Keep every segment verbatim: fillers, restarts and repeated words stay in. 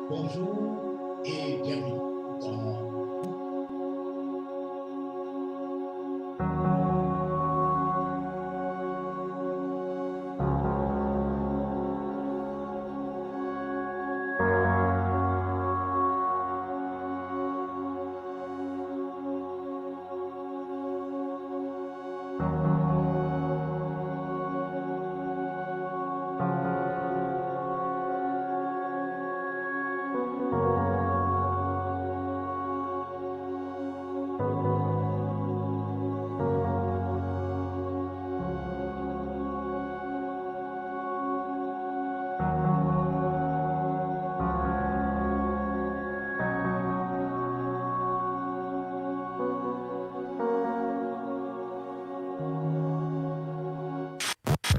Bonjour et bienvenue dans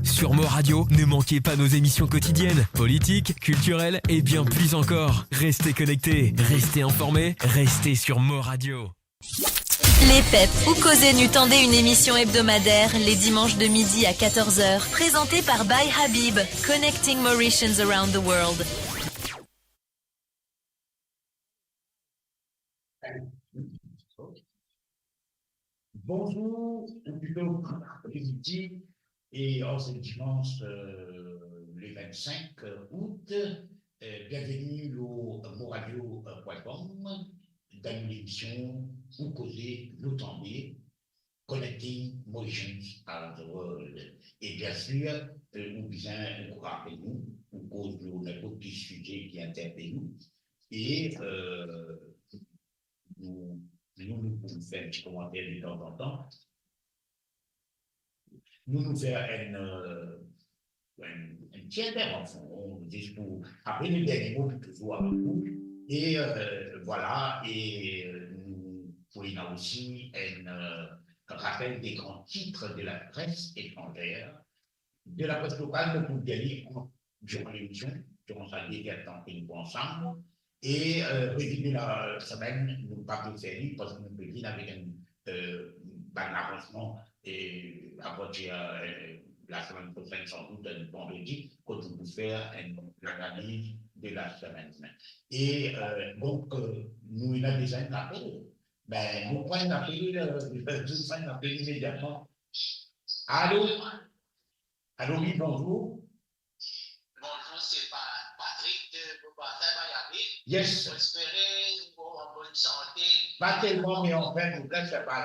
Sur Mo Radio, ne manquez pas nos émissions quotidiennes, politiques, culturelles et bien plus encore. Restez connectés, restez informés, restez sur Mo Radio. Lepep, ou koze nou tande, une émission hebdomadaire les dimanches de midi à quatorze heures, présentée par By Habib, connecting Mauritians around the world. Bonjour, ou plito bonaprémidi, e an se dimanch, euh, le vingt-cinq août, euh, bienvenue lor moradio point com, dan nou lemision Ou koze nou tande, Connecting Mauritians Around the World. E biensir, euh, ou bizin rapel nou, ou koz lor ninport ki size ki interpel ou. E, euh, nou, nou, nou pou fer enn ti komanter detanzantan. Nou, nou fer enn, euh, enn, enn ti intervansion, zis pou, apre nou dernie mo, nou touzour avek ou. E, euh, vwala, e, euh, nou pou ena osi enn, euh, rapel des grands titres de la presse étrangère, de la presse locale, nou pou dir li an, diran lemision, diran sa de-z-ertan ki nou pou ansam. E, euh, revi de la semenn, nou pa pe fer li, parski nou pe vinn avek enn, euh, bann lavansman, e apartir, euh, lasemenn prosenn, sandout, euh, vandredi, kot nou pou fer enn lanaliz de la semenn. E, euh, donk, euh, nou ena deza enn apel. Be, nou pran enn apel, euh, nou pran enn apel imediatman. Alo? Alo, wi, bonzour. Bonzour, se Pa-, Patrick de Beaubassin, Miami. Yes. Mo espere ou an bonn sante. Pa telman, me anfin, nou pres sa pa.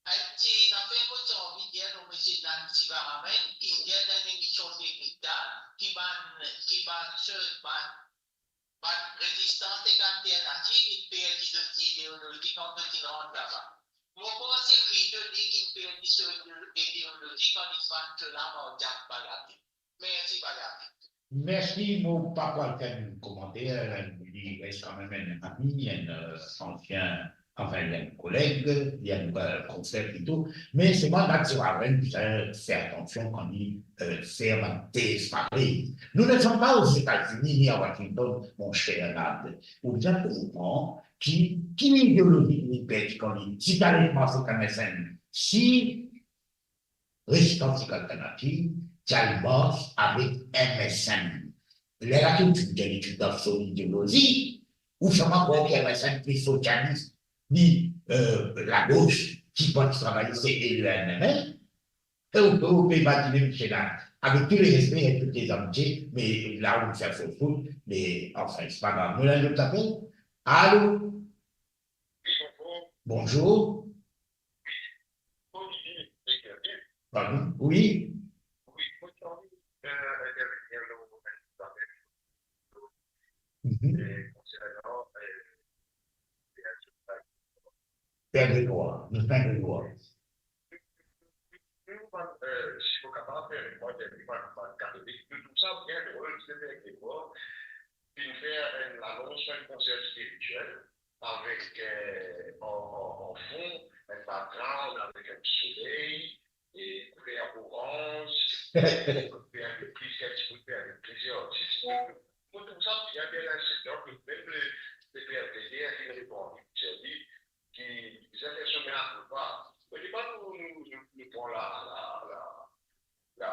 Enn ti zafer mo ti anvi dir lor misie Dan Sivaraman, ki dir dan enn emision de Gita, ki bann, ki bann, bann bann rezistan tek alternati, li perdi zot ideolozi kan zot inn rant laba. Mo panse plito li ki perdi so ideo-, ideolozi kan li vann so lam ar diab Balabi. Mersi, Balabi. Mersi, mo pa pou al fer enn komanter, li res kanmem enn ami, enn, euh, ansien, anfin, li enn koleg, li enn, euh, konfrer plito, me selman, la, ti ena enn bizin fer atansion kan li, euh, fer bann tez parey. Nous ne sommes pas aux États-Unis ni à Washington, mon cher Nad. Ou bizin konpran ki, ki ideolozi ki li perdi kan li ti al mars ek M S N. Si rezistan tek alternativ, ti al mars avek M S N. Lerla ki ou finn dir li ti dan so ideolozi, ou sirman krwar ki M S N pli sosialis, ni, euh, lagos, ki parti travayis, se L E N M L. E ou, ou pe imazine, misie la, avek tou le respe e tou le zamitie, me la ou fer fos rout, me anfin, se pa grav. Nou ena lot apel. Alo? Bonzour. Pardon? Wi. Mhm. Père Grégoire, Martin Grégoire. Nou, bann, euh, si mo kapav fer enn mwa dernie bann, bann katolik, nou trouv sa bien drol, se Père Grégoire, finn fer enn lanons enn konser spiritiel avek, euh, an, an, an fon, enn background avek enn soley, e kouler oranz, e kouler avek plizier, ti kouler avek plizier artis. Mo trouv sa bien, bien insedan, ke mem le, le Père Grégoire, li reponn, li dir li, ki bizin fer so mea culpa. Mo, li pa pou nou, nou, nou pran la, la, la, la,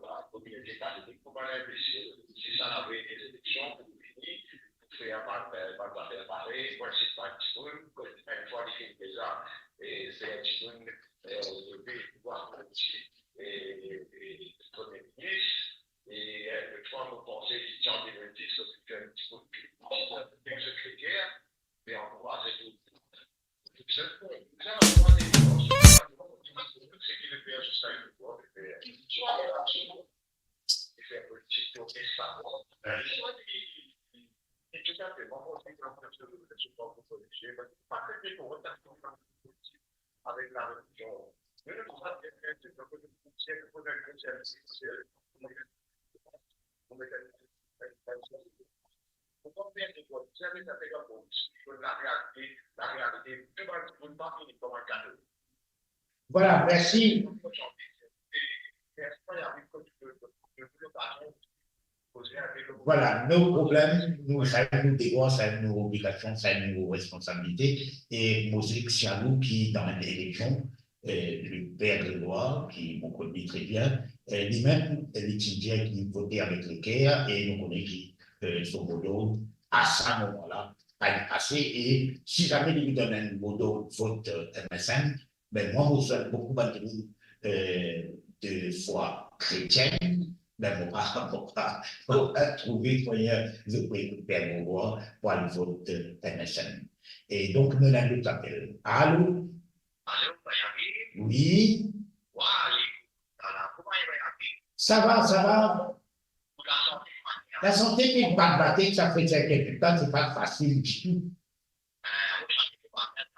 la kominote Li pou bann inbesil, si sa ena ete eleksion pou fini, pou fer bann, bann zafer pare, pou ensit bann dimoun, kot enn fwa li finn deza, e fer dimoun, e, leve pouvwar politik, e, e, Premie Minis, e, enn lot fwa, mo panse ki an de mil dis, so, ti fer enn dimoun ki, ki sekreter, pe ankouraz tou. Vwala, mersi. Vwala, no problem, nou, sa nou devwar, sa nou obligasion, sa nou responsabilite, e mo dir ki si nou ki dan enn eleksion, eh, le père Grégoire, ki mo kone li tre bien, eh, limem, eh, li ti dir ki li vote avek leker, e nou kone ki, eh, so mo dord, a sa moman la, pa inn pase, e si zame li donn enn mo dord vot, eh, M S N, be, mwa, mo swet boukou bann dimoun, eh, de fwa kretienn, be, mo pa, mo pa, mo pa trouve mwayin zot pou ekout Père Grégoire pou al vot, eh, M S N. E donk, nou ena enn lot apel. Alo? Alo, Bayami? Wi. Wa, aleykoum salam. Kouma i ye, Bayami? Sa va, sa va. Ou lasante, kouma i ye? Lasante, me bat-bate, sa fer enn tou tan, se pa fasil ditou. Eh, ou lasante, kouma i ye?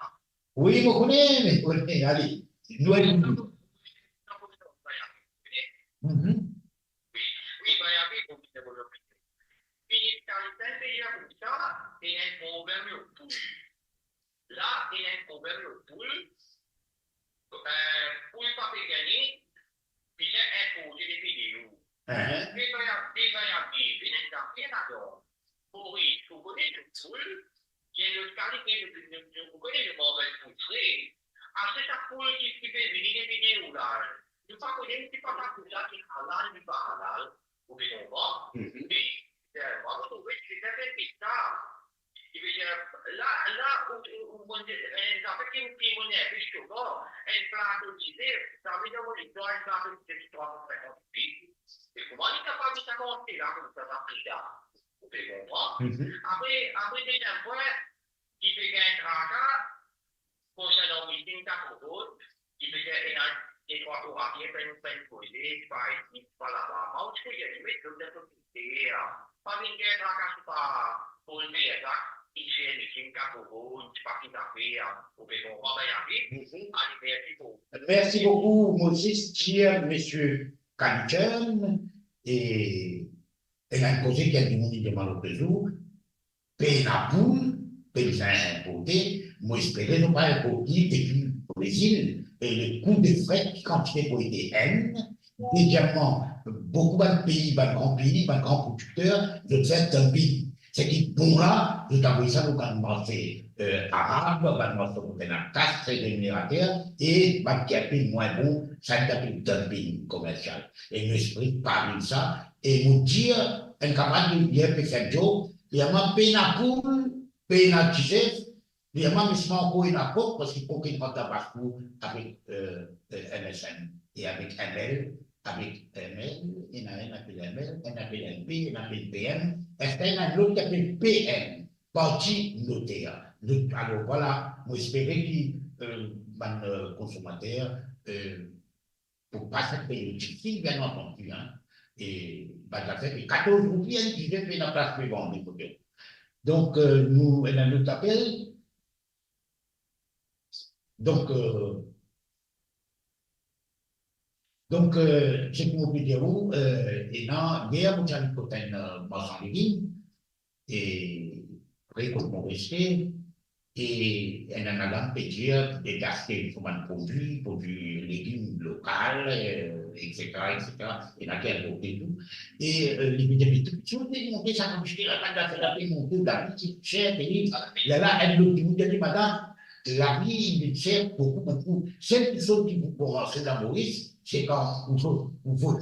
Wi, mo kone, mo kone, ale. Nou, nou, nou, Bayami, ou kone? Mhm. Wi, wi, Bayami, mo kone, mo kone. Fini, kan li fer pei la koumsa, ena enn problem, yo, pou li. La, ena enn problem, yo, pou li. Eh, pou li pa pe gagne, bizin inporte depi dehor. Ahan. Deza, deza, ena enn zafer ladan. Moris, ou kone, poul, ena lot kalite, nou, nou, nou, ou kone, nou manz poul fre. Apre sa, poul ki, ki pe vini depi dehor la, nou pa kone si pa sa poul la ki halal, li pa halal, ou pe konpran? Mhm. Me, eh, mwa, mo trouve ki se enn pti sa. Ki ve dir, la, la, ou, ou, ou, mo dir, enn zafer ki, ki mo nerve souvan, enn plato dizef, sa ve dir, mo dir, enn plato dizef, trwa san sinkant roupi. E kouma li kapav, li kapav aste la, koumsa, sa pri la? Ou pe konpran? Mhm. Apre, apre, deziem pwin, ki pe gagn traka, konsernan miting Kakovod, ki pe gagn ena detrwa orater, pa enn, pa enn koze, pa isi, pa laba. Mwa, ou ti pe gagn, met zot dan sosyete, a. Pa vinn gagn traka, se pa Paul Berzac, ki fer miting Kakovod, se pa ki zafer, a. Ou pe konpran, Bayami? Mhm. Ale, mersi boukou. Mersi boukou, mo zis dir, misie Kalichern, e, ena enn koze ki enn dimoun li demann lot zour, pena poul, pe bizin inporte, mo espere nou pa inport li depi Brezil, e le kou de fret ki kantite pou ete enn, dezieman, boukou bann pei, bann gran pei, bann gran prodikter, zot fer dumping. Seki bon la, zot avoy sa lor bann marse, eh, arab, bann marse kot ena kas, tre reminerater, e bann ki enpe mwin bon, sa nou apel dumping komersial. E nou espere pa viv sa, e mo dir, enn kamarad yer pe fer enn joke, li dir mwa pena poul, pena dizef, li dir mwa, me sima ankor ena kok, parski kok inn rant dan baskou avek, eh, eh, M S N e avek M L, avek M L, ena enn apel M L, enn apel M P, enn apel P M, eski ena lot ki apel P N, Parti Noter. Donk, alor, vwala, mo espere ki, eh, bann, eh, konsomater, eh, pou pas enn peryod difisil, bien antandi, hein. E bann zafer pe katorz roupi, hein, ki vinn pena plas pou vande, kote. Donk, eh, nou, ena lot apel. Donk, eh, donk, eh, seki mo pe dir ou, eh, ena, yer mo ti al kot enn, eh, marsan legim, e pre kot mo reste, e enn, enn madam pe dir, pe aste so bann prodwi, prodwi legim lokal, eh, et cetera, et cetera. Ena ki inporte tou. E, eh, li pe dir, me tou, si ou pe monte sa, konn aste la, bann zafer la pe monte, lavi ti ser, pe li, lerla enn lot dimoun dir li, madam, lavi, li ti ser boukou, boukou. Sel kiksoz ki pou koumans dan Moris, se kan ou vot, ou vot.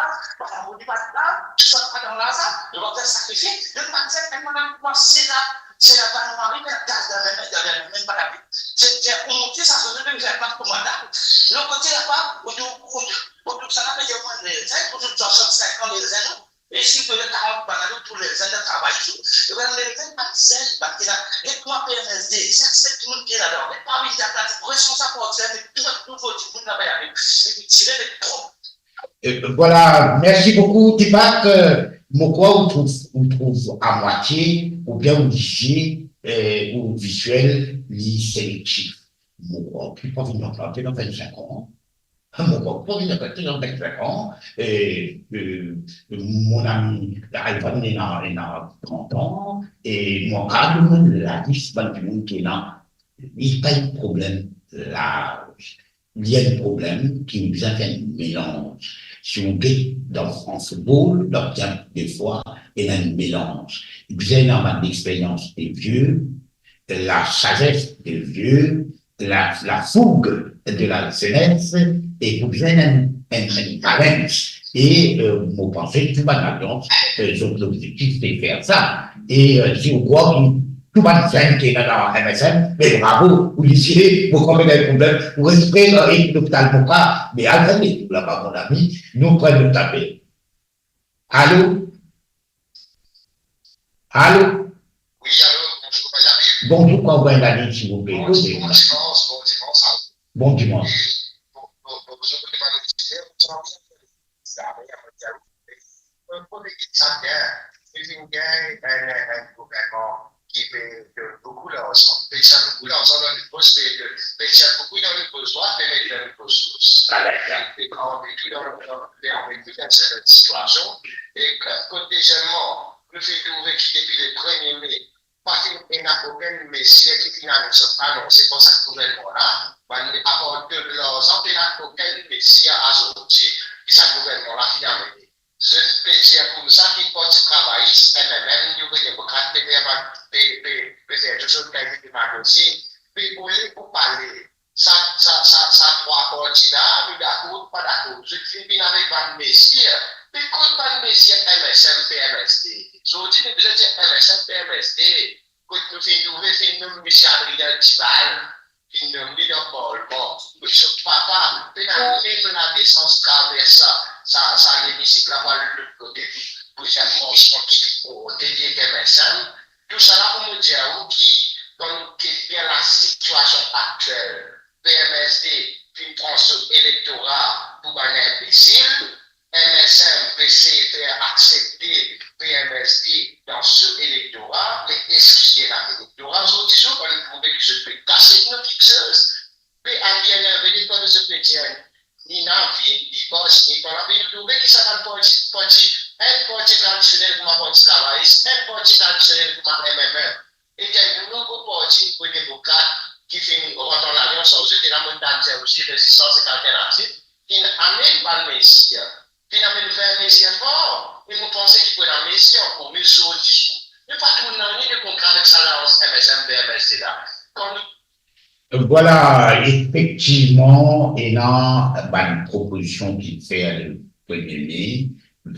laz, bann lamour li pa dan laz, sa pa dan laz, zot pa bizin sakrifie, zot pa bizin, mem bann lamour, se la, se la bann mari, mem gaz dan mem, dan mem, mem pa lavi. Se, se, ou montre sa, se, se, se, pa pou madam. Lot kote laba, ou, ou, ou, ou, sa la, me dir, mwa, le, ou, ou, swasant-sink an, le, non? E si ou pe karant bann ane, tou le zenn travay tou, e bann le zenn, bann zenn, bann ki la, e kouma P M S D, se, se dimoun ki ladan, e pa vinn atak, presion sa pou dir, me tou, tou, tou dimoun la pe ale, e tire, me tro. E, vwala, mersi boukou, Deepak. E, mo krwar ou trouv, ou trouv amwatie, oubien ou lizie, e, ou viziel, li selektif. Mo krwar ki pa vinn anplante dan vinn-sink an. Mo krwar ki pa vinn anplante dan vinn-sink an. E, e, mon ami Ivan, ena, ena trant an, e mo kapav donn lalis bann dimoun ki ena, li pa enn problem laz. Li enn problem ki bizin fer enn melanz. Si ou get dan Frans Football, dan bien defwa, ena enn melanz. Bizin ena bann lexperyans de vie, lasazes de vie, la, la fougue de la jeunesse, e pou bizin enn, enn, enn balance. E, e, mo panse tou bann lalians, e, zot lobzektif se fer sa. E, e, si ou krwar ki tou bann zenn ki ena dan M S M, me bravo, ou lizie, mo krwar pena problem, ou res pre, e, lopital Moka, me al fer, laba, mon ami, nou pran nou tape. Alo? Alo? Wi, alo, bonzour, Benjamin. Bonzour, kouma ou gagn lalinn, silvouple? Bonzour, bon dimans, bon dimans a ou. Bon dimans. E, bon, bon, bonzour, tout bann oditer, bonzour. Sa, wi, a, wi, a, wi. Pou, pou lekip sa bien, li finn gagn enn, enn, enn gouvernman ki pe donn boukou larzan. Pe tir boukou larzan dan lepos, pe, pe tir boukou dan lepos drwat, pe met dan lepos gos. E kan on met tou dan, dan, pe met tou dan sertin sitiasion. E kot, kot deziememan, nou finn trouve ki depi le premie me, pa finn ena okenn mezie ki finn anons, anonse par sa gouvernman la, bann, apar de larzan, pena okenn mezie azordi ki sa gouvernman la finn amene. zot pe dir koumsa ki Parti Travayis, M M M, Nouvo Demokrat, pe fer bann, pe, pe, pe fer tou sort kalite demagozi. Pe oule pou pale, sa, sa, sa, sa trwa parti la, nou dakor, pa dakor. Zot finn vinn avek bann mezir. Me kot bann mezir M S M, P M S D? Zordi, nou bizin dir M S M, P M S D. Kot nou finn trouve, finn nom misie Adrien Duval, finn nom li dan parlman. Kot so papa pena mem ladesans travers sa, sa, sa lemisik la, pou al lot kote pou, pou fer fransman ki pou dir M S M. Tousala pou mo dir ou ki, kan nou get bien lasitiasion aktiel, P M S D finn pran so elektora pou bann inbesil, M S M pe seye fer aksepte P M S D dan so elektora, me eski ena elektora? Zordi zour, kan nou trouve ki zot pe kas nou kiksoz, pe al bien nerve li, kan zot pe dir, ni navir, ni parsi, ni pala, me nou trouve ki sa bann parti, parti, enn parti tradisionel kouma Parti Travayis, enn parti tradisionel kouma M M M, e enn nouvo parti, Nouvo Demokrat, ki finn rant an lalians ar zot, e la mo tann dir osi Rezistans Ek Alternativ, finn amenn bann mezir, finn amenn vin mezir for, e mo panse ki pou ena mezir ankor, me zordi, nou pa trouv nanye de konkre avek sa lalians M S M P M S D la. Kan nou Vwala, efektivman, ena bann propozision ki fer le premie me,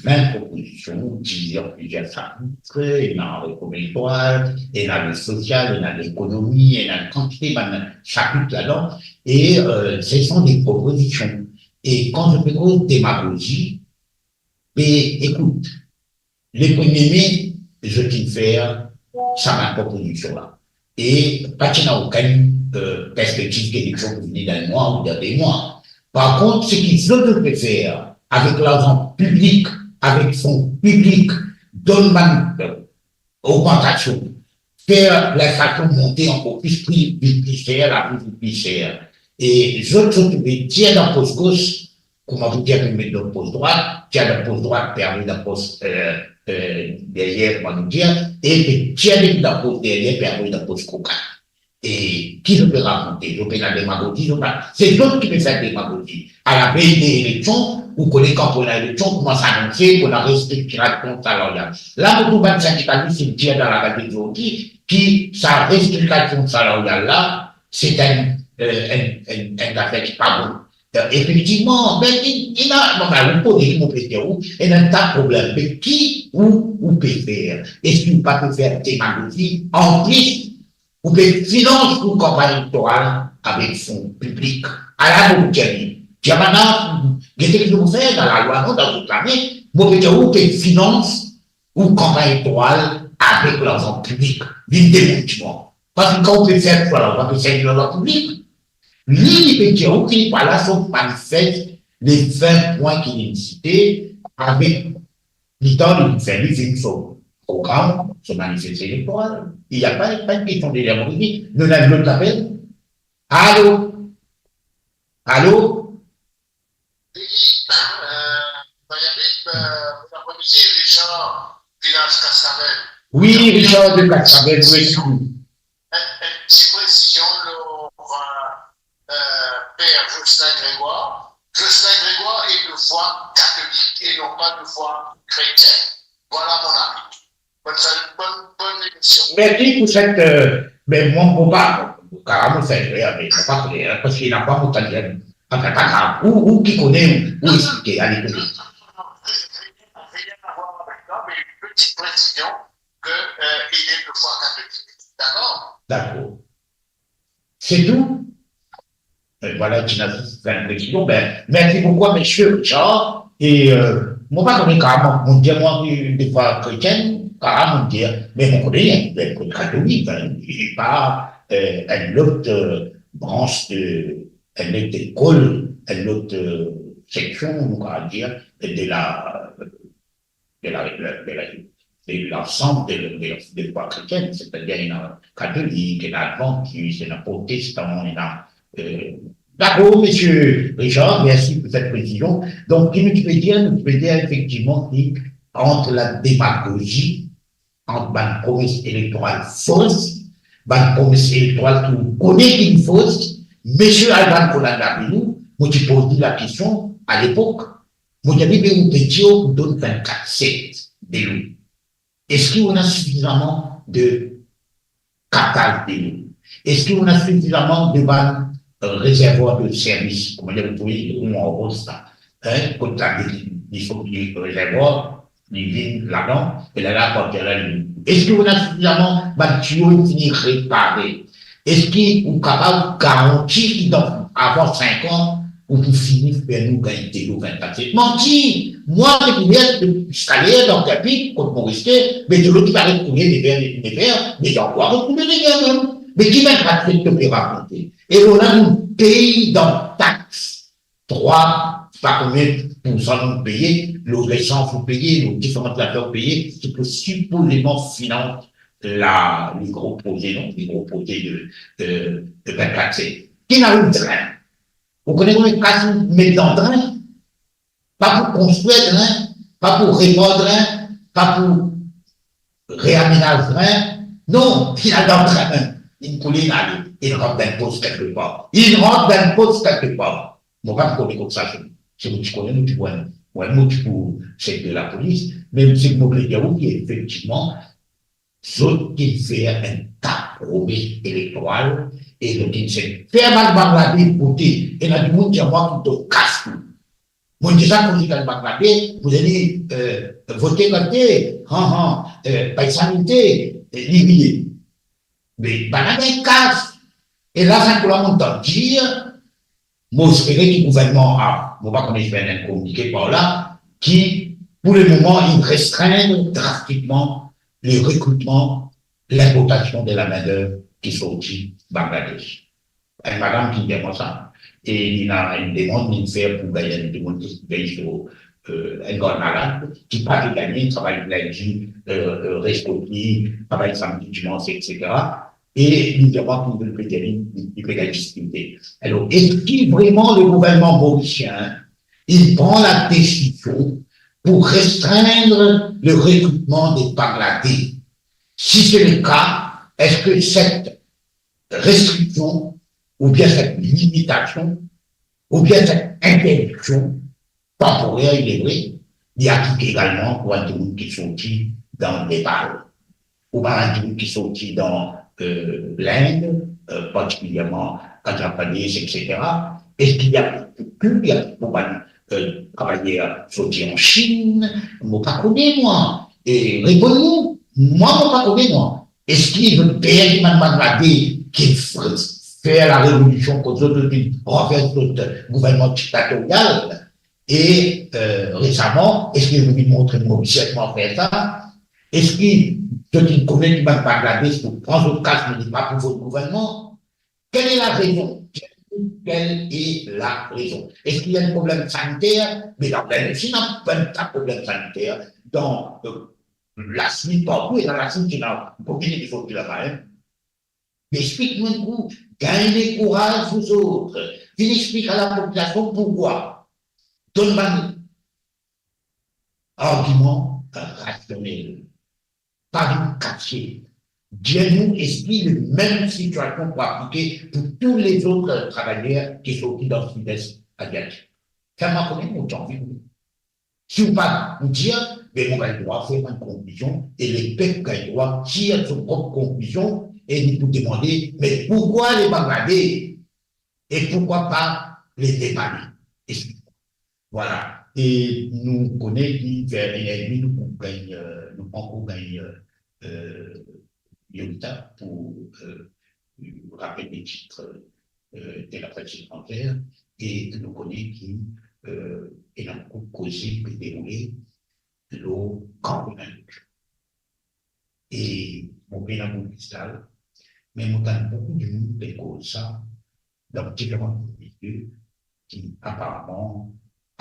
vin propozision, divize an plizier sapit, ena reform elektoral, ena le sosial, ena lekonomi, ena enn kantite bann sapit ladan, e, euh, ce sont des propositions. E kan zot pe koz demagozi, be, ekout, le premie me, zot inn fer sa bann propozision la. E pa ti ena okenn, euh, perspektiv ki eleksion pou vini dan enn mwa ou dan de mwa. Par kont, seki zot, zot pe fer avek larzan piblik, avek fon piblik, donn bann, euh, ogmantasion, fer linflasion monte ankor plis, pri vinn pli ser, lavi vinn pli ser. E zot, zot pe tir dan pos gos, kouma pou dir, pe met dan pos drwat, tir dan pos drwat, pe avoy dan pos, euh, euh, deryer, kouma nou dir, e pe tir depi dan pos deryer, pe avoy dan pos koka. E ki zot pe rakonte? Zot pena demagozi, zot pa, se zot ki pe fer demagozi. A la vey de eleksion, ou kone kan pou ena eleksion, koumans anonse pou ena restriksion salarial. La, mo trouv bann sindikalis inn dir dan laradio zordi ki sa restriksion salarial la, se enn, euh, enn, enn, enn zafer ki pa bon. Donk, efektivman, be, li, li ena, anfin, ou koz, mo pe dir ou, ena enn ta problem. Me ki ou, ou pe fer? Eski ou pa pe fer demagozi? Anplis, ou pe finans ou kanpagn elektoral avek fon piblik. Ala mo dir li, dir bann la, gete ki nou fer dan lalwa, non, dan zot lame, mo pe dir ou, ou pe finans ou kanpagn elektoral avek larzan piblik. Vinn demonn mwa. Parski kan ou pe fer sa la, ou pa pe servi larzan piblik. Li, li pe dir ou ki, vwala so manifes, le vin pwin ki li site, avek letan li finn fini so program, so manifes elektoral. Li pa, pa enn kestion de demagozi. Nou ena lot apel. Alo? Alo? Oui, euh, Marie-Aline, euh, bon après-midi, Richard, Vilaz Cascabel. Oui, Richard de Cascabel, oui. Enn, enn ti presizion lor, euh, euh, Père Jocelyn Grégoire. Jocelyn Grégoire est de foi catholique et non pas de foi chrétienne. Voilà mon avis. Bonne, bonne, bonne émission. Mersi pou set, euh, me mwa, mo pa, karaman, sa, me mo pa kone, hein, parski ena pa mo tann, anfin, pa grav. Ou, ou ki kone, ou, ou explike, ale, kone. Rien à voir avec ça, mais une petite précision que, euh, il est de foi catholique. D'accord ? D'accord. Se tou. Euh, vwala, ti ena zis enn presizion. Be, mersi boukou, misie Richard. E, euh, mo pa kone karaman, mo dir mwa ki de foi kretien, karaman mo dir, me mo kone, be, katolik, hein, e pa, euh, enn lot, euh, brans de, enn lot lekol, enn lot, euh, seksion, nou kapav dir, de la, de la, de la, de la, de lansanm de, de, de foi kretienn, setadir ena katolik, ena advantis, ena protestan, ena, euh, dakor, misie Richard, mersi pou set presizion. Donk, ki nou ti pe dir, nou ti pe dir efektivman ki ant la demagozi, ant bann promes elektoral fos, bann promes elektoral ki ou kone ki fos, misie Alban Colin Davilou, mo ti poz li lakestion alepok, Mo dir li, me ou pe dir ou donn vennkat set delo. Eski ou ena sifizaman de kaptaz delo? Eski ou ena sifizaman de bann, euh, rezervwar de servis, kouma dir, ou trouve ou an ros la, hein, kot la, li, li sort rezervwar, li vid ladan, e la, la, partir la, li, eski ou ena sifizaman bann tiyo fini repare? Eski ou kapav garanti ki dan, avan sink an, ou pou fini fer nou gagn delo vennkat set? Manti! Mwa, depi ler, ziska ler, dan Kerpik, kot mo reste, me delo ti pe aret koule, nev er, nev er, me li ankor aret koule nev er mem. Me ki vennkat set to pe rakonte? E nou la, nou pey dan tax trwa, pa konbien poursan nou peye, lor esans nou peye, lor diferan zafer nou peye, ki pou sipozeman finans la, le gro proze, non, le gro proze de, de, de vennkat set. Ki ena enn trin. Ou kone konbien kas nou met dan trin? Pa pou konstrir trin, pa pou repar trin, pa pou reamenaz trin. Non, li al dan trin mem. Li koule, li ale, li rant dan pos kelkepar. Li rant dan pos kelkepar. Mo pa kone kot sa soti. Si mo ti kone, mo ti pou, mo ti pou sef de lapolis. Me seki mo pe dir ou, ki efektivman, zot inn fer enn ta promes elektoral e zot inn fer bann Bangladez vote. Ena dimoun dir mwa ki to kas tou. Mo deza koz ek bann Bangladez, mo dir li, euh, vote kote, han, han, euh, pa ena sanite, euh, li riye. Me bann la gagn kas. E la, sa kouma mo tann dir, mo espere ki gouvernman a, mo pa kone si ena enn kominike par la, ki, pou lemoman, inn restrenn drastikman le rekritman, linportasion de la main-d'œuvre ki sorti Bangladesh. Enn madam ki dir mwa sa, e li ena enn demann li fer pou gagn enn demann ki gagn so, euh, enn gard malad, ki pa pe gagne, travay lendi, euh, euh, res kot li, travay samdi, dimans, et cetera. E li dir mwa ki li pe gagn, li pe gagn difikilte. Alor, eski vreman le gouvernman morisien, il pran la desizion pou restrenn le rekritman de Bangladez? Si se le ka, eski set restriksion oubien set limitasion oubien set interdiksion tanporer, il est vrai, li aplik egalman pou bann dimoun ki sorti dan Nepal, ou bann dimoun ki sorti dan, euh, Lind, euh, partikilierman Andhra Pradesh, et cetera. Eski li aplik pou tou, li aplik pou bann, euh, travayer sorti an Chinn? Mo pa kone, mwa. E reponn nou, mwa, mo pa kone, mwa. Eski zot per ki bann Bangladez ki f-, fer larevolision kont zot, zot ranvers zot gouvernman diktatorial? E, euh, resaman, eski zot inn montre nou ofiselman fer sa? Eski zot inn konvink bann Bangladez pou pran zot kas, me li pa pou vot gouvernman? Quelle est la raison? Quelle est la raison? Eski ena problem saniter? Me dan Inde osi ena enn ta problem saniter. Dan, euh, Lasin, partou, e dan Lasin, ti ena, pou ki ti sorti laba, hein. Me explik nou enn kou, gagn lekouraz zot, vinn explik a lapopilasion poukwa. Donn bann argiman rasionel. Pa vinn kasiet. Dir nou, eski le mem sitiasion pou aplike pou tou lezot, euh, travayer ki sorti dan Sides Aziatik? Fer mwa kone, mo ti anvi kone. Si ou pa pou dir, be mo gagn drwa fer bann konklizion e lepep gagn drwa tir so prop konklizion e li pou demande, me poukwa le Bangladez e poukwa pa le Nepali? Explik mwa. Vwala. E nou kone ki ver inn er edmi nou pou gagn, euh, nou pou ankor gagn, euh, euh, Yolita pou, euh, rapel le tit, euh, de la pres etranzer, e nou kone ki, euh, ena boukou koze pe deroule lor kan komin. E mo pena boul kristal, me mo tann boukou dimoun pe koz sa, dan diferan kominite ki aparaman,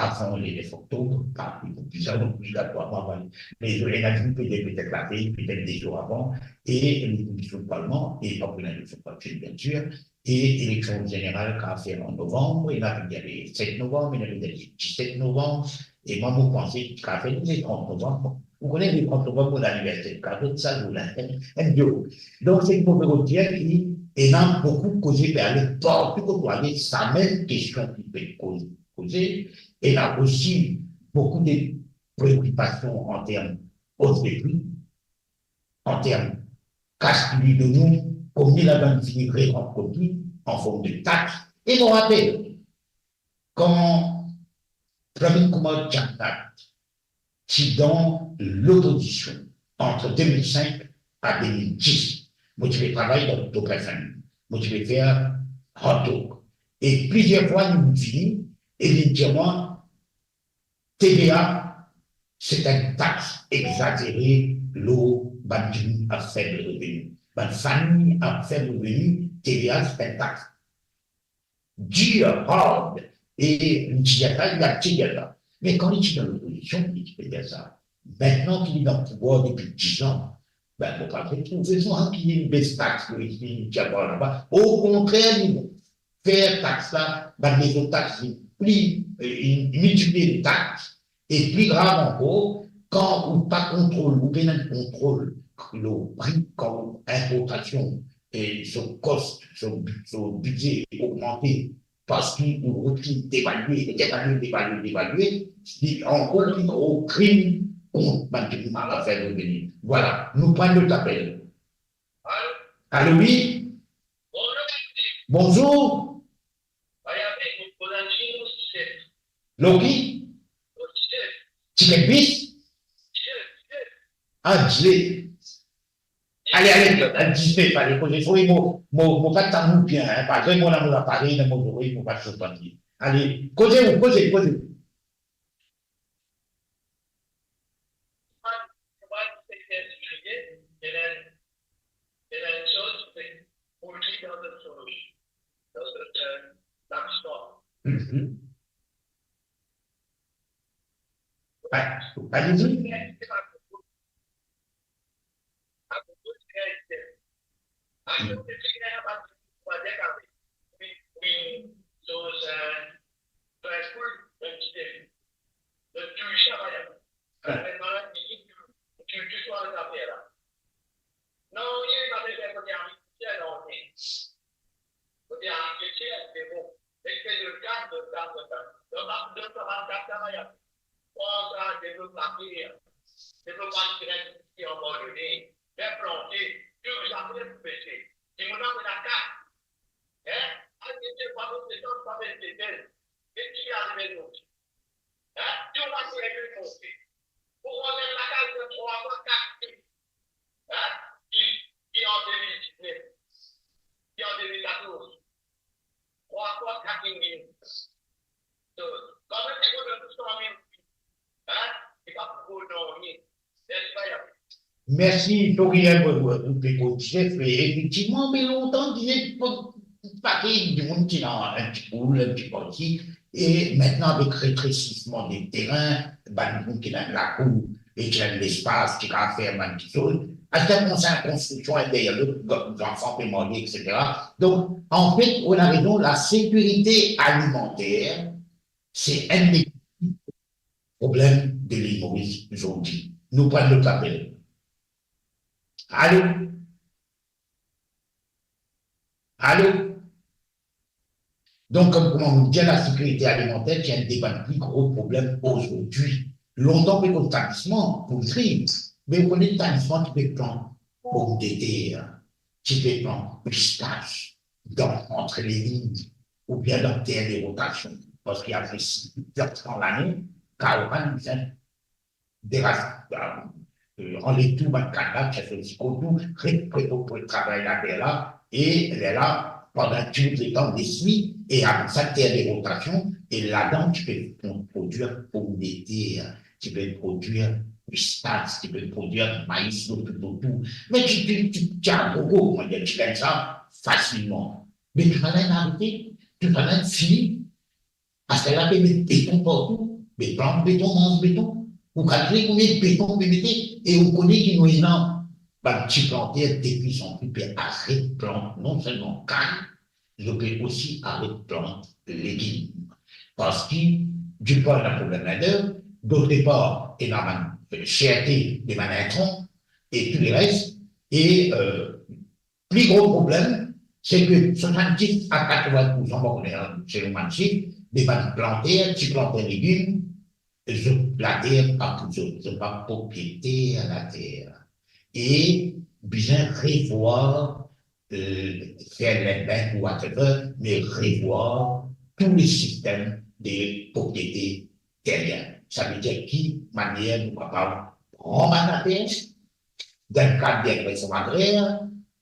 avan le nef oktob, pa, bizarman, obligatwarman avan. Me ena dimoun pe dir petet lavey, petet de zour avan, e nou pou dizoud parlman, e pa pou ena eleksion parlman, biensir, e eleksion zeneral ki a fer an novanm, ena ki dir le set novanm, ena ki dir le diset novanm, e mwa, mo panse ki a fer le trant novanm. Ou kone, le trant novanm, mo laniverser, kapav sa zour la, enn, enn zour. Donk, se ki mo pe dir ki ena boukou koze pe ale partou kot ou ale, sa mem kestion ki pe koz, koze, ena osi boukou de preokipasion an term hausse de prix, an term kas ki li donn nou, kouma ladan fini revant kot li an form de tax. E mo rapel, kan Pravind Kumar Jugnauth ti dan lopozision ant de mil sink a de mil dis, mo ti pe travay dan Toprefin, mo ti pe fer hot talk. E plizier fwa li vini e li dir mwa, T V A, se enn tax egzazere lor bann dimoun a feb reveni. Bann fami a feb reveni, T V A se enn tax dir, hard, e li ti dir sa, li ti dir sa. Me kan li ti dan lopozision, li ti pe dir sa. Mintnan ki li dan pouvwar depi diz an, be, mo pa pe trouve sa ki li bes tax lor isi, li ti al par laba. Okontrer, li fer tax la, bann lezot tax, li pli, eh, li miltiplie tax, e pli grav ankor, kan ou pa kontrol, ou pena kontrol lor pri, kan ou inportasion, e so cost, so, so bidze ogmante, parski ou rotri devalie, devalie, devalie, devalie, li ankor pli gro krim kont bann dimoun a feb reveni. Vwala, nou pran lot apel. Alo, wi? Bonzour. Lor ki? Tiket bis? Ah, diznef. Ale, ale, ale, diznef, ale, koze, wi, mo, mo, mo pa tann ou bien, hein, parski mo ena mo laparey dan mo zorey, mo pa tann bien. Ale, koze ou, koze, koze. Mhm. Allez-y. Non, li pa pe fer kote agrikilter, non, li. Kote agrikilter, se bon. Li pe zot kas, zot kas, zot kas. Donk, zot pa, zot pa travay avek. Pran sa, devlop later, devlop bann grenn ki abandone, fer plante, tou sa pou pese. Dimoun la pou lakaz. Hein? Al mete pa pou setan, pa mete setel. Ki ti arive nou? Hein? Tou sa pou remonte. Pou rann lakaz de trwa fwa, kat fwa. Hein? Ki, ki an de mil diznef, ki an de mil katorz, trwa fwa kat mil. So, kanmem, li konn tou sa, hein? Li pa pou nanye. Mersi, Toriel, pou, pou, pou, pou, Jef, e efektivman, me lontan, dir, pou, pakey dimoun ti ena enn ti poul, enn ti parti, e mintnan, avek retresisman de terin, bann dimoun ki ena lakour, e ki ena lespas, ki kapav fer bann kiksoz, aster koumsa konstriksion enn deryer lot, zanfan pe marye, etsetera. Donk, anfet, ou ena rezon, lasekirite alimanter, se enn de problem de Lil Moris zordi. Nou pran lot apel. Alo? Alo? Donk, kouma nou dir, lasekirite alimanter ti enn de bann pli gro problem azordi. Lontan, pe konn tablisman poultri, me ou kone tablisman ki pe plant pomdeter, ki pe plant pistas, dan, antre lelign, oubien dan ter de rotasion, parski apre sis, set, kat lane, karoman, li bizin deras-, euh, anlev tou bann kalbas, tir zot kot tou, re-, re-, re-, re-, travay later la, e lerla, pandan tou letan, leswi, e apre sa, ter de rotasion, e ladan, ti pe prodwir pomdeter, ti pe prodwir pistas, ti pe prodwir maiz, tou, tou, tou, tou. Me ti, ti, ti, ti agrogo, kouma dir, ti gagn sa fasilman. Me tousala inn arete, tousala inn fini. Aster la, pe met beton partou, be plant beton, manz beton. Ou kalkile konbien beton pe mete, e ou kone ki nou ena bann ti planter deplizampli pe aret plant, non selman kay, zot pe osi aret plant legim. Parski, d'une part, ena problem lindev, d'autre part, ena bann, euh, serte de bann intran, e tou leres, e, euh, pli gro problem, se ke swasanndis a katrovin poursan, bon, selon bann sif, de bann planter, ti planter legim, zot later pa pou zot, zot pa propriyeter later. E bizin revwar, euh, fer land bank ou whatever, me revwar tou le sistem de propriete teryen. Savedir ki manier nou kapav pran bann later, dan le kad de la reform agrer,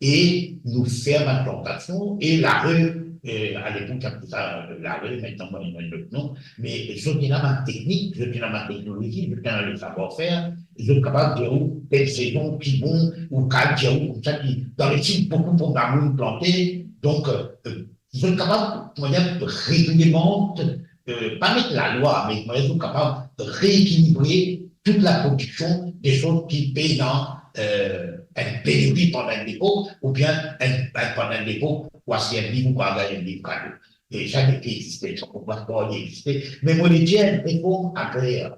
e nou fer bann plantasion, e Lare, eh, alepok ti apel sa, eh, Lare, aster mo, mo, mo, non, me zot ena bann teknik, zot ena bann teknolozi, zot ena le savoir-faire, zot kapav dir ou tel sezon ki bon, ou kapav dir ou koumsa ki, dan le sid, boukou, boukou lamoun plante, donk, eh, zot kapav, kouma dir, reglemente, eh, pa met lalwa, me kouma dir, zot kapav reekilibre tou la prodiksion de sort ki pe ena, eh, enn peneri pandan enn lepok, oubien enn, enn, pandan enn lepok, ou aste enn liv, ou pa gagn enn liv kado. E sa, li pe existe, sa, ou pa krwar li existe. Me mo le dir, enn reform agrer,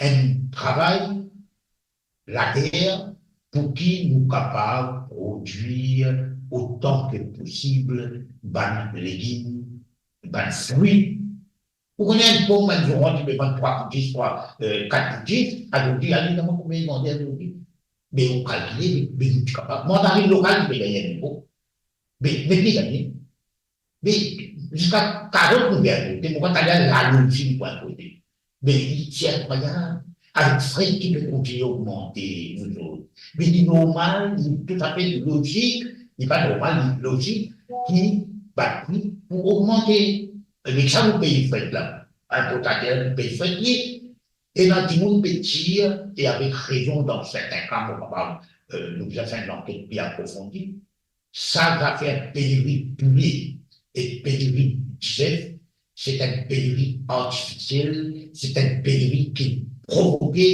enn travay later pou ki nou kapav prodwir otan ke posib bann legim, bann fri. Ou kone enn pom, enn zoranz, li pe vann trwa pou dis, trwa, eh, kat pou dis, azordi, ale, demann konbien li vande azordi. Me ou kalkile, me, me nou ti kapav. Mandarin lokal, li pe gagn enn euro. Me, me ki gagn? Me ziska karot nou pe azoute, mo pa ti al lalozi nou pou azoute. Me li ti inkroyab, avek fre ki pe kontigne ogmante, nou zot. Me li normal, li toutafe lozik, li pa normal, li lozik ki bann pri pou ogmante. Avek sa, nou pey fret la, inportater nou pey fret li. Ena dimoun pe dir, e avek rezon dan sertin ka, mo kapav, eh, nou bizin fer enn lanket pli aprofondi. Sa zafer peneri poule e peneri dizef, se enn peneri artifisiel, se enn peneri ki provoke,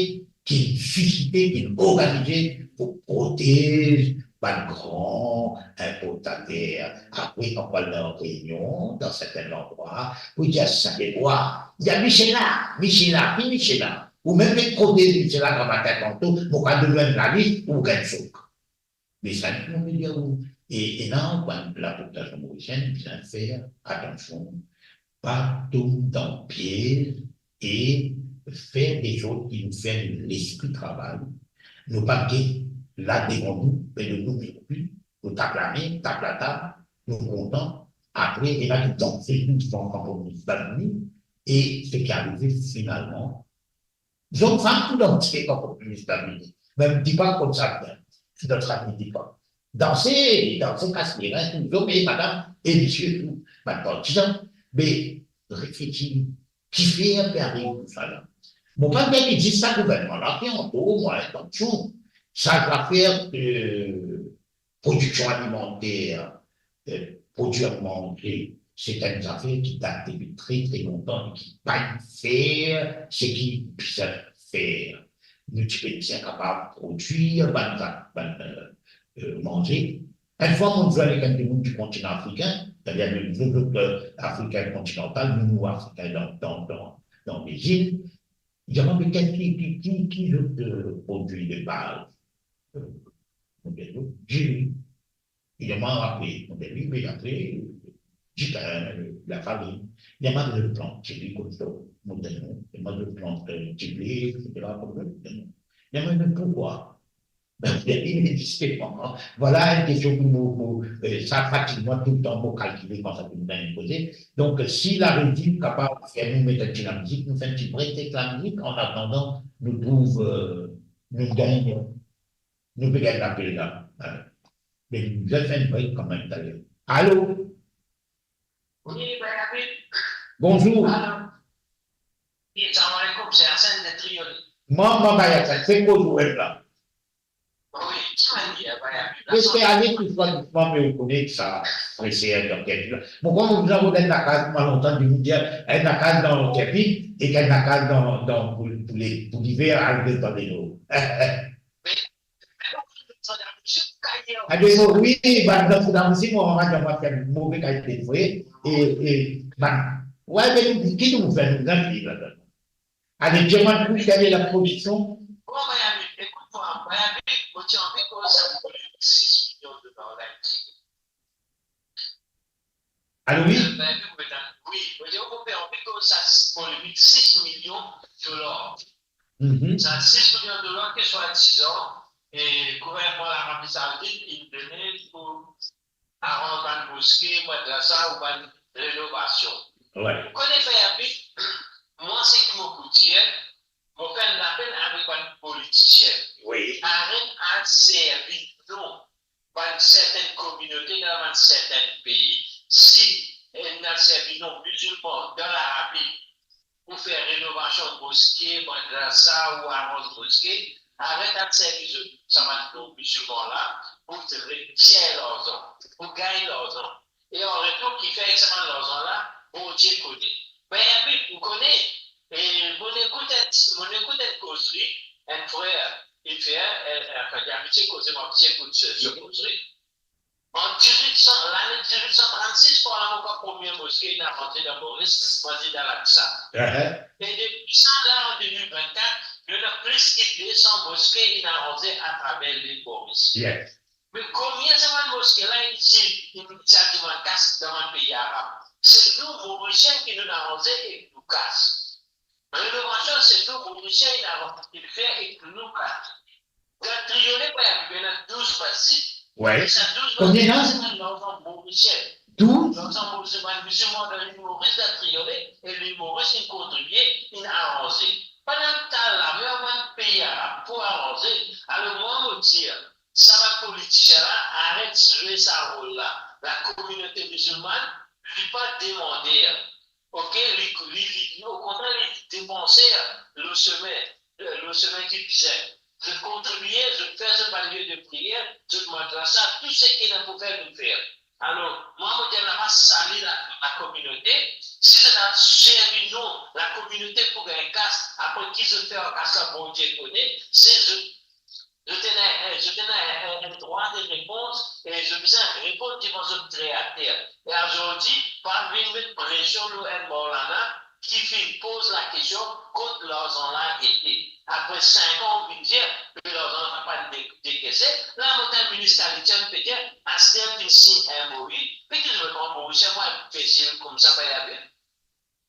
ki sisite, ki organize pou protez bann gran inportater. Apre, kan ou al dan Reynion, dan sertin landrwa, pou dir sa de bwa, dir misie la, misie la, ki misie la. Ou mem pe protez misie la gramatin tanto, mo kapav donn ou enn lalis, ou gagn sok. Me sa ki mo pe dir ou, e, ena bann lapopulasion morisien bizin fer atansion, pa tom dan piez e fer de sort ki nou fer lespri travay. Nou pa get la devan nou, pe donn nou mikro, nou tap lame, tap latab, nou kontan. Apre, ena ki danse, nou divan konpran nou, e seki arive finalman, Zom fam tou dan ti pe konpran Ezetazini. Me mo dir pa kouma sa bien, si dan sa mo dir pa. Danse, danse kas lerin, tou zom e madam, e misie tou, bann partizan, me reflekti, kifer pe ariv tousala la? Mo pa pe dir ki zis sa gouvernman la ki antor mwa, atansion, sa zafer, eh, prodiksion alimanter, eh, prodwir manze, se enn zafer ki dat depi tre, tre lontan e ki pa'nn fer seki bizin fer. Nou ti pe bizin kapav prodwir bann, bann, eh, eh, manze. Enn fwa, mo zwenn ek enn dimoun di kontinan afrikin, setadir nou, nou, eh, Afrikin kontinantal, nou, nou Afrikin dan, dan, dan, dan lezil. Li dir mwa, me ki, ki, ki, ki zot, eh, prodwi de baz? Eh, mo dir li, diri. Li dir mwa, apre, mo dir li, me apre, dipen, eh, lafarin. Li dir mwa, zot plant diri kouma sa? Mo dir non. Li dir mwa, zot plant, eh, dible, etsetera, kouma sa? Mo dir non. Li dir mwa, me poukwa? Be, zisteman, vwala enn kestion ki mo, mo, eh, sa fatig mwa toultan, mo kalkile kan sa finn vinn poze. Donk, si larezim kapav fer nou met enn ti lamizik, nou fer enn ti brek ek lamizik, an atandan nou trouv, eh, nou gagn, nou pe gagn lapel la. Eh, me nou bizin fer enn brek kanmem taler. Alo? Wi, Bayabi. Bonzour. Alo. Wi, salam aleykoum, se Hassan de Trioli. Mama Bayabi, se koz ou la? Wi, ki manier, Bayabi? Mo pe ale dousman, dousman, me ou kone sa, freser dan Kerpik la. Mo krwar mo bizin rod enn lakaz, kouma lontan dimoun dir, enn lakaz dan Kerpik, e enn lakaz dan, dan, pou, pou le, pou liver, al dan Tabeno. Abe, mo, wi, bann dan Fouda Moussi, mo, mo, mo, mo, mo, mo, mo, e, e, bann, wi, me ki nou fer, nou gagn ladan. Ale, dir mwa, nou gagn laprodiksion. Bon, Bayabi, ekout mwa, Bayabi, mo ti anvi koz avek ou sis milion dolar la. Alo, wi? Bayabi, mo pe tann. Wi, mo dir ou, mo pe anvi koz sa polemik sis milion dolar. Mhm. Sa sis milion dolar ki swadizan, e gouvernman Larabi Saoudit inn done pou aranz bann moske, madrasa ou bann renovasion. Wi. Ou kone, Payabit, mwa seki mo pou dir, mo fer enn lapel avek bann politisien. Wi. Aret al servi non bann sertin kominote dan bann sertin pei, si, eh, inn al servi non mizilman dan Larabi pou fer renovasion moske, madrasa ou aranz moske, aret al servi zot, sa bann non mizilman la, pou retir larzan, pou gagn larzan. E an retour, ki fer ek sa bann larzan la, Bondie kone. Payabit, ou kone, e mo ekout enn, mo ekout enn kozri, enn frer, enn frer, enn, enn, enn, li abitie koze, mo abitie ekout so, so kozri. An dizwit san, lane dizwit san trannsis, par la, mo krwar, premie moske inn aranze dan Moris, mo dir dan Laksa. Aha. E depi sa la, an de mil vennkat, nou ena plis ki de san moske inn aranze atraver lil Moris. Yes. Me konbien sa bann moske la inn tir, inn tir dimann kas dan bann pei arab? Se nou, Morisien, ki nou aranze ek nou kas. Renovasion, se nou, Morisien, inn aranze, inn fer ek nou kas. Dan Triolet, pa ena douz masjid. Wi. E sa douz masjid la, se bann larzan Morisien. Douz? Larzan Morisien, bann mizilman dan lil Moris, dan Triolet, e lil Moris inn kontribie, inn aranze. Pandan ki ta la, mem bann pei arab pou aranze. Alor, mwa, mo dir, sa bann politisien la, aret zwe sa rol la. Lakominote mizilman, li pa demann, ok, li, li, li, okontrer, li depanser lor semin, eh, lor semin ki bizin. Zot kontribie, zot fer zot bann lie de priyer, zot madrasa, tou seki ena pou fer, nou fer. Alor, mwa, mo dir, nou pa sali la, lakominote. Si zot ena servi non lakominote pou gagn kas, apre ki zot fer ar kas la, Bondie kone, se zot, zot ena, eh, zot ena, eh, eh, enn drwa de repons, e zot bizin reponn devan zot Kreater. E azordi, pa vinn met presion lor enn Maulana ki finn poz lakestion kot larzan la ete. Apre sink an, ou vinn dir, me larzan la pa de-, dekese. La, mo tann minis Kalitcham pe dir, aster finn sign M O U, me ki zot pran Morisien, mwa, fasil koumsa, pa ena bien.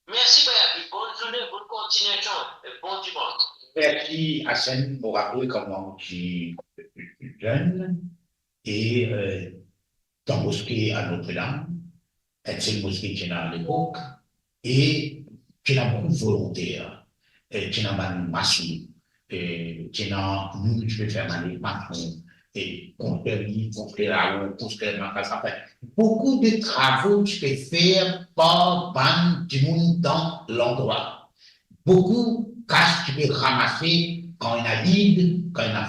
Mersi, Payabit. Bonn zourne, bonn kontinuasion, e bon dimans. Mersi, Hassan. Mo rapel kouma ti zenn, e, eh, dan moske a Notre-Dame, enn sel moske ti ena alepok, e ti ena boukou volonter, e ti ena bann mason, e ti ena nou, ti pe fer bann mason, e konstrir li, konstrir lao, konstrir makas, anfin, boukou de travo ti pe fer par bann dimoun dan landrwa. Boukou kas ti pe ramase kan ena Eid, kan ena,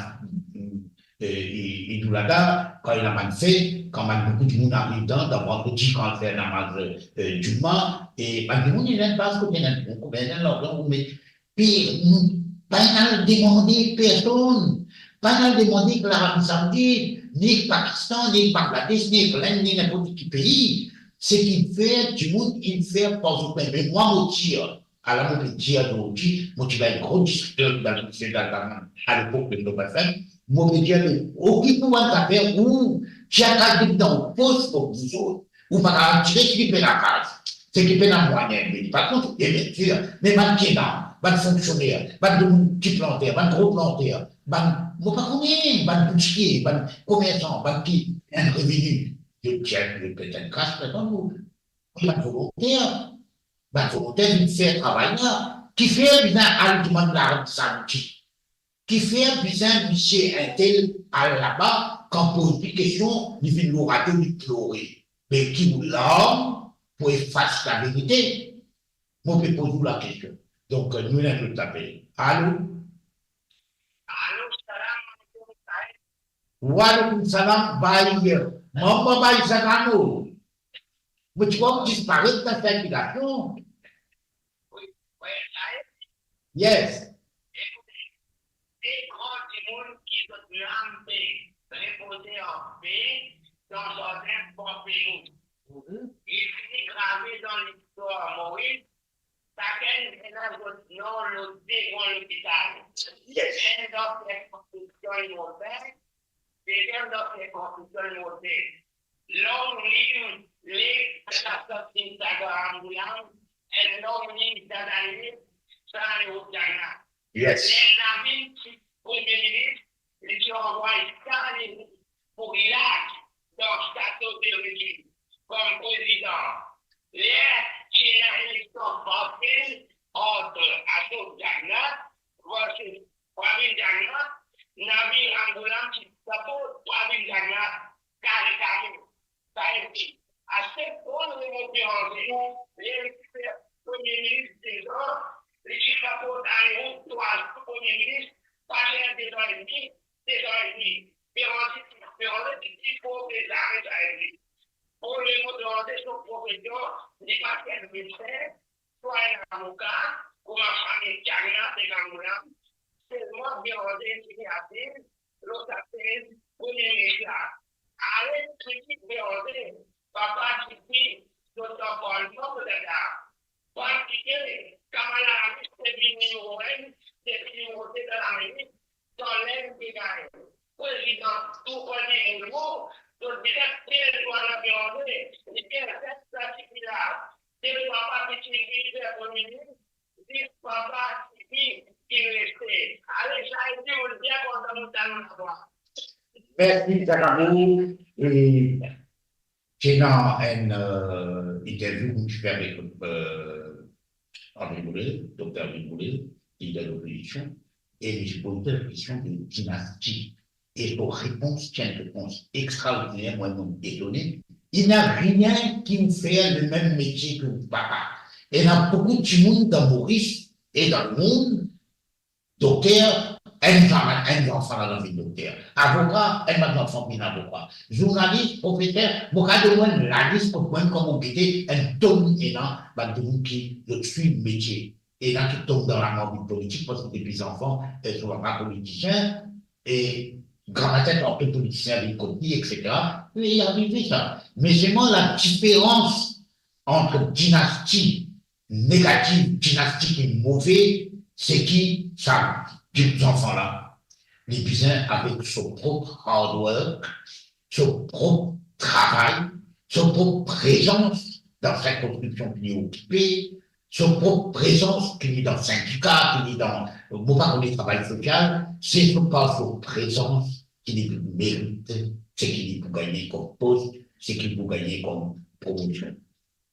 eh, Eid ul Adha, kan ena bann fet, kan bann boukou dimoun ariv dan, dan vandredi, kan fer namaz, eh, Juma, e bann dimoun ena enn baz kot ena enn bon, ena enn larzan pou met. Pe nou pa ena al demande personn, pa ena al demande ek Larabi Saoudit, ni ek Pakistan, ni ek Bangladesh, ni ek Lind, ni ninport ki pei. Seki fer, dimoun inn fer par zot mem. Me mwa, mo dir, ala mo pe dir azordi, mo ti gagn gro diskisyon dan lemision Daltaman, alepok de Top F M, mo pe dir, okip ou bann zafer ou, ti al gagn dan ou pos, mo pou zot. Ou pa kapav tire seki pena kaz, seki pena mwayin, me li pa kont, e biensir, me bann ki ena, bann fonksioner, bann dimoun ti planter, bann gro planter, bann, mo pa kone, bann boutie, bann komersan, bann ki enn revini, zot ti al, zot pe tann kas, pe tann ou. Bann volonter, bann volonter vinn fer travay la, kifer bizin al demann Larabi Saoudit? Kifer bizin misie entel al laba, kan poz li kestion, li vinn lor radio, li plore? Be ki ou larm pou efas laverite? Mo pe poz ou lakestion. Donk, nou ena enn lot apel. Alo? Alo, salam aleykum, Said. Wa aleykum salam, bhai. Mama bhai Sagano. Mo ti krwar ou disparet dan sirkilasion. Wi, wi, Said. Yes. Ekoute, se gran dimoun ki zot nam pe repoze an pe dan zardin Pamplemousse. Mhm. Li fini grave dan listwar Moris, sakenn ena zot nom lor de gran lopital. Yes. Enn dan sirkonsiksion Moris, deziem dan sirkonsiksion Moris. Long live, live, Said Sagar Ambulance, Yes. Ler Navin ti premie minis, li ti anvway Stalin pou lag dan sato de Redi kom prezidan. Ler ti ena eleksion partiel ant Ashok Jagannath versus Pravin Jagannath, Navin Ramgoolam ti siport Pravin Jagannath kare kare. Savedir, aster Paul Raymond Bérenger, ler li ti fer premie minis dezan, li ti siport anou trwa premie minis, pa ler dezan edmi, dezan edmi. Bérenger ti, Bérenger ti, ti progrese, savedir. Paul Raymond Bérenger, so profesion, li pa ti enn medsin, swa enn avoka, kouma fami Jagannath ek Ramgoolam, selman Bérenger ti vinn asiz lor sa sez premie minis la. Aret kritik Bérenger, papa ti dir, zot dan parlman, zot ena. Parski Kamala Harris ti vinn nimero enn depi nimero de dan Lamerik, dan Lenn pe gagn prezidan tou parmi lezot, zot bizin fer zwa la Bérenger, li bizin fer sa tifi la. Se papa ki ti vinn fer premie minis, zis papa ki vinn, ki reste. Ale, sa ete, on bien kontan nou tann lavwa. Mersi, Zakabu. E ti ena enn, euh, interview ki mo ti fer avek, euh, André Bourrel, Dokter André Bourrel, lider lopozision, e li ti poz li kestion de dinasti. E so repons ti enn repons extraordiner, mwa, mo etone. Il n'a rien qui nous fait le même métier que papa. Ena boukou dimoun dan Moris e dan lemond, dokter, enn fam, enn zanfan la vinn dokter. Avoka, enn bann zanfan vinn avoka. Zournalis, profeser, mo kapav donn enn lalis kot mwa, kouma mo gete, enn tonn ena bann dimoun ki zot swiv metie. Ena ki tom dan lamarbit politik, parski depi zanfan, eh, so papa politisien, e gramatin, anpil politisien vinn kot li, et cetera. Me li arive sa. Me selman ladiferans ant dinasti negativ, dinasti ki move, se ki sa zanfan la, li bizin avek so prop hard work, so prop travay, so prop prezans dan sirkonstriksion ki li okipe, so prop prezans ki li dan sindika, ki li dan, mo pa kone, travay sosial, se par so prezans ki li pou merit seki li pou gagne kom post, seki li pou gagne kom promosion.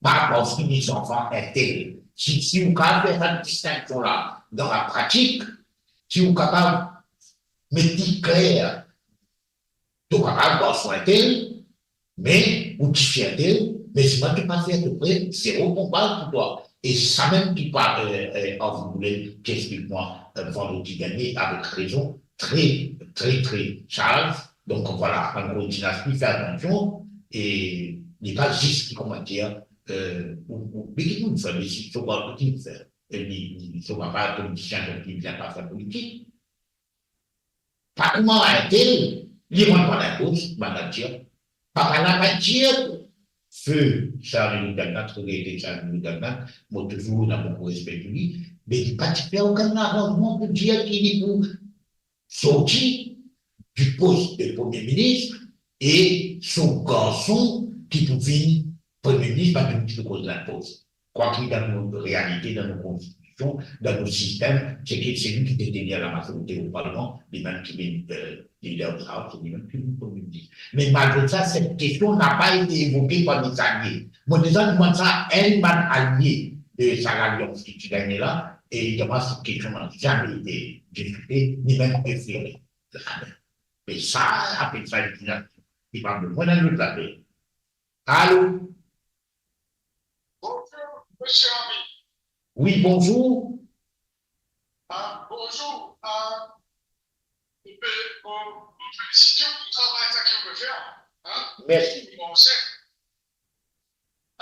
Pa parski li zanfan entel. Si, si ou kapav fer sa distinksion la dan lapratik, si ou kapav met li kler, to kapav garson entel, me ou tifi entel, me si mwa to pa fer to pre, zero konpa pou twa. E sa mem ki pa, eh, eh, André Bourrel ti explik mwa, eh, vandredi dernie avek rezon, tre, tre, tre saz. Donk, vwala, ankor enn dinasti, fer atansion, e li pa zis ki, kouma dir, eh, ou, ou, me ki nou fer, me si so papa ki nou fer, e li, li, so papa politisien, donk li vinn pa fer politik. Pa kouma entel, li rann pa dan pos, bann la dir. Papa la pa dir, feu Charles Louis Gagnac, regrete Charles Louis Gagnac, mo touzour ena boukou respe pou li, me li pa ti fer okenn laranzman pou dir ki li pou sorti di pos de premie minis e so garson ki pou vinn premie minis, pa ki ti koz la pos. Kwaki dan nou realite, dan nou konstitision, dan nou sistem, se ki, se li ki detenir lamazorite o parlman, li mem ki vinn, eh, leader of the House, li mem ki vinn premie minis. Me malgre sa, set kestion napa ete evoke par lezot alie. Mo deza demann sa enn bann alie de sa lalians ki ti gagne la, e li dir mwa set kestion la zame ete diskite, ni mem efere. Zame. Me sa, apel sa enn dinasti. Li pa bizin, mwa, enn lot lapel. Alo? Bonzour, misie Ami. Wi, bonzour. Ah, bonzour. Ah, nou pe, nou, nou felisite ou pou travay sa ki ou pe fer, hein? Mersi. Bon, se,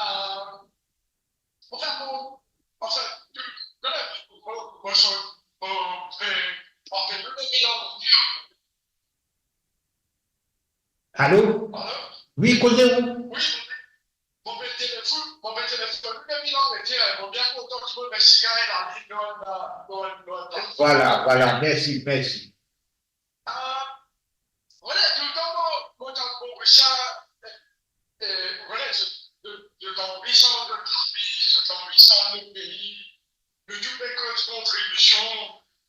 ah, anfin, bon, anfin, nou, nou, nou, nou, nou, nou, nou, nou, nou, nou, nou, nou, Alo? Alo? Wi, koze ou? Wi, mo pe telefone, mo pe telefone, me mi Langleter, mo bien kontan ki mo resi gagn laliy, nou, nou, nou, nou. Vwala, vwala, mersi, mersi. Ah, vwala, toultan mo, mo tann bon sa, eh, eh, vwala, se, de, de tann bon sa, de tann bon sa, de pei, de tou bann kontribision,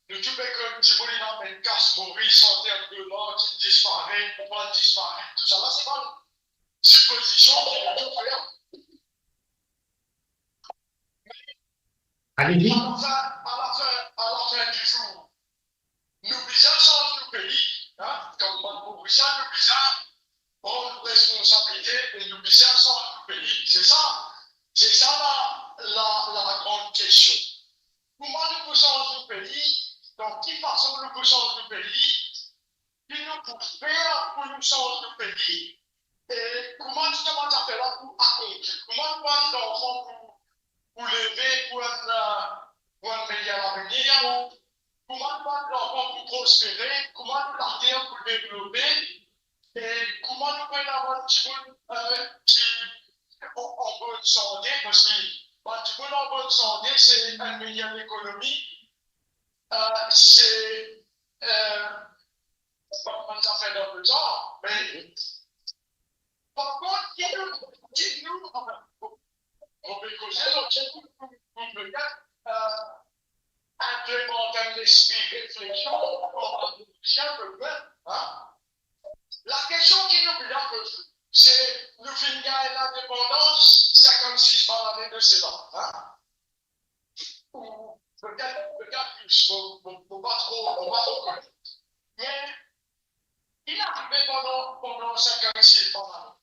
Nou tou pe konn dimoun inn amenn kas Moris, santer de lar, ki disparet, pou pa disparet, tousala se bann sipozision ki nou tou fer. Alezi. Alafin, alafin, alafin di zour, nou bizin sanz nou pei, hein, kouma bann Morisien, nou bizin pran nou responsabilite e nou bizin sanz nou pei. Se sa, se sa la, la, la gran kestion. Kouma nou pou sanz nou pei? Dan ki fason nou pou sanz nou pei? Ki nou pou fer pou nou sanz nou pei? E kouma nou koumans zafer la pou akonpli? Kouma nou bann zanfan pou, pou leve pou enn, pou enn meyer lavenir? Kouma nou bann zanfan pou prospere? Kouma nou later pou devlope? E kouma nou pou ena bann dimoun, eh, ki an, an bonn sante? Parski bann dimoun an bonn sante, se enn meyer lekonomi. Eh, se, eh, bann, bann zafer dan lezar, me par kont, ki nou, ki nou, anfin, mo pe koze, donk, ki nou, nou, nou, eh, inplimant enn lespri refleksion, kouma nou, hein? Lakestion ki nou bizin poze, se nou finn gagn lindepandans sinkannsis bann lane de sela, hein? Ou petet, petet plis, mo, mo, mo pa tro, mo pa tro kone. Me, ki arive pandan, pandan sinkannsis bann lane?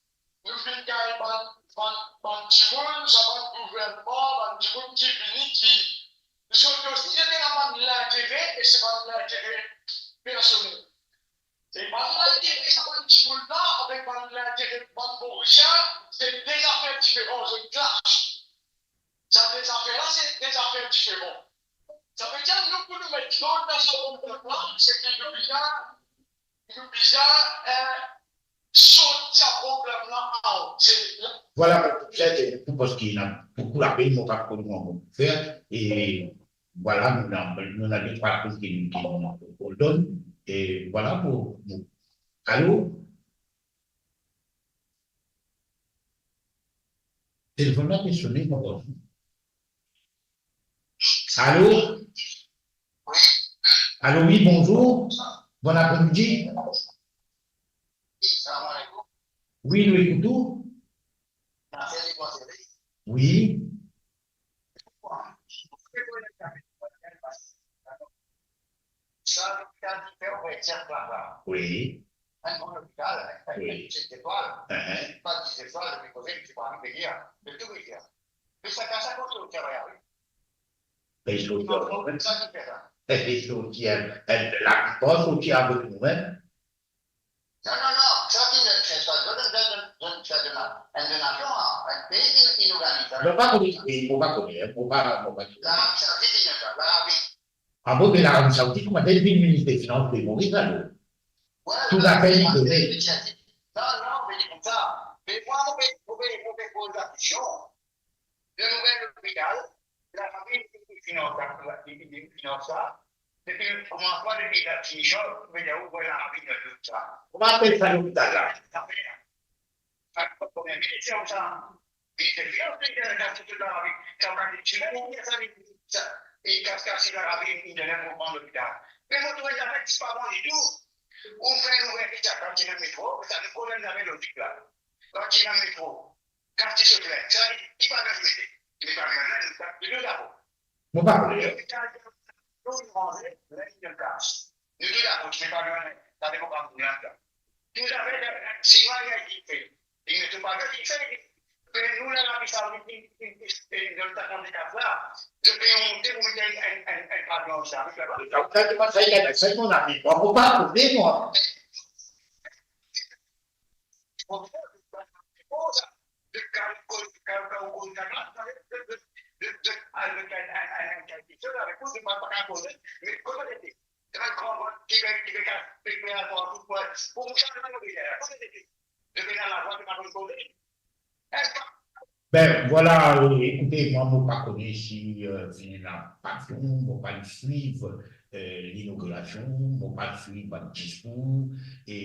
Nou finn gagn bann, bann, bann dimoun, sa bann gouvernman, bann dimoun ki vini, ki, zot osi, zot ena bann lintere, e se bann lintere personel. E bann lintere sa bann dimoun la, avek bann lintere bann Morisien, se de zafer diferan, zot klash. Sa de zafer la, se de zafer diferan. Savedir nou, pou nou met lord dan sa problem la, se ki nou bizin, nou bizin, eh, sort sa problem la out. Se la. Vwala, mo pou fer, se pou, parski ena boukou lapel, mo pa konn kouma mo pou fer, e vwala, nou ena, nou ena de trwa koze ki, ki nou pou donn, e vwala pou, pou, alo? Telefonn la pe sone, mo pa konn. Alo? Wi. Alo, wi, bonzour. Bon apremidi. Wi, salam aleykoum. Wi, nou ekout ou. Wi. Sa, lopital ki fer ouvertir la, la. Wi. Enn gran lopital, enn, wi, enn zetwal. Enn. Pa diz zetwal, me koze, se pa arive, me tou arive. Me sa, sa, sa, kote ou travay, wi. Pe sorti, non, non, sa ki fer sa. Pe sorti, enn, enn, la, pa sorti avek nou, hein. Non, non, non, sa ki nou fer sa, donn, donn, donn, donn sa, donn, enn donasion, hein, enn pei ki, ki nou organiz sa. Mo pa kone, mo pa kone, hein, mo pa, mo pa kone. Larabi Saoudit, li finn sa, Larabi. Ah bon, me Larabi Saoudit, kouma li vinn minis de finans pe Moris, alor? Wi, tou zafer li done. Non, non, me li koumsa. Me mwa, mo pe, mo pe, mo pe poz lakestion. Li ouver lopital, Larabi, li finans sa, li, li, li finans sa. Depi koumansman, depi la finision, ou pe dir ou vwar Larabi dan tout sa. Kouma apel sa lopital la? Sa fer. Sa pa problem. Li dir sa. Li dir, li dir, li dir, sa, li kas kas Larabi, li donn enn bon lopital. Me mo trouv zafer ti pa bon ditou. Ou fer nou ver ki sa, kan ti ena metro, sa nou problem zame lozik la. Kan ti ena metro, Kartie Soleil, sa li, li pa gagn mete. Li pa gagn mete, li pa gagn mete. Mo pa kone. Nou tou dakor, ti pa gagn, sa depan pa moun la. Tou zafer, si nou al gagn dife, li met pa gagn dife, pe nou la, la, sa, li, li, li, li, li, nou ta konn kat la, nou pe monte pou met enn, enn, enn, enn pavyon sa. Sa, sa, sa, sa, sa, sa, mon ami, mo, mo pa kone, mwa. Ben, vwala, ekoute, mwa, mo pa kone si, euh, finn ena pavyon, mo pa'nn swiv, euh, linogirasion, mo pa'nn swiv bann diskour, e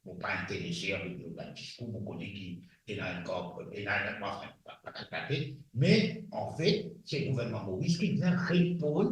mo pa interese avek lor bann diskour, mo kone ki ena enn kar, ena enn, anfin, pa, pa, pa, pa, me, anfet, se gouvernman Moris ki bizin reponn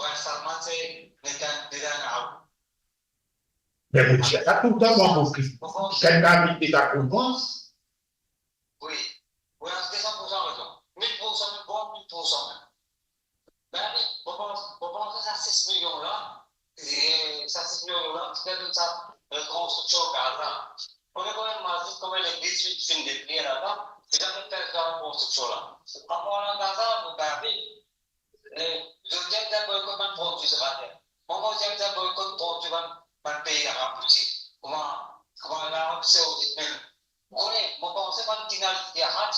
Prinsipaman, se Netan-, Netanyahu. Me mo dir sa toultan, mwa, mo Kris. Mo pans, kel David Netanyahu, mwa. Wi. Wi, ou ena san poursan rezon. Mil poursan, mil bon, mil poursan mem. Be wi, mo pans, mo pans sa sis milion la, e, sa sis milion la, ti pe donn sa, e, konstriksion Gaza. Ou konn kouma, kouma legliz finn, finn detrir laba, ti zame fer sa konstriksion la. An parlan Gaza, mo, be wi, e, zot dir zot boykot bann prodwi Izrael. Mwa, mo dir zot boykot prodwi bann, bann pei Arab osi. Kouma, kouma Larab Saoudit mem. Ou kone, mo panse bann Tina Lidia Hat,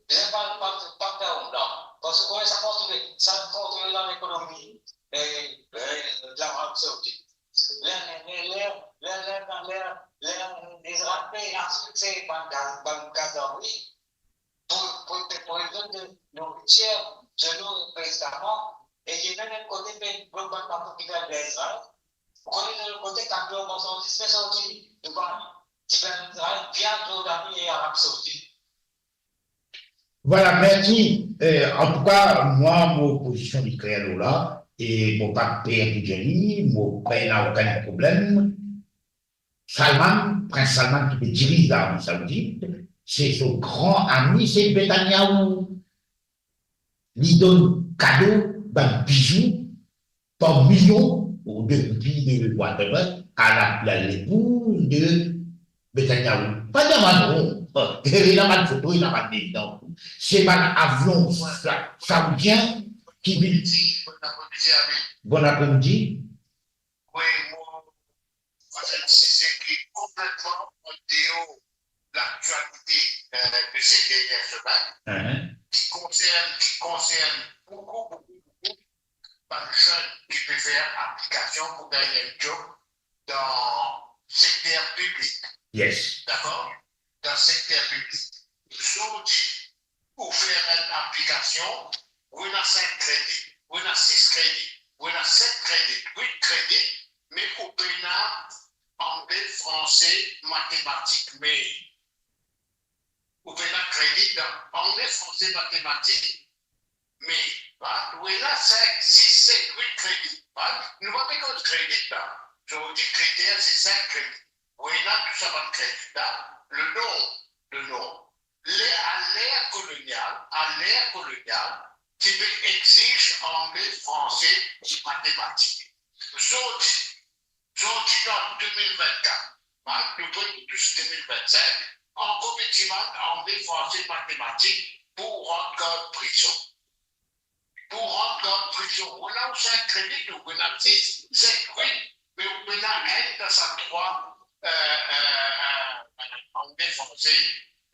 bizin pa, pa, pa fer omla. Parski ou kone sa kontrole, sa kontrole dan lekonomi, e, e, Larab Saoudit. Ler, ler, ler, ler, ler, ler, ler Izrael pe aspikse bann Ga-, bann Gazawi pou, pou, pou, pou li donn de nouritir, delo e medikaman, e li mem kote pe blok bann bato ki pe al ver Izrael. Ou kone, de lot kote, kamion marsandiz pe sorti Dubai, ti pe al Izrael via Zordani e Arabi Saoudit. Vwala, mersi. Eh, antouka, mwa, mo pozision li kler lor la, e mo pa per pou dir li, mo pena okenn problem. Salman, Prins Salman ki pe diriz Larabi Saoudit, se so gran ami, se Netanyahu. Li donn kado bann bizou par milion, ou de roupi, de whatever, a la, la, lepouz de Netanyahu. Pa dir mwa non. Ena bann foto, ena bann lezanp. Se bann avion sa-, saoudien ki vinn. Bon apremidi. Wi, mo, mo enn size ki konpletman an deor laktialite, eh, de se dernie semenn, ki konsern, ki konsern boukou, boukou, boukou bann zenn ki pe fer aplikasion pou gagn enn job dan sekter piblik. Yes. Dakor? Dan sekter piblik. Zordi, ou fer enn aplikasion, ou ena sink kredi, ou ena sis kredi, ou ena set kredi, wit kredi, me ou pena angle, franse, matematik, me ou pena kredi dan angle, franse, matematik, me, va, ou ena sink, sis, set, wit kredi, va, nou pa pe koz kredi la. Zordi kriter se sink kredi. Ou ena tou sa bann kredi la, le nom, le nom. Ler, a ler kolonial, a ler kolonial, ti pe egzig angle, franse, matematik. Zordi, zordi dan de mil vennkat, mal, nou pre pou tous de mil vennsink, ankor pe dimann angle, franse, matematik pou rant gard prizon. Pou rant gard prizon, ou ena ou sink kredi, ou ena sis, set, wit, me ou pena enn dan sa trwa, eh, eh, eh, angle, franse,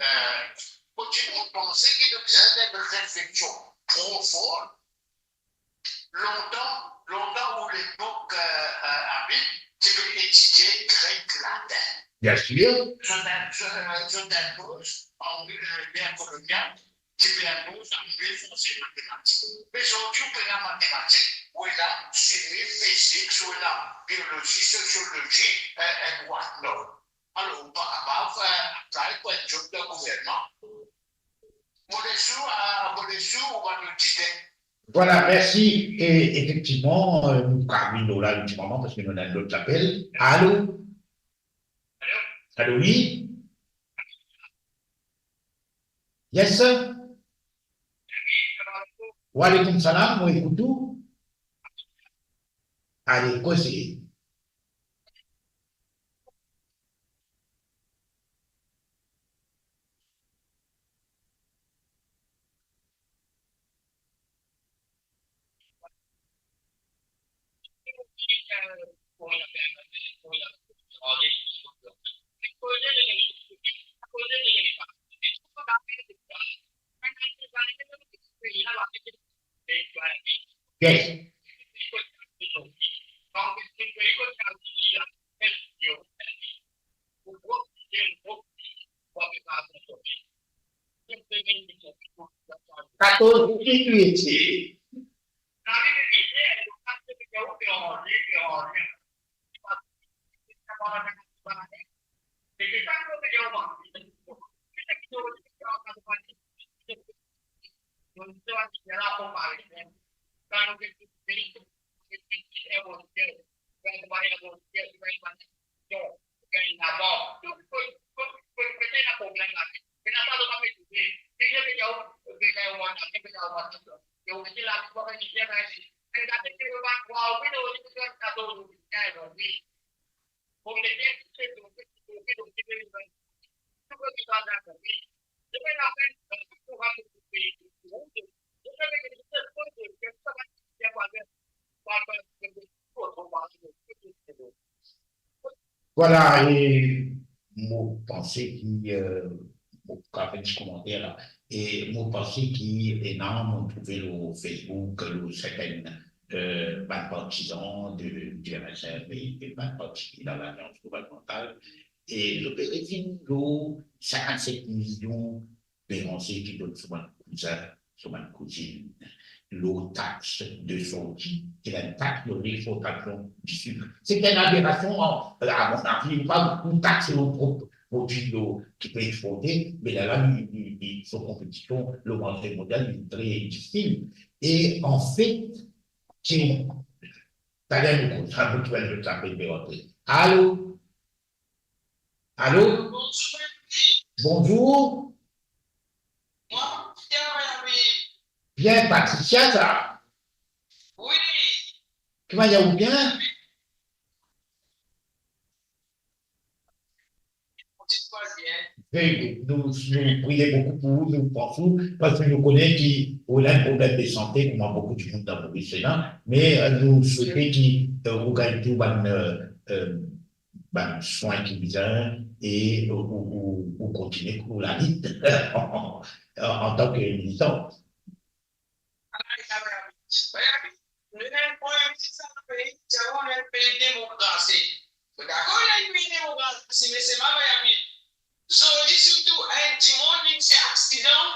eh, mo dimoun panse ki nou bizin enn refleksion profon. Lontan, lontan ou lepok, eh, eh, Abib, ti pe etidie grek, latin. Bien sûr. Zot in-, zot, eh, zot inpoz angle, eh, ler kolonial, ti pe inpoz angle, franse, matematik. Me zordi ou pena matematik, ou ena simi, fizik, ou ena biolozi, sosiolozi, eh, eh, what not. Alor, ou pa kapav, eh, apply pou enn job dan gouvernman. Mo les ou, ah, mo les ou, ou va nou dite. Vwala, mersi. E efektivman, eh, nou kapav vinn lor la, efektivman, parski nou ena lot lapel. Alo? Alo, wi? Yes, sir. Wa alaikum salam, mo ekout ou. Ale, koze. Yes. Katorz minit. Vwala, e mo panse ki, eh, mo kapav fer ti komanter la. E mo panse ki ena, mo trouve lor Facebook, lor sertenn, eh, bann partizan de, de M S M e, e bann parti dan Lalians Gouvernmantal. E zot pe revinn lor sinkant-set milion Béranger ki donn so bann kouzin, so bann kouzinn, lor tax de sorti, ki ena enn tax lor lexportasion di sik. Se enn aberasion, a mon avi, pa pou taxe lor prop prodwi lor, ki pe exporte, me la, la, li, li, li, so konpetision lor marse mondial, li tre difisil. E anfet, ki, taler nou konn sa, nou trouv enn lot lapel pe rantre. Alo? Alo? Bonzour, Patrick. Bonzour. Mwa, Patricia, Marie. Bien, Patricia, sa? Wi. Kouma i ye, ou bien? Wi. Very good. Nou, nou priye boukou pou ou, nou pran sou, parski nou kone ki ou ena enn problem de sante, kouma boukou dimoun dan Moris ena, me, eh, nou swete ki, eh, ou gagn tou bann, eh, eh, bann swin ki bizin e ou, ou, ou, ou kontinie pou lalit antan ki militan. Nou ena enn Premie Minis dan nou pei, dir ou nou enn pei demokrasi. Mo dakor nou enn pei demokrasi, me selman, Marie, zordi sirtou enn dimoun vinn fer aksidan,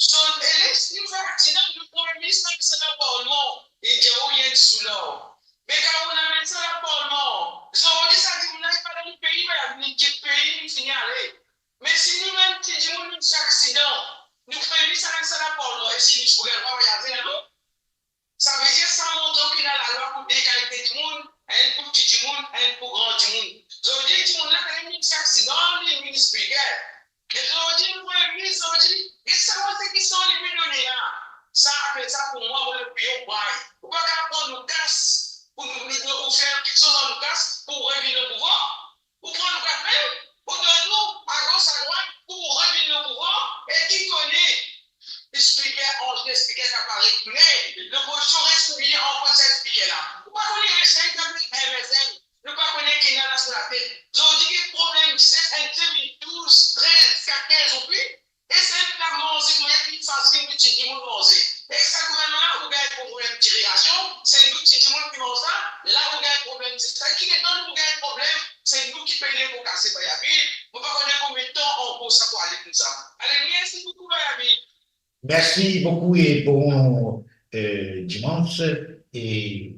so, e les nou fer aksidan, nou Premie Minis amenn sa dan parlman, li dir ou li enn soulard. Me kan ou amenn sa dan parlman, zordi sa dimoun la, li pa dan nou pei, me li kit pei, li fini ale. Me si nou mem ti dimoun nou ti aksidan, nou fer li sa, sa dan parlman, eski nou ti pou gagn drwa vwayaze la, non? Savedir sa montre ki ena lalwa pou de kalite dimoun, enn pou ti dimoun, enn pou gran dimoun. Zordi dimoun la, kan li ti aksidan, li vinn spiker. E zordi nou Premie Minis, zordi, get sa montre ki son li pe done la. Sa, apel sa pou mwa, mo lepiyon pray. Ou pa kapav pran nou kas, pou nou, nou, nou, ou fer kiksoz ar nou kas, pou revinn o pouvwar. Ou pran nou kas mem, ou donn nou agos adwat pou revinn o pouvwar, e ki kone, spiker, ansien spiker kapav retounen, lopozision res oubliye ankor sa spiker la. Ou pa kone res enn M S M, nou pa kone ki ena la sou latet. Zordi ki problem, se enn de mil douz, trez, katorz, ou pli, e se la manze, mwayin ki fasil pou ti dimoun manze. E sa gouvernman la, ou gagn problem dirigasion, se nou ti dimoun ki manz sa, la ou gagn problem, se sa ki letan nou gagn problem, se nou ki peye pou kase Bayavi. Mo pa kone konbien tan ankor sa pou ale koumsa. Ale, mersi boukou, Bayavi. Mersi boukou e bon, eh, dimans. E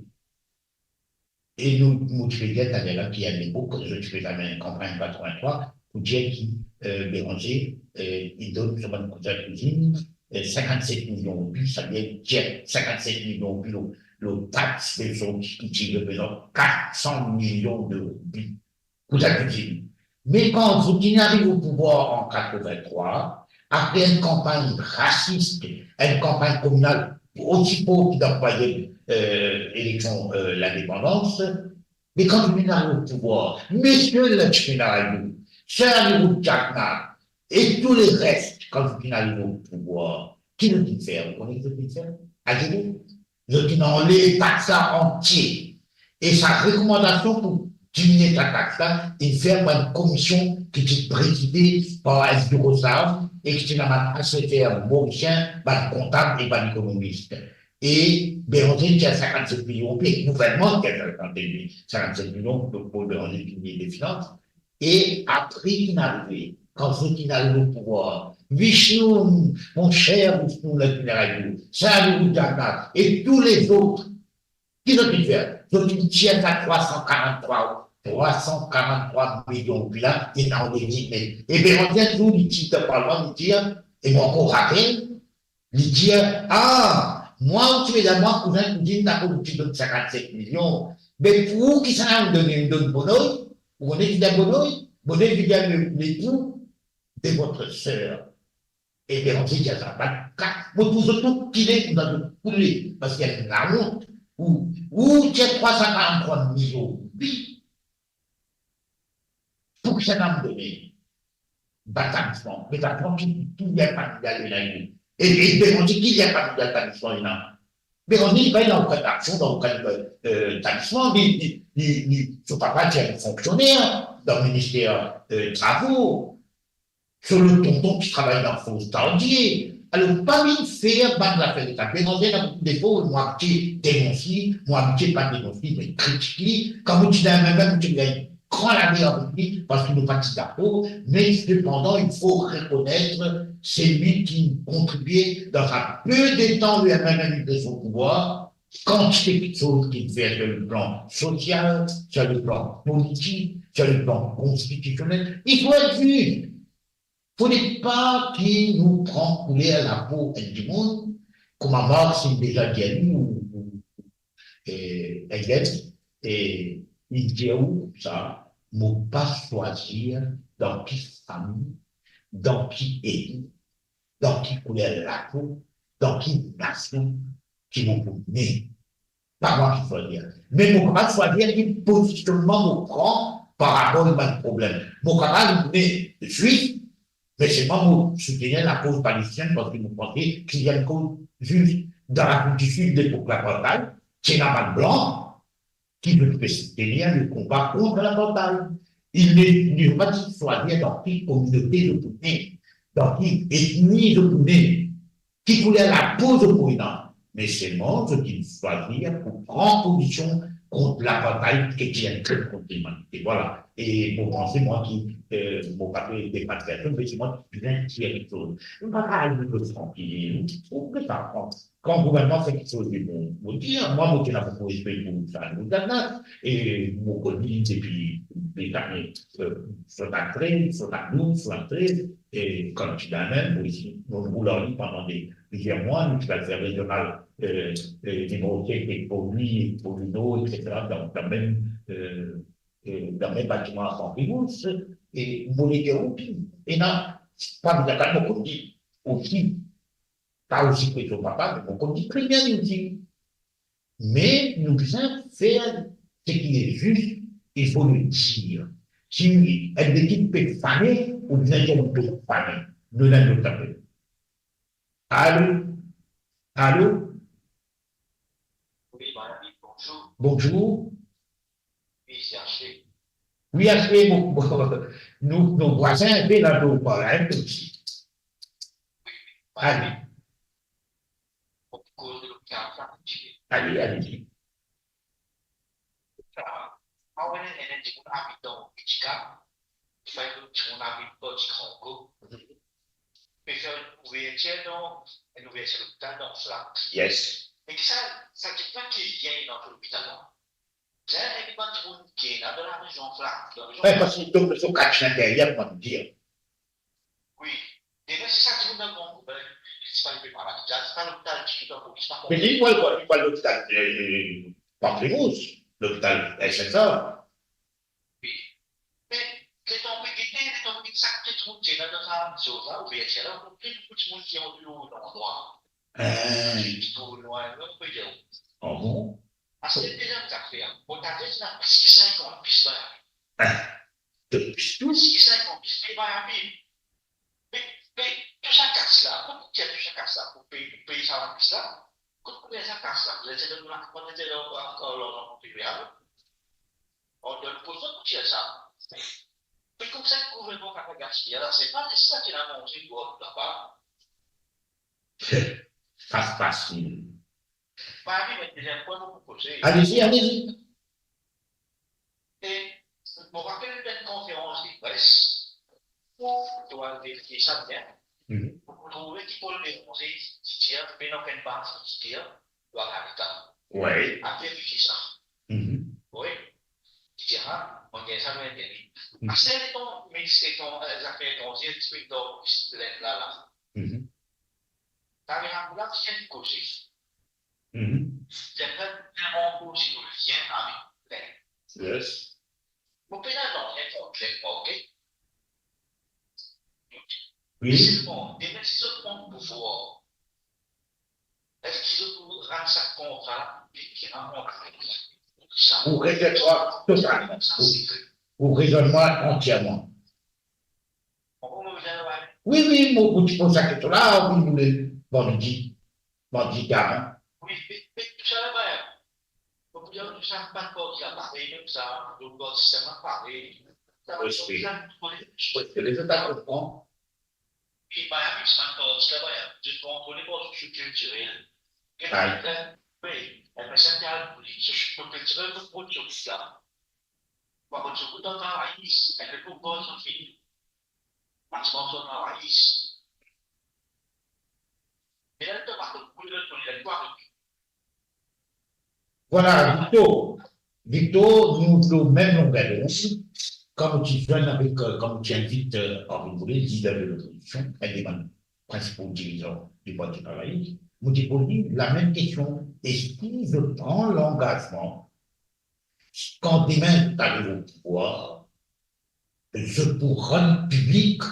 E nou, nou ti pe dir taler la ki a lepok, zot ti pe fer enn kanpagn katrevin-trwa pou dir ki, eh, Béranger, eh, li donn so bann kouzin kouzinn, eh, sinkant-set milion roupi, savedir tir sinkant-set milion roupi lor, lor tax de sorti ki ti reprezant kat san milion de roupi. Kouzin kouzinn. Me kan zot inn ariv o pouvwar an katrevin-trwa, apre enn kanpagn rasis, enn kanpagn kominal osi for ki dan twazyem, eh, eleksion, eh, lindepandans, me kan zot inn ariv o pouvwar, misie Lakshminarayan, Sir Anirudh Jagannath e tou leres, kan zot inn ariv o pouvwar, ki zot inn fer? Ou kone ki zot inn fer? Azenou. Zot inn anlev tax la antie. E sa rekomandasion pou diminie sa tax la, inn fer par enn komision ki ti prezide par enn Yougoslav e ki ti ena bann aseser morisien, bann kontab e bann ekonomis. E Béranger ti ena sinkant-set milion roupi, gouvernman ti ena sinkant-set milion, donk pou Béranger ki minis de finans. E apre ki'nn arive, kan zot inn arive o pouvwar, Vishnu, mon cher Vishnu Lakshminarayan, Sir Anirudh Jagannath e tou lezot, ki zot inn fer? Zot inn tir sa trwa san karant-trwa, trwa san karant-trwa milion roupi la, inn anlev li. Me, e Béranger toultan li ti dan parlman, li dir, e mo ankor rapel, li dir, "Ah, mwa, ou ti pe dir mwa, kouzin kouzinn, akoz ou ti donn sinkant-set milion. Me pou ou, kisannla ou donn, donn bonoy? Ou kone ki dir bonoy? Bonoy vedir le, le pou de votre sœur." E Beranze dir sa, bann kat, mo trouv zot tou kile, kouma zot koule, parski enn lawont, ou, ou tir trwa san karant-trwa mil zordi, pou ki sa ena done? Bann talisman, me talisman ki, ki lien familial ena li? E, e Beranze, ki lien familial talisman ena? Beranze, li pa ena okenn aksion dan okenn, euh, talisman, li, li, li, li, so papa ti enn fonksioner dan minister, euh, travo. So lot tonton ki travay dan Fors Tardieu. Alor, pa vinn fer bann zafer leta. Beranze ena boukou defo, mo abitie denons li, mo abitie pa denons li, me kritik li. Kan mo ti dan M M M, mo ti gagn gran lager avek li, parski nou pa ti dakor, me sepandan, il faut reconnaître, c'est lui qui contribuait dans un peu de temps, le M M M de son pouvoir, kantite kiksoz ki fer sur le plan social, sur le plan politique, sur le plan constitutionnel. Il faut être juste. Fode pa ki nou pran kouler lapo enn dimoun, kouma Marx inn deza dir nou, ou, ou, e, Engels, e li dir ou koumsa, mo pa swazir dan ki fami, dan ki etni, dan ki kouler lapo, dan ki nasion ki mo pou ne. Pa mwa ki swazir. Me mo kapav swazir ki pozisionnman mo pran par rapor bann problem. Mo kapav ne zwif, me selman mo soutenir lakoz palestinien parski mo panse ki enn koz zwif. Dan Lafrik di Sid, lepok lapartheid, ti ena bann blan ki zot pe soutenir le konba kont lapartheid. Li ne, li pa ti swazir dan ki kominote zot pou ne, dan ki etni zot pou ne, ki kouler lapo zot pou ena, me selman zot inn swazir pou pran pozision kont lapartheid ki ti enn krim kont limanite. Vwala. E mo panse, mwa ki, euh, mo pa pe defann personn, me se mwa ki bizin dir kiksoz. Mo pa kapav al trankil, ou pe pa pran. Kan gouvernman fer kiksoz de bon, mo dir, mwa, mo ti ena boukou respe pou Jean-Louis Dalnas, e mo konn li depi dezane, euh, swasanntrez, swasann-douz, swasanntrez, e kan nou ti dan M M M, mo isi, mo roul ar li pandan de, plizier mwa, nou ti al fer rezional, euh, euh, nimero sink ek Port Louis, Port Louis Nord, et cetera, dan, dan mem, euh, euh, dan mem batiman a San Remous, e mo le dir ou, ena, pa bizin, kan mo konn li osi, pa osi pre son papa, me mo konn li tre bien li osi. Me nou bizin fer seki le zis, il faut le dire. Si enn lekip pe fane, ou bizin dir li pe fane. Nou ena enn lot apel. Alo? Alo? Wi, mon ami, bonzour. Bonzour. Wi, se Ashley. Wi, Ashley, mo, mo, nou, nou vwazin inpe la, nou parl inpe osi. Wi, wi. Ale. Mo pou koz lopital sa, ti pe. Ale, ale. Sa, mwa, ena, ena dimoun abit dan Utica, fer enn dimoun abit bor Dikranko, pe fer enn ouvertir dan, enn ouvertir lopital dan Flacq. Yes. Me ki sa, sa dimoun la ki vinn dan lopital la? Bizin enn bann dimoun ki ena dan larezion Flacq, dan larezion Flacq. Wi, parski donk, so kat linteryer, kouma nou dir. Wi. Demin, si sa dimoun dan Gran Koubin, li ti pa, li pe malad, li al, sa lopital ti dan polis, pa konpran. Me li, li pou al, li pou al lopital, euh, Pamplemousse, lopital S S A. Wi. Me letan pe gete, letan pe gete sa ki trouv ti ena dan sa, dan sa, ouvertir la, ou trouv pli boukou dimoun ki anvi lor landrwa. Eh. Ki trouv lwin, non, pe dir. Ah bon? Aster deziem zafer, mo ta dir ena plis ki sinkant bis Miami. Eh. Plis ki sinkant bis, me Miami. Me, me tou sa kas la, kot ki tir tou sa kas la pou pey, pou pey sa bann bis la? Kot pou pey sa kas la? Zot ti donn nou la, zot ti donn nou ankor larzan pou pey, alor? An donn pou zot pou tir sa. Me koumsa gouvernman kapav gaspiy, alor se pa sa ki ena manze, bwar, laba. Sa fasil. Miami, mo deziem pwin mo pou koze. Allez-y, allez-y. E mo rapel enn konferans de pres, pou to al verifie sa bien. Mhm. Pou trouve ki Paul Bérenger ti dir, pena okenn baz ki dir, lwa Kalita. Wi. Al verifie sa. Mhm. Wi. Ti dir, ah, mo gagn sa dan internet. Mhm. Aster letan minis, letan, euh, zafer etranze, ti pe dan Lend la, la. Mhm. Kamera pou la, ti enn koze. Mhm. Ti enn vreman koze lor lien avek Lend. Yes. Mo pena nanye kont Lend, ok? Wi. Selman, demin si zot Eski zot pou rann sa kontra la, ki, ki rann kontra la? Sa ou rezonman totalman. Ou, ou rezonman antierman. Wi, wi, mo, mo ti poz sa kestion la, wi, mo le vandredi, vandredi gamin. Wi, me, me tou sa laba, mo pou dir tou sa, pa parti aparey, mem sa, zot parti sirman aparey. Sa va... Wi, wi. Sa, wi, wi, lezot al konpran. Wi, bann amis, bann parti laba, zot kontrole par zot kiltirel. Wi. Wi, enn personn ki al pou li, so kiltirel, pou, pou zot la. Par kont so bout travay isi, ek le pouvwar zot fini. Maximum so travay isi. E la, to pa konn pou li, to li, to li, to li. Vwala, Victor. Victor, nou lor mem longuer dond. Kan mo ti zwenn avek, euh, kan mo ti invit, euh, Arvin Bourlil, lider de lopozision, enn de bann prinsipo dirizan di Parti Travayis, mo ti poz li lamem kestion, eski zot pran langazman, kan demin zot ariv o pouvwar, zot pou rann piblik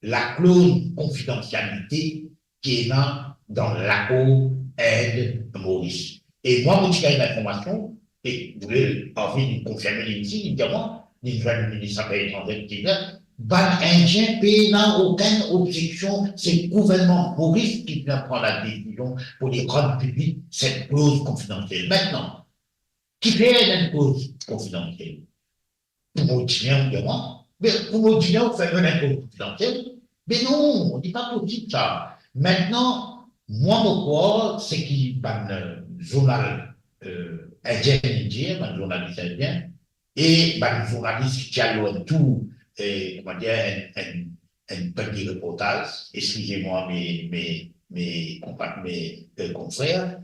lakloz konfidansialite ki ena dan lakor Inde-Moris. E mwa, mo ti gagn linformasion, e Bourlil, Arvin konfirme li isi, li dir mwa, li zwenn minis zafer etranzer, li dir, bann Indien pena okenn obzeksion, se gouvernman Moris ki finn pran ladesizion pou li rann piblik set kloz konfidansiel. Aster, kifer ena enn kloz konfidansiel? Pou mo dime oubien mwa? Me pou mo dime ou fer enn kloz konfidansiel? Me non, li pa posib sa. Aster, mwa mo krwar seki bann, euh, zournal, euh, indien inn dir, bann zournalis indien, e bann zournalis ki ti al lor enn tour, euh, kouma dir, enn, enn, enn bann reportaz, eskize mwa, me, me, me konpa-, me, euh, konfrer,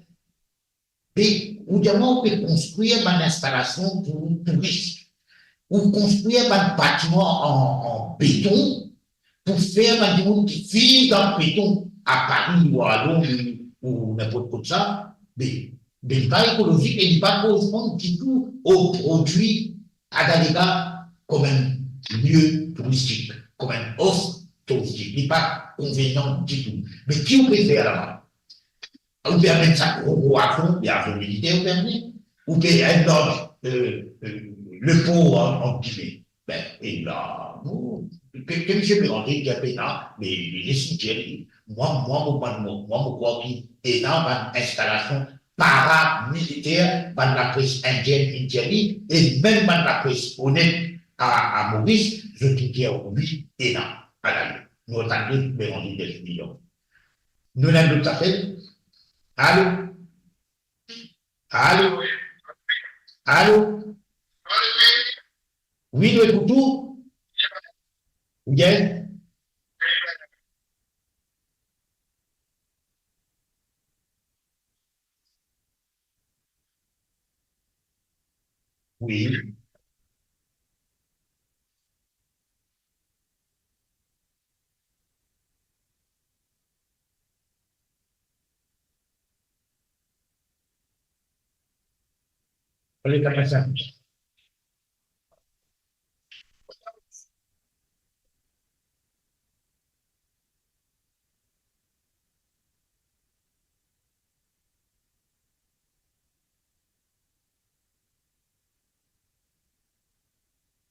Be, ou dir mwa ou pe konstrir bann instalasion pou touris. Ou konstrir bann batiman an, an beton pou fer bann dimoun ki viv dan beton, a Pari ou a Londres ou, ou ninport kot sa. Be, be li pa ekolozik e li pa koresponn ditou o prodwi Adaleka kom enn lie touristik, kom enn of touristik. Li pa konvenian ditou. Me ki ou pe fer laba? Ou pe amenn sa gro, gro avyon, li avyon militer ou pe amenn, ou pe enn lord, euh, euh, le por an, an gime. Be, e la, nou, ke, ke misie Béranger dir pena, me li les li dir li. Mwa, mwa, mo, mwa, mo, mwa, mo krwar ki ena bann instalasion paramiliter, bann lapres indienn inn dir li, e mem bann lapres onet a, a Moris, zot inn dir wi, ena. Ala, nou tann Béranger dir li. Nou ena enn lot zafer. Alo? Alo? Alo? Wi, nou ekout ou. Wi. Wi. Alo, Kamasa.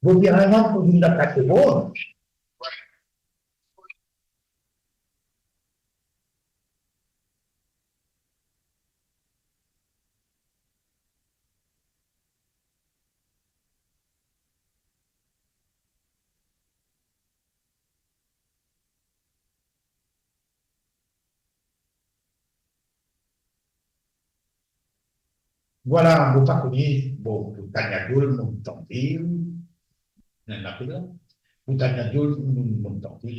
Gouvernman pou vinn dan kat segonn. Vwala, mo pa kone, bon, pou Tania Diol, mo tande, ena lapel la. Pou Tania Diol, mo, mo tande,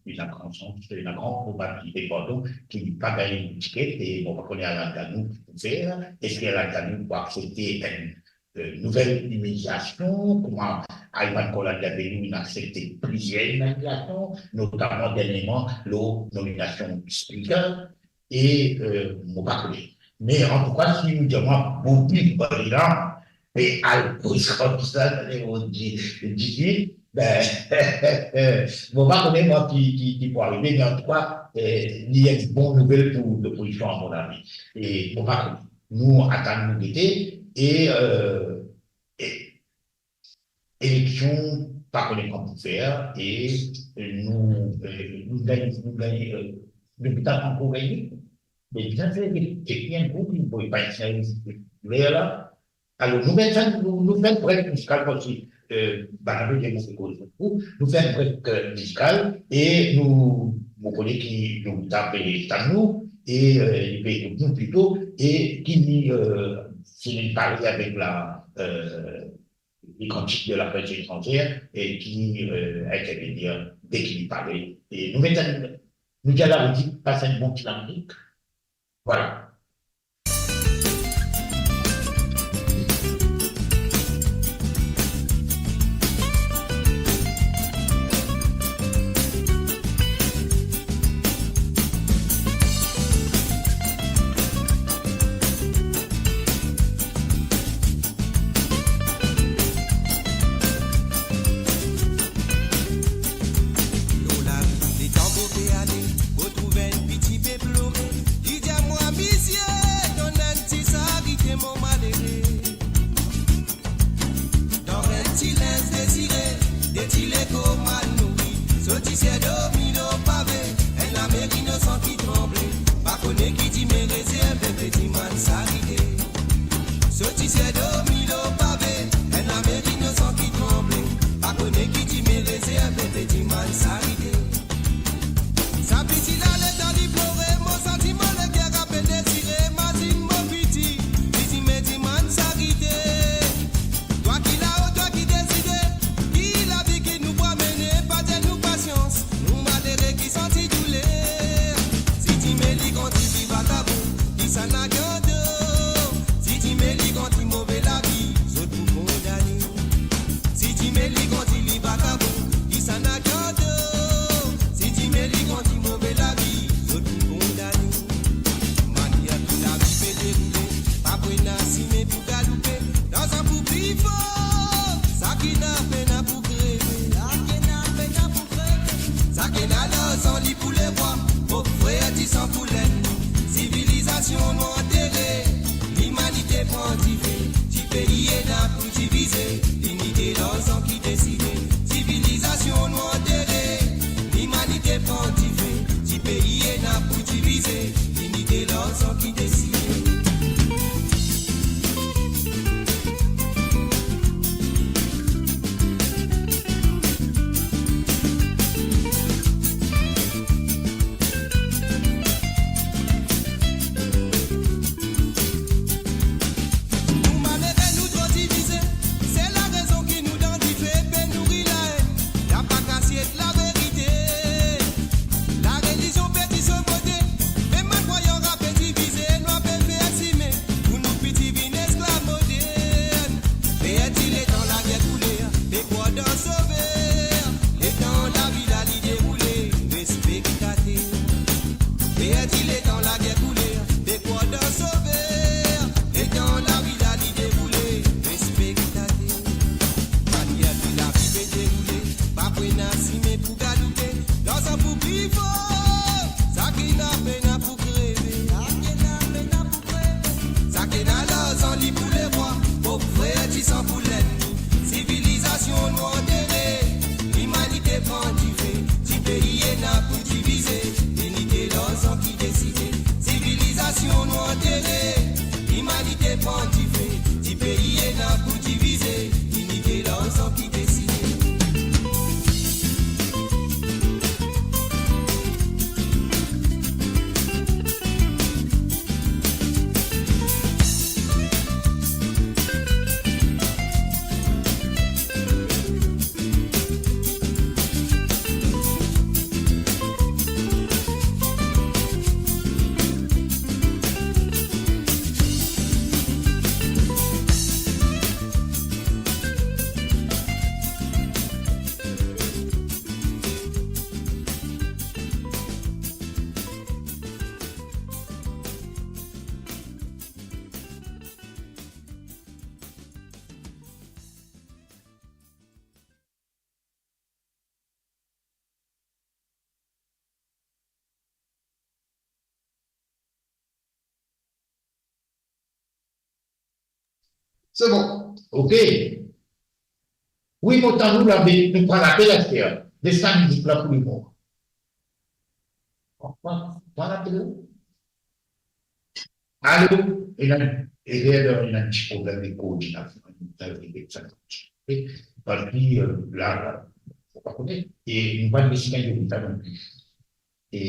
ena gran sans, ena gran probabilite, pardon, ki li pa gagn tiket, e mo pa kone Alan Gano ki pou fer, eski Alan Gano pou aksepte enn, euh, nouvel imiliasion, kouma Ayman Korlandy Abelloo inn aksepte plizier imiliasion, notaman derniereman lor nominasion Speaker, e, euh, mo pa kone. Me antouka, si ou dir mwa Bobby Barilan pe al koz koumsa, mo dir, dir li, Be, mo pa kone mwa ki, ki, ki pou arive, me antouka, eh, li enn bon nouvel pou lopozision, a mon avi. E mo pa kone. Nou atann, nou gete, e, eh, e eleksion, pa kone kan pou fer, e, eh, nou, eh, nou gagn, nou gagn, eh, nou bizin ankor gagne. Me bizin fer, e, e bien pou, pou, pou, pa enn ler la, Alor, nou fer, nou, nou fer enn bref mizikal parski, eh, bann avoy mo pe koz pou, nou fer enn bref, eh, mizikal e nou, mo kone ki nou ta pe tann nou e, eh, li pe ekout nou plito e ki li, eh, fini pare avek la, eh, le kantik de la presse étrangère e ki, eh, intervenir de ki li pare. E nou met enn, nou dir la, nou dir, pas enn bon ti lamizik. Vwala. Lor lari, letan mo pe ale, mo trouv enn piti pe plore. Li dir mwa, misie, donn enn ti sarite mo malere. Dan enn ti linz dezire, de ti lekor mal nouri. Soti ser dormi lor pave, enn lame inosan ki tranble. Pa kone ki dime rezerve pe dimann sarite. Soti ser dormi lor pave, enn lame inosan ki tranble. Pa kone ki dime rezerve pe dimann sarite. Sa piti la, letan li plore, mo santi mo leker pe dezire, mazinn mo piti, li dime dimann sarite. Twa ki lao, twa ki deside, ki lavi ki nou pou amene, pa dir nou pasians, nou malere ki santi douler. Si dime li grandi, li vakabon, kisannla gete? Si dime li grandi, move lavi, zot pou kondane. Si dime li grandi, li vakabon, kisannla gete? Si dime li grandi, move lavi, zot pou kondane. Manier ki lavi pe deroule, pa pou ena sime pou galoupe, larzan pou pli for, sa ki ena pena pou kreve. Sa ki ena pena pou kreve. Sa ki ena larzan li pou lerwa, mo frer disan pou lennmi. Sivilizasion nou antere, limanite pran dife, ti pei ena pou divize, linite larzan ki deside. Sivilizasion nou antere, limanite pran dife, ti pei ena pou divize, linite larzan ki deside. Nou malere, nou tro divize, se larezon ki nou dan dife, pe nouri laenn, napa kasiet laverite. Larelizion pe dir so kote, me malkrwayan pe divize, nwa pe fer sime, pou nou piti vinn esklav modern. Perdi letan lager koule, pe krwar dan Sover, letan lavi la li deroule, respektater. Perdi letan lager koule, pe krwar dan Sover, letan lavi la li deroule, respektater. Manier ki lavi pe deroule, pa pou ena sime pou galoupe, larzan pou pli for, sa ki ena pena pou kreve. Sa ki ena larzan li pou lerwa, mo frer disan pou lennmi. Sivilizasion nou antere, limanite pran dife, ti pei ena pou divize, linite larzan ki deside. Sivilizasion nou antere, limanite pran dife, ti pei ena pou divize, linite larzan ki deside. Se bon. Ok. Wi, mo tann ou la, me nou pran lapel aster. Les sa mizik la pou limor. Pran, pran lapel. Alo, ena, ena, ena enn ti problem de koordinasion, nou pe res sa. Parski, euh, la, la, nou pa kone, e nou pa resi dan lopital non pli. E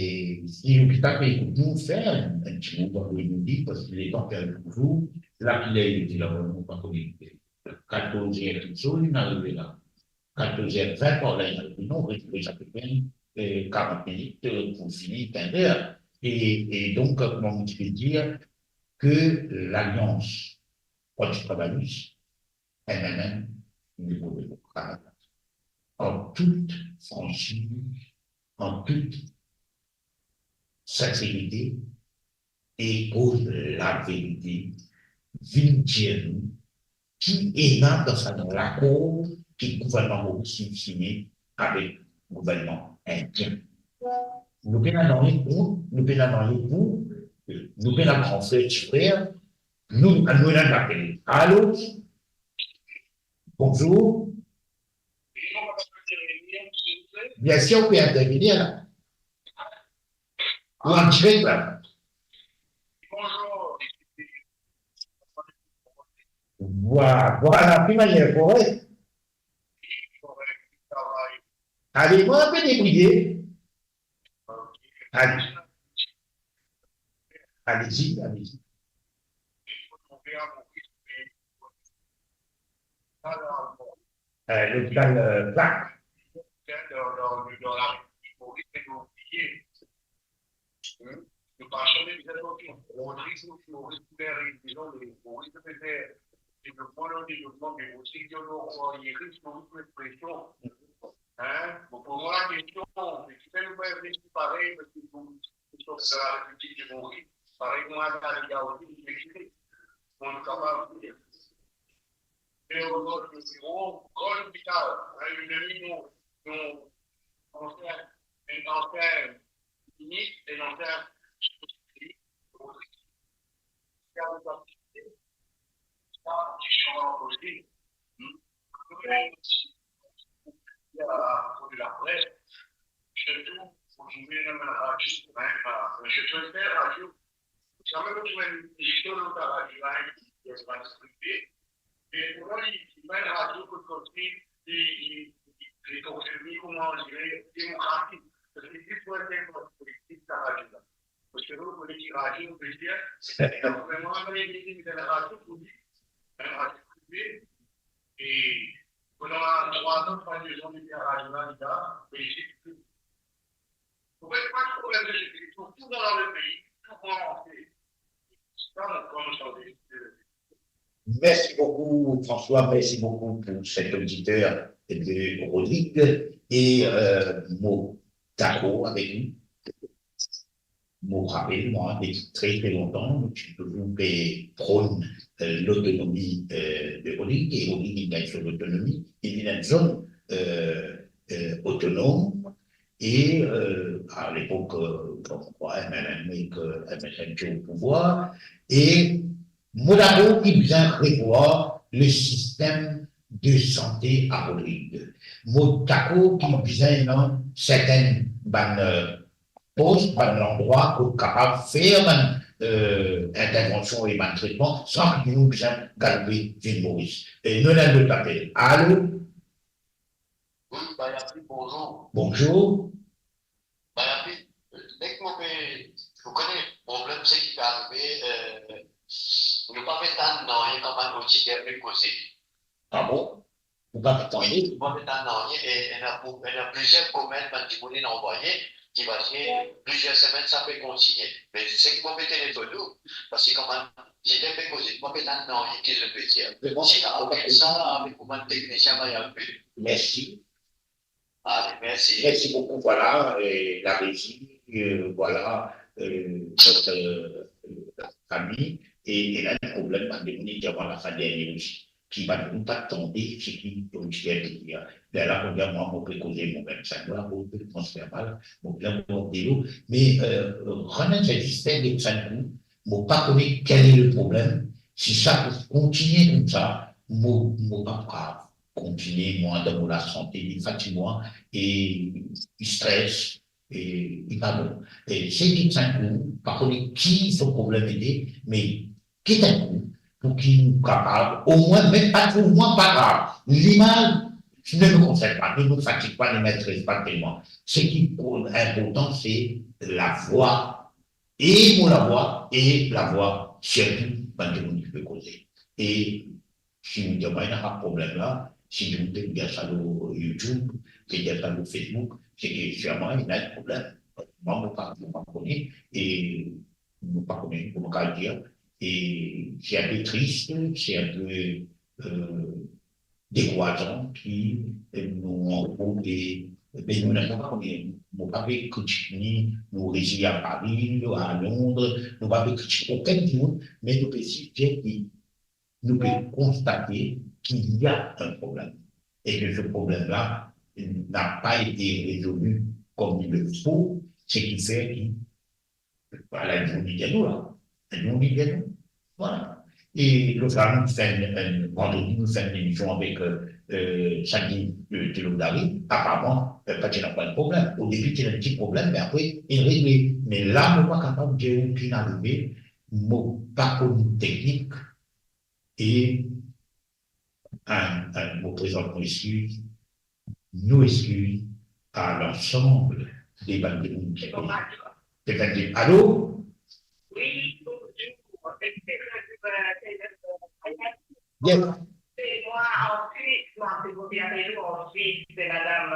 si lopital pe ekout nou, fer enn, enn ti mo pou avoy nou li, parski letan fer nou kour, la ki ler li ti la, nou pa kone. Katorz er touzour, li arive la. Katorz er vin par la, li arive, nou retrouve sa pe pran, euh, karant minit, euh, pou fini, enn er. E, e donk, kouma mo ti pe dir, ke Lalians Parti Travayis, M N M, Nouvo Demokrat, an tout fransiz, an tout sinserite, e koz laverite, vinn dir nou ki ena dan sa lakor ki gouvernman Moris inn signe avek gouvernman Indien. Nou pena nanye kont, nou pena nanye pou, nou pena gran frer, ti frer, nou, nou ena lapel. Alo? Bonzour. Bien sir, ou pe intervenir la. Ou an direk la. Vwa-, vwala, pi manier, korek. Ale, mwa, enpe debriye. Ale. Alezi, alezi. Euh, lopital, euh, Clark. Parey kouma Dali Gaudi, li pe dir, mo kapav dir. E nou, nou, nou gran lopital, hein, nou, nou, nou, nou, nou, nou, nou, nou, nou, nou, nou, nou, nou, Parski nou kone ki radio nou pe dir, se vremem enn radio pou dir, enn radio prive, e pandan trwa an, trwa an depi radio la, li la, e li existe. Ou konpran, pa de problem de sekirite, tou dan le pei, tou pou avanse. Sa, nou, kan nou sante, Merci beaucoup, François. Merci beaucoup pour cet auditeur de Rodrigue. E, euh, mo dakor avek li. Mo rapel, mwa, depi tre, tre lontan, nou ti touzour pe pronn, euh, lotonomi, euh, de Rodrigue, e Rodrigue, li gagn so lotonomi, li vinn enn zone, euh, euh, otonom, e, euh, a lepok, euh, kan, mwa, M N M ek, euh, M S N ti o pouvwar, e mo dakor ki bizin revwar le sistem de sante a Rodrigue. Mo dakor ki bizin ena sertin bann, euh, pos, bann landrwa pou kapav fer bann, euh, intervansion e bann tretman san ki nou bizin galoupe vinn Moris. E nou ena lot apel. Alo? Wi, Bayapi, bonzour. Bonzour. Bayapi, nek mo pe, ou kone, problem se ki pe arive, euh, nou pa pe tann nanye kan bann oditer pe koze. Ah bon? Ou pa pe tann? Wi, nou pa pe tann nanye, e ena pou-, ena plizier komin bann dimoun inn anvoye, ki va dir plizier semenn sa pe kontigne. Me seki mo pe telefonn ou, parski kan bann oditer pe koze, mo pa pe tann nanye ki zot pe dir. Me bon, si ou pa pe tann sa, avek ou bann teknisien, Bayapi. Mersi. Ale, mersi. Mersi boukou. Vwala, euh, la rezi, euh, vwala, euh, zot, euh, ami, e, e la, le problem, bann dimoun ki ava lafin dernie osi, ki bann dimoun pa tande seki oditer pe dir. Lerla, kouma mwa, mo pe koze momem, sa mwa, mo pe transfer mal, mo bien mo delo, me, euh, rann enn zis fer de sa kou, mo pa kone kel le problem, Si sa pou kontinie koumsa, mo, mo pa pou kapav kontinie, mwa dan mo lasante, li fatig mwa, e li stres, e li pa bon. E se ki enn kou, pa kone ki so problem ete, me ki enn kou, pou ki nou kapav, omwin, mem pa trouv mwa, pa grav. Limaz, ne nous concerne pas, ne nous fatigue pas, ne m'intéresse pas tellement. Ce qui est important, c'est la voix. E mo lavwa, e lavwa sirtou bann dimoun ki pe koze. E si nou dir mwa ena problem la, si dimoun pe gard sa lor YouTube, pe gard sa lor Facebook, se ke sirman ena enn problem. Mwa, mo pa, mo pa kone, e mo pa kone kouma kapav dir, e se enn pe tris, se enn pe, euh, dekourazan ki, eh, nou ankor de, be nou, nou pa kone, nou pa pe kritik ni nou rezi a Pari, a Londres, nou pa pe kritik okenn dimoun, me nou pe zis dir ki nou pe konstate qu'il y a un problème et que ce problème-là n'a pas été résolu comme il le faut, ce qui fait que Vwala, dimoun li dir nou la. Dimoun li dir nou. Vwala. E lot la, nou fer enn, enn, vandredi, nou fer enn emision avek, euh, euh, Sadi, euh, Telodari. Aparman, euh, pa ti ena enn problem. Odebi, ti ena enn ti problem, me apre, inn regle. Me la, mo pa kapav dir ou ki inn arive, mo pa konn teknik, e Enn, enn, mo prezant mo exkiz, nou exkiz a lansam de bann dimoun ki pe, ki pe dir, alo? Wi, bonzour. Yes. Se mwa an Swis, mwa, se mwa ki apel ou an Swis, se madam,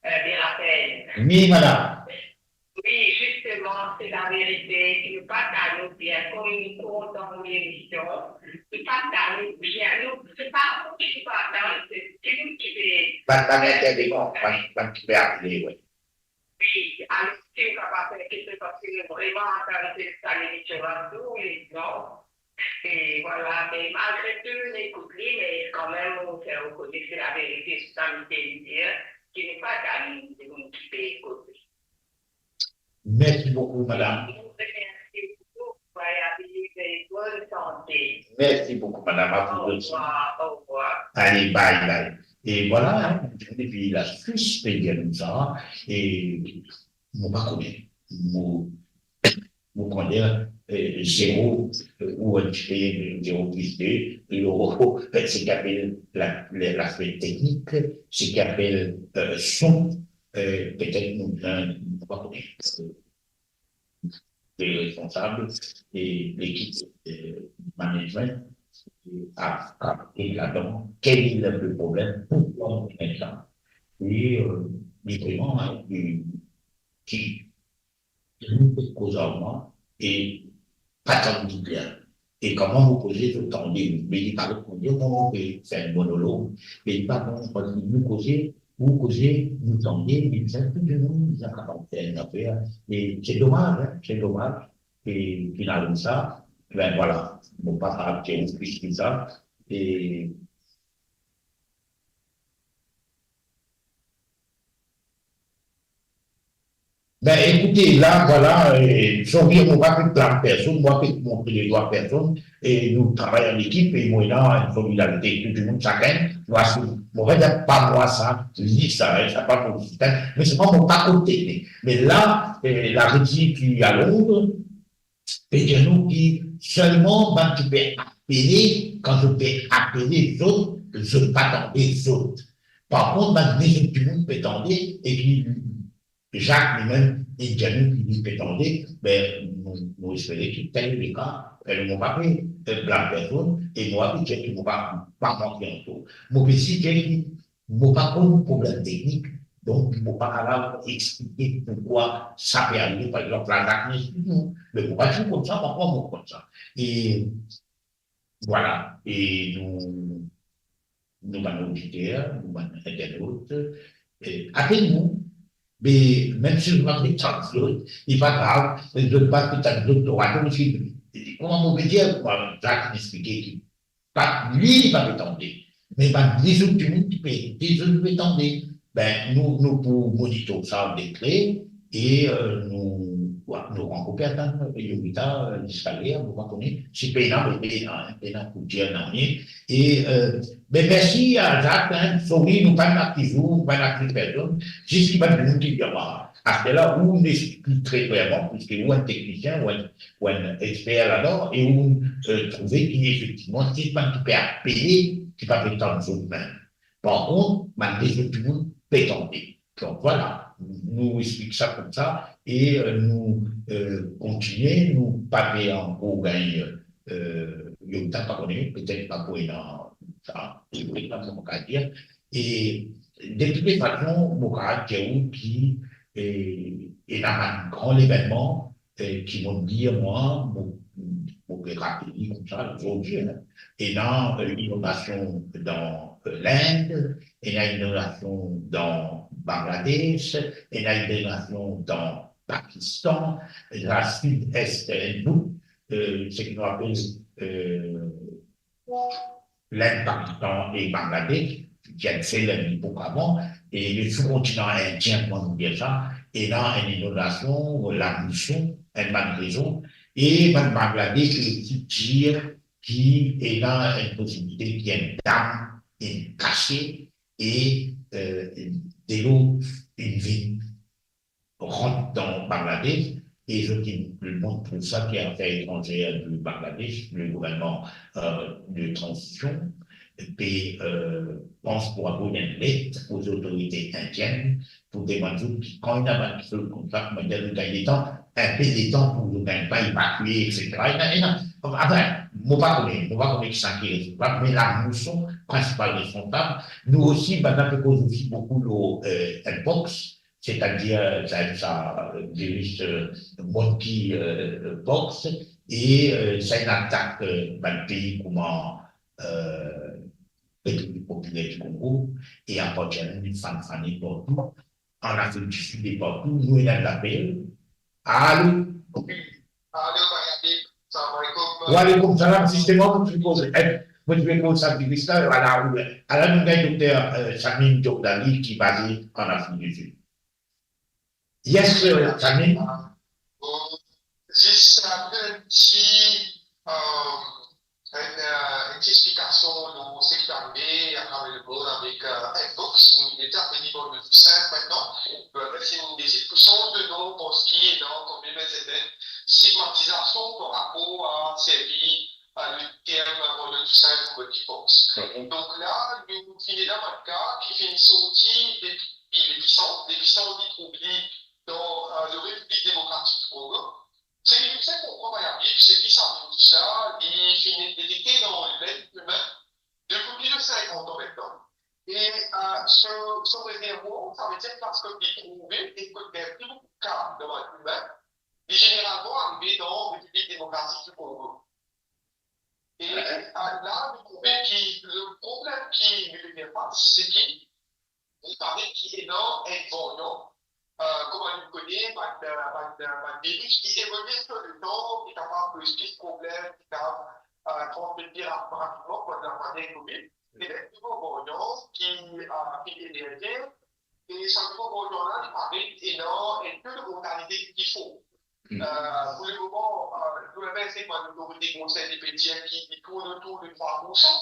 euh, Berapen. Wi, madam. Wi, zisteman, se laverite, ki nou pa kapav bien kominike dan lemision, nou pa kapav bien, nou, se pa nou ki pa kapav, se ki nou ki pe... Bann, bann intervenan, bann, bann ki pe apele, wi. Wi, alor, si ou kapav fer kiksoz, parski nou vreman atann sa lemision la tou le tan. E vwala, me malgre tou, nou ekout li, me kanmem, nou fer ou kone se laverite, se sa nou pe dir, ki nou pa kapav dimoun ki pe koze. Mersi boukou, madam. Mersi boukou, madam. A vou osi. Ale, bye, bye. E vwala, hein, depi Laswis pe dir nou sa, e mo pa kone, mo, mo kone, eh, zero, eh, ou enn tipe, zero plis de, zero, eh, seki apel la, la, laspe teknik, seki apel, eh, son, eh, petet nou, eh, nou pa kone. Les responsables et l'équipe, euh, management, euh, a, a été là-dedans. Quel est le, le problème? Pourquoi on fait ça? Et, euh, li vreman, hein, euh, ki, nou pe koz ar mwa e pa tann dimoun. E kouma mo koze, zot tande, me li pa reponn, mo pe fer enn monolog, me li pa reponn, parski nou koze, ou koze, nou tande, me sa, tou dimoun, li pa kapav fer enn zafer. E se domaz, hein, se domaz, e ki inn ariv sa, ben vwala, mo pa kapav dir ou plis ki sa, e Ben, ekoute, la, vwala, eh, sorry, mo pa pe blam personn, mo pa pe montre ledwa personn, e nou travay an ekip, e mo ena enn solidarite ek tou dimoun, sakenn, nou asiz. Mo pa dir pa mwa sa, li sa, eh, sa pa mo sistenn, me selman mo pa konn teknik. Me la, eh, la regi ki a Londres, pe dir nou ki selman bann ki pe apele, kan zot pe apele zot, zot pa tande zot. Par kont, bann lezot dimoun pe tande, e ki Zak limem, li dir nou ki li pe tande, be, nou, nou espere ki tel leka, eh, mo pa pe, eh, blam personn, e mo pa pe dir ki mo pa, pa manke anfom. Mo pe zis dir ki mo pa konn problem teknik, donk mo pa kapav explike poukwa sa pe arive, par exanp, la, la, me mo pa ti konn sa, parfwa mo konn sa. E vwala, e nou, nou bann oditer, nou bann internaut, e, apel nou, me mem si zot pa pe tann zot, li pa grav, zot pa pe tann zot, zot pa pe tann zot, kouma mo pe dir, kouma Zak inn explike ki pa, li, li pa pe tande. Me bann lezot dimoun ki pe, lezot pe tande, ben, nou, nou pou monitor sa de pre, e, euh, nou, Wa, nou ankor pe atann Yovita, eh, ziska ler, mo pa kone, si pena, me pena, hein, pena pou dir nanye. E, eh, me mersi a Zak, hein, sorry, nou pa inn akiz ou, nou pa inn akiz personn, zis ki bann dimoun ki dir, wa, aster la, ou, nou esplik tre klerman, piski ou enn teknisien, ou enn, ou enn exper ladan, e ou, eh, trouve ki efektivman, si bann ki pe apele, ki pa pe tann zot mem. Par kont, bann lezot dimoun pe tande. Donk, vwala, nou esplik sa koumsa e, eh, nou, eh, kontinie, nou pa pe ankor gagn, eh, Yovita pa kone, petet pa pou ena sa, sa mo kapav dir. E de toute façon, mo kapav dir ou ki, eh, ena bann gran levennman, eh, ki mo lir mwa, mo, mo pe rapel li koumsa zordi, hein. Ena, eh, inondasion dan, eh, Lind, ena inondasion dan Bangladesh, ena inondasion dan Pakistan, la Sid-Est, eh, bout, eh, seki nou apel, eh, Lind, Pakistan e Bangladesh, ki enn sel enn lepok avan, e le soukontinan indien, kouma nou dir sa, ena enn inondasion, lamouson, enn bann rezon, e bann Bangladesh osi dir ki ena enn posibilite ki enn dam inn kase e, eh, delo inn vinn rant dan Bangladesh, e zot inn mont pou sa ki Afer Etranzer de Bangladesh, le gouvernman, eh, de tranzision, pe, eh, pans pou avoy enn let o zotorite indienn pou demann zot ki kan ena bann kisoz koumsa, kouma dir, zot gagn letan, inpe letan pou zot gagn pa evakie, et cetera. Ena, ena, anfin, mo pa kone, mo pa kone kisannla ki responsab, me lamouson prinsipal responsab. Nou osi, bann la pe koz osi boukou lor, eh, Mpox, setadir, eh, sa, sa, eh, viris, eh, monkey, eh, pox, e, eh, sa inn atak, eh, bann pei kouma, eh, Repiblik Popiler di Kongo, e apartir la, li fann fane partou, an Afrik di Sid e partou, nou ena lapel. Alo? Alo, Mayadi, salam alaikum. Wa alaikum salam, zisteman, mo ti pe koz, eh, mo ti pe koz sa viris la, ala, ala nou gagn dokter, eh, Shamim Jokdali ki baze an Afrik di Sid. Yes, eh, Shamim. Zis, eh, enn ti, eh, enn, eh, enn ti explikasion lor seki arive atraver lemond avek, eh, Mpox. Nou deza vini dan le tou sinp aster. Nou, eh, si nou dezid pou sanz de nom, parski ena ankor mem enn sertin stigmatizasion par rapor a servi, eh, le term, eh, le tou sinp pou monkeypox. Mhm. Donk la, nou finn ena bann ka ki finn sorti depi Lepisant. Lepisant, li trouv li dan, eh, le Repiblik Demokratik Kongo. Seki nou bizin konpran, Mayadi, seki sa viris la, li finn detekte dan lezet imin depi plis de sinkant an aster. E, eh, so, so rezervwar, savedir plas kot li trouve e kot gagn pli boukou ka dan bann imin, li zeneralman arive dan Repiblik Demokratik di Kongo. E, eh, la, nou trouve ki le problem ki nou pe fer fas, seki li paret ki ena enn varyan, eh, kouma nou kone, bann, eh, bann, eh, bann viris ki evolie so letan, ki kapav plis problem, ki kapav, eh, transmet pli rap-, rapidman, kouma nou apel COVID. E bann nouvo varyan ki, eh, ki emerze, e sa nouvo varyan la, li paret ena enn to de mortalite ki for. Hmm. Eh, pou lemoman, eh, nou ena enn segman de lotorite konsey ki pe dir ki li tourn otour de trwa poursan.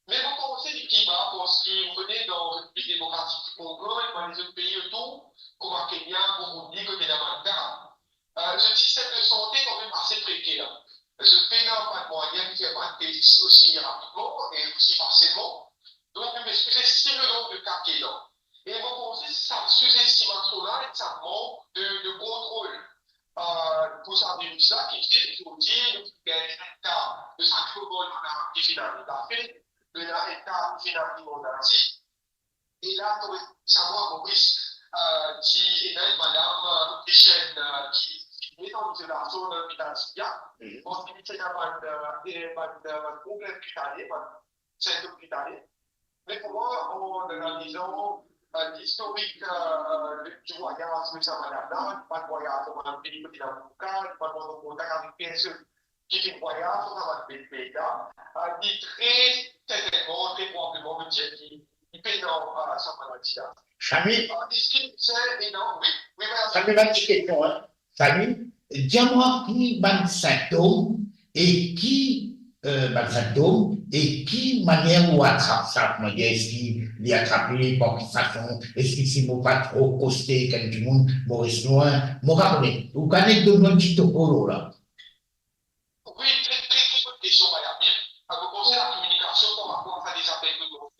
Me mo panse li pli ba, parski ou kone dan Repiblik Demokratik di Kongo, bann lezot pei otour, kouma Kenya, Burundi, kot ena bann ka, eh, zot sistem de sante kanmem ase preker. Zot pena bann mwayin pou fer bann tes osi rapidman e osi fasilman. Donk, nou pe souzestim le nonb de ka ki ena. E mo panse sa souzestimasion la, e sa mank de, de kontrol, eh, pou sa viris la, ki fer ki zordi nou gagn enn ka de sa nouvo variyan ki finn arive Lafrik, nou ena enn ka ki finn arive an Azi. E la, tou resaman, Moris, eh, ti ena enn madam, eh, Michel, eh, ki, ki finn met an izolasion dan lopital Sidia. Mhm. Parski li ti ena bann, eh, bann, eh, bann problem kitane, bann sintom kitane. Me pou mwa, an analizan, eh, listorik, eh, di vwayaz de sa madam la, li pa vwayaz kouma li vini kote la pou kaz, li pa rant an kontak avek personn ki finn vwayaz, sa sa va pe pey la, eh, li tre sertennman, tre probableman, vedir ki li pena, eh, sa maladi la. Sami? Eh, eski se enorm? Wi, wi, madam. Sami, bann ti kestion, hein. Sami, dir mwa ki bann sintom e ki, eh, bann sintom e ki manier ou atrap sa, kouma dir, eski li atrape par ki fason, eski si mo pa tro koste ek enn dimoun, mo res lwin, mo pa kone, ou kapav donn mwa enn ti topo lor la? Wi, tre, tre, tre bone kestion, Mayami. Mo panse lakominikasion par rapor a sa, deza pe nou...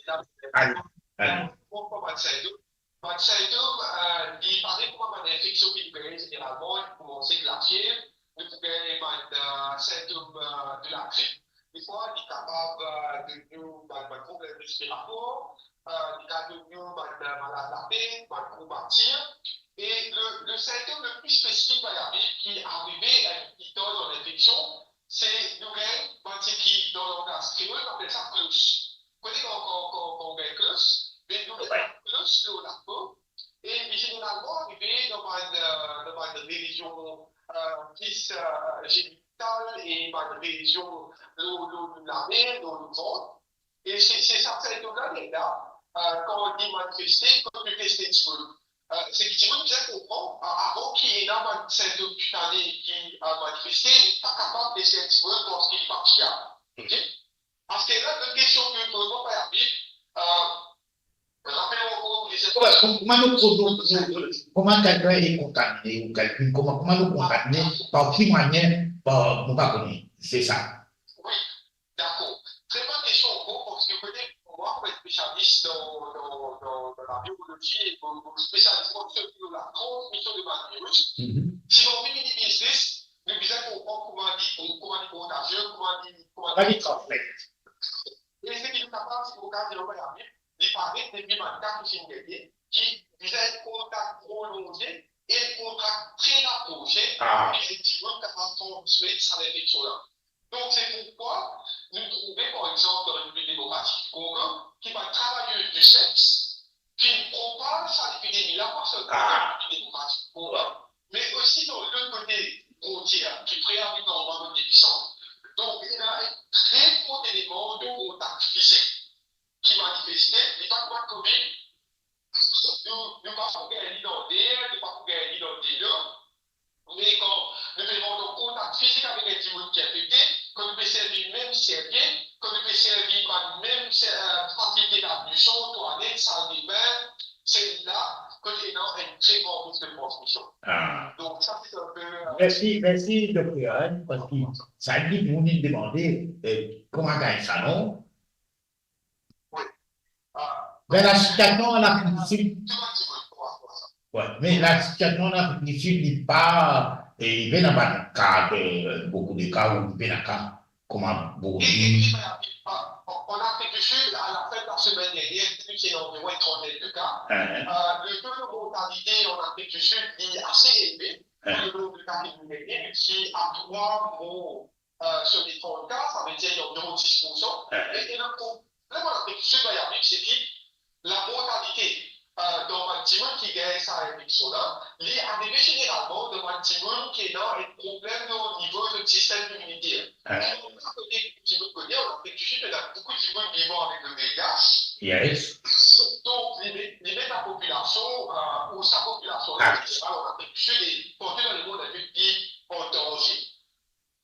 Ale, ale. Bann sintom, bann sintom, eh, li parey kouma bann infeksion ki nou gagn zeneralman, li koumans ek lafiev, nou pou gagn bann, eh, sintom, eh, de lagrip. Defwa, li kapav, eh, donn nou bann, bann problem respirater, eh, li kapav donn nou bann, eh, malad lape, bann kourbatir. E le, le sintom le pli spesifik, Mayami, ki arive, eh, pli tar dan linfeksion, se nou gagn bann tigit, dan langaz kreol, nou apel sa klos. Kote kan, kan, kan, kan ou gagn klos, me nou gagn klos lor lapo, e li zeneralman arive dan bann, eh, dan bann rezion, eh, plis, eh, zenital e bann rezion lor, lor, lor lame, lor, lor vant. E se, se sa sintom la, li la, eh, kan li manifeste, kan li manifeste dimoun. Eh, seki dimoun bizin konpran, a-, avan ki ena bann sintom kitane ki, eh, manifeste, li pa kapav les enn dimoun panse ki li pa fiab. Ok? Aster la, enn kestion ki vremem pa abitan, eh, rapel mwa ankor, les... Kouma, kouma nou, kouma, kouma, kouma kelkenn li kontamine, ou kelkenn, kouma, kouma nou kontamine, par ki manier, par, nou pa kone, se sa. Wi. Dakor. Tre bone kestion ankor, parski ou kone, mwa, kouma spesialis dan, dan, dan, dan lavirolozi e mo, mo spesializ mwa sirtou lor latransmision de bann viris, mhm, si nou anvi minimiz li, nou bizin konpran kouma li, kouma li kontazie, kouma li, kouma li transmet. E seki nou kapav, si nou gard dan lavi, li paret depi bann ka ki finn gagne, ki bizin kontak prolonze e kontak tre raprose, ah, ki dimoun kapav transmet sa linfeksion la. Donk, se poukwa nou trouve, par exanp, dan Repiblik Demokratik Kongo, ki bann travayer di seks finn propaz sa lepidemi la, pa selman, ah, dan Repiblik Demokratik Kongo, me osi dan lot kote frontier, ki pre avek normalman lepisant. Donk, ena enn tre gro eleman de kontak fizik ki manifeste, li pa kouma COVID, nou, nou pa pou gagn li dan ler, nou pa pou gagn li dan delo, me kan nou pe rant an kontak fizik avek enn dimoun ki infekte, kan nou pe servi mem serviet, kan nou pe servi bann mem ser-, eh, fasilite lav, doush, twalet, saldebin, se la kot ena enn tre gran risk de transmision. Ah. Donk, sa se enn pe, eh, mersi, mersi, dokter, hein, parski sa li pou nou demande, eh, kouma gagn sa, non? Wi. Ah. Me lasitiasion an Afrik di Sid, wi, me lasitiasion an Afrik di Sid, li pa, eh, li pena bann ka, eh, boukou de ka ou li pena ka, kouma boukou... Wi, wi, wi, wi, an, an Afrik di Sid, a lafin de lasemenn dernier, ti ena anviron enn trantinn de ka. Hein. Eh, le to de mortalite an Afrik di Sid, li ase eleve, hein, pou le nonb de ka ki nou gagne, si a trwa mor eh, sur les trente cas, savedir anviron dis pour san. Eh. E, e le problem an Afrik di Sid, Mayami, se ki lamortalite, eh, dan bann dimoun ki gagn sa infeksion la, li arive zeneralman dan bann dimoun ki ena enn problem dan nivo de sistem iminiter. Eh. Donk, sa kote dimoun kone, an Afrik di Sid, ena boukou dimoun vivan avek le V I H. Yes. Donk, li met, li met lapopilasion, eh, ou sa popilasion la, an zeneral, an Afrik di Sid e partou dan lemond, li an danze.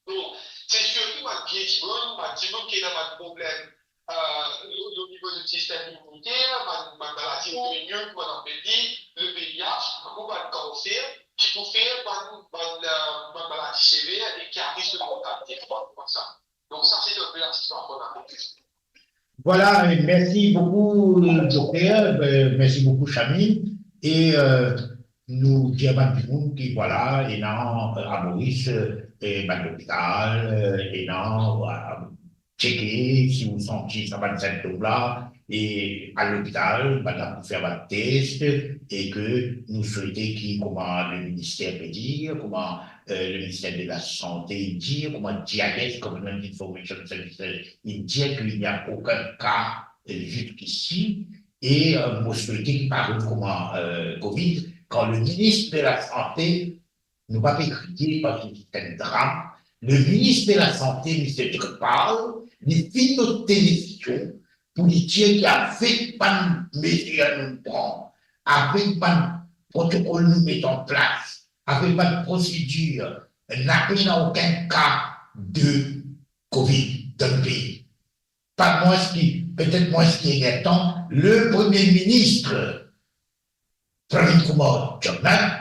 Donk, se sirtou bann vie dimoun, bann dimoun ki ena bann problem, eh, o, o nivo de sistem iminiter, bann, bann maladi otoimin, kouma nou apel li, le V I H, ou bann kanser, ki pou fer bann, bann, eh, bann maladi sever e ki a risk de mortalite, kouma sa. Donk, sa se enn pe lasitiasion an Afrik di Sid. Voilà, euh, merci beaucoup, euh, docteur, euh, merci beaucoup, Shamim. E, euh, nou dir bann dimoun ki, vwala, ena, euh, a Moris, euh, bann lopital, euh, ena, euh, tcheke si ou santi sa bann sintom la, e al lopital, bann la pou fer bann tes, e ke nou swete ki, kouma le minister pe dir, kouma, euh, le minister de la Sante, li dir, kouma GIS, Government Information Services, li dir ke li napa okenn ka, euh, ziskisi, e, euh, mo swete ki pa ariv kouma, euh, COVID, kan le ministre de la Santé, nou pa pe kriye parski se enn dram, le ministre de la Santé, Mister Jacques Paul, li finn not televizion pou li dir ki avek bann mezir nou pran, avek bann protokol nou met an plas, avek bann prosedir, napa okenn ka de covid dan le pei. Pa mwins ki, petet mwins ki enn er tan, le Premie Minis Pravind Kumar Jugnauth,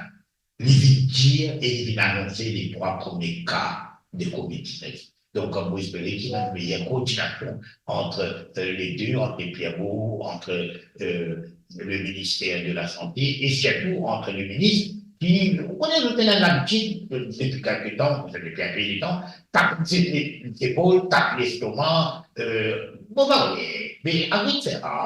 li vinn dir e li vinn anonse le trwa premie ka de covid diznef. Donk, mo espere ki ena meyer koordinasion ant, euh, le de, ant Pierre Bourg, ant, euh, le Ministère de la Santé e sirtou ant le minis ki, ou kone, nou ena labitid, euh, depi kelke tan, depi enn pe de tan, tap ze-, zepol, tap lestoma, euh, bon, ba, wi, me aret sa,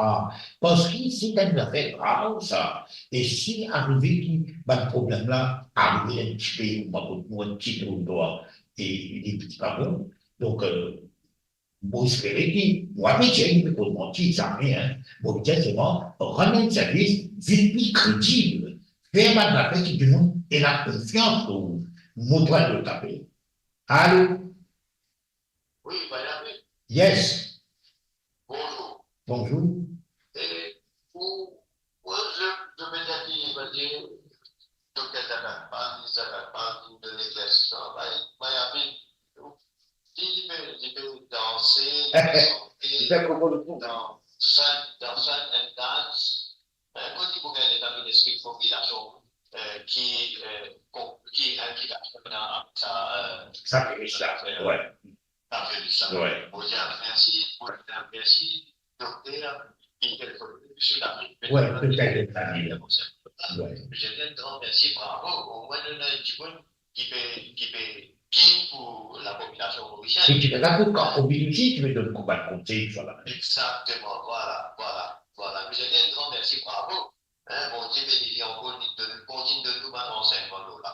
parski se enn zafer grav sa. E si arive ki bann problem la arive enn ti pei, oubien kot nou, enn ti trou dwa, e li pa bon. Donk, euh, mo espere ki, mo pa pe dir ki mo pe koz manti, zame, hein. Mo pe dir selman, rann enn servis, vinn pli kredib, fer bann zafer ki dimoun ena konfians lor ou. Mo pran lot apel. Alo? Oui, Benjamin. Yes. Bonjour. Bonjour. Et pour, moi, je, je vais dire, je vais dire, Docteur Zakalpa, Minis Zakalpa, vinn donn eklersisman, Benjamin. Si li pe, li pe danse, li pe sante, dan fun, dan fun and dance, euh, kot li pou gagn letan vinn explik popilasion, euh, ki, euh, kon-, ki inplikasion ena sa, euh, sa viris la, sa, ouais. Sa viris la. Ouais. Mo dir mersi, mo dir mersi, dokter, ki telefonn mwa, mesi David. Ouais, petite famille. Ouais. Je dis un grand merci, bravo. Omwin nou ena enn dimoun ki pe, ki pe gagn pou lapopilasion morisien. Si ti pe la pou kan covid osi, ti pe donn konba konsey, tousa la. Exactement, voilà, voilà, voilà. Je dis un grand merci, bravo. Hein, Bondie beni li ankor, li donn, kontign donn nou bann ansegnman nou la.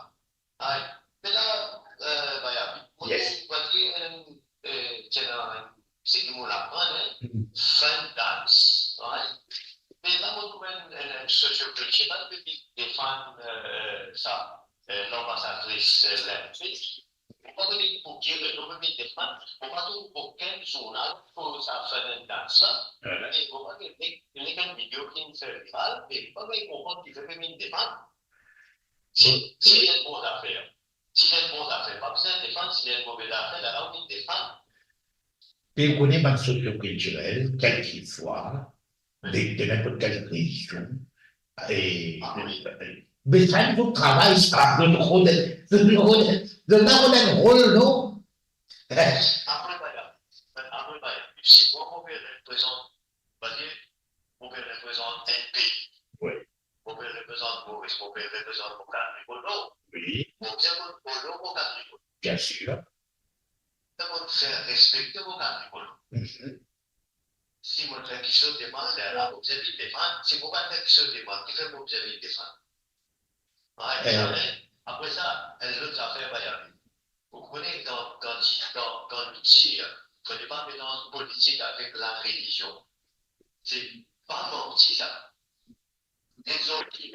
Ay, me la, euh, Benjamin, mo, yes, mo dir, euh, euh, ti ena, seki mo aprann, hein, fun dance, right? Me la, mo trouv enn, enn, enn sosio-kiltirel pe defann, euh, sa, euh, lanbasadris, euh, Lynn Fitch. Mo pa kone pou ki rezon, me defann, mo pa trouv okenn zournal pou sa fun and dance la. E mo pa kone lekel video ki finn fer viral, me mo pa kone konpran ki fer pe defann. Si, si li enn bon zafer, si li enn bon zafer, pa bizin defann, si li enn move zafer, la, la, ou vinn defann. Pe ou kone bann sosio-kiltirel, kelseswa, de, de ninport kel relizion, e, ah, oui, be sa, zot travay sa, zot rod, zot rod, zot ena rod enn rol, non? Apre, Benjamin, apre, Benjamin, si mwa, mo pe reprezant, mo pe reprezant enn pei. Oui. Mo pe reprezant Moris, mo pe reprezant mo katri kolor. Oui. Mo bizin konn kolor mo katri kolor. Bien sûr. Mo bizin konn fer respekte mo katri kolor. Mhm. Si mo fer kiksoz de mal, lerla mo bizin vinn defann. Si mo pa fer kiksoz de mal, kifer mo bizin vinn defann? Ah, eh, zame. Apre sa, enn lot zafer, Benjamin. Ou kone, kan, kan ti, kan, kan nou ti, fode pa met an politik avek larelizion. Se pa manti, sa. Dezordi,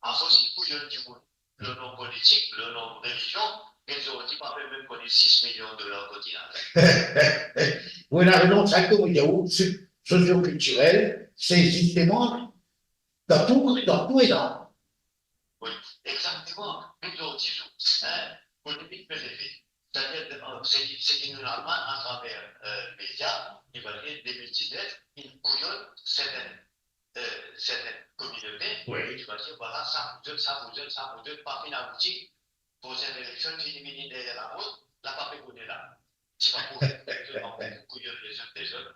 afos ki pou zot dimoun, le nom politik, le nom relizion, dezordi pa pe mem kone sis milion dolar kot li al. Wi, la, non, sa ki mo dir ou, se sosio-kiltirel, se zisteman dan tou, dan tou ena. Wi, exakteman. Mem zordi zour, hein, polemik pe leve. Setadir, euh, seki, seki nou aprann atraver, euh, media, ki va dir de mil diznef, inn kouyon serten, euh, serten kominote, wi, ki va dir, vwala, sa pou zot, sa pou zot, sa pou zot, pa finn abouti, prosenn eleksion, fini vini deryer lamort, la pa pe kone la. Ti pa pou, pa pou kouyon lezot, lezot.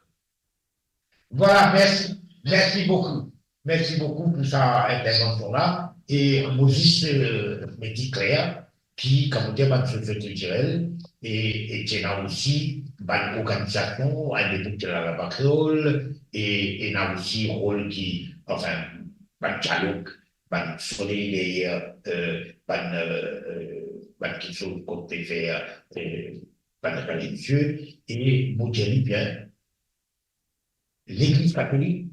Vwala, mersi. Mersi boukou. Mersi boukou pou sa intervansion la. E mo zis, euh, mete kler ki, kouma mo dir, bann sosio-kiltirel e, e ti ena osi bann organizasion, a lepok ti ena Lava Kreol, e ena osi rol ki, anfin, bann dialog, bann soley deryer, euh, bann, euh, euh, bann kiksoz kot pe fer, euh, bann relizie, e mo dir li bien, Legliz Katolik,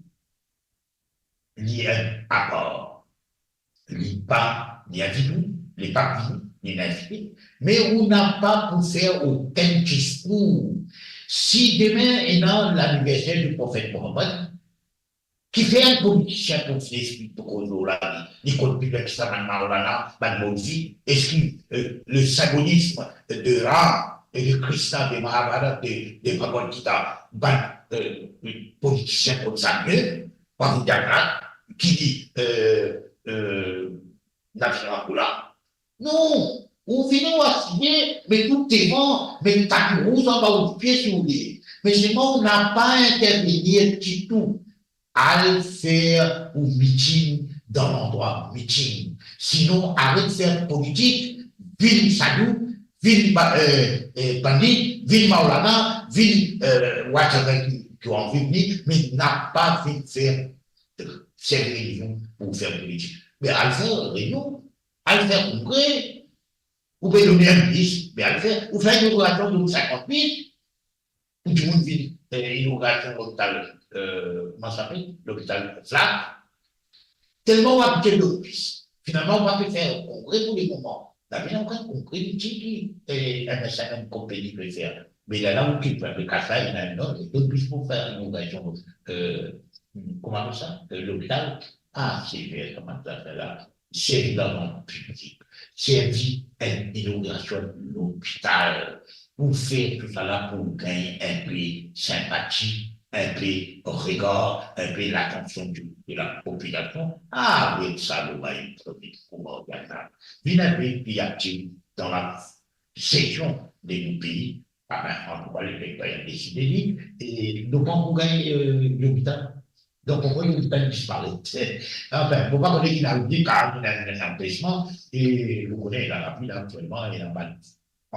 li enn apar. Li pa, li invit ou, li pa vini, li invite, me ou napa pou fer okenn diskour. Si demin ena laniverser di Profet Mohammad, kifer enn politisien pou vinn explik to koze la, Li konn pi bien ki sa bann Maulana, bann Molvi. Eski, euh, le symbolisme de Ram et de Krishna, de Mahabharata, de, de Bhagavad Gita, bann, euh, politisien konn sa mie, Prabhu Jagannath, ki li, euh, euh, Navina Kula? Non, ou vini ou asize, met ou devan, met tapi rouz anba ou pie si ou le. Me selman ou napa intervenir ditou. Al fer ou miting dan landrwa miting. Sinon, aret fer politik, vinn sadhu, vinn ba-, euh, euh, pandit, vinn maulana, vinn, euh, whatever ki, ki ou anvi vini, me napa vinn fer, euh, servi relizion pou fer politik. Me al fer reynion, al fer kongre, ou pe donn enn lis, me al fer, ou fer inogirasion donn sinkant mil, pou dimoun vinn, eh, inogirasion lopital, eh, kouma sa apel, lopital Flacq. Telman ou abite Loris, finalman ou pa pe fer kongre pou lemoman. Napa okenn kongre, li ti ki, eh, M S M M konpani pe fer. Me la, la ou kit, pe kas la, ena enn lot, donn plis pou fer inogirasion, eh, kouma sa, eh, lopital. Ah, se ver kouma sa fer la. Servi larzan piblik, servi enn inogirasion lopital, ou fer tousala pou gagn enpe sinpati, enpe regar, enpe latansion de, de lapopilasion. Aret sa lor bann politik pou gagn la. Vinn enpe pli aktif dan la sesion de nou pei, Aben, antouka, lepep pa inn deside li, e nou pa ankor gagn, eh, Yovita. Donk, ankor Yovita inn disparet. Aben, mo pa kone ki inn arive, kar inn ena enn anpesman, e nou kone, ena lapli la, aktielman, ena bann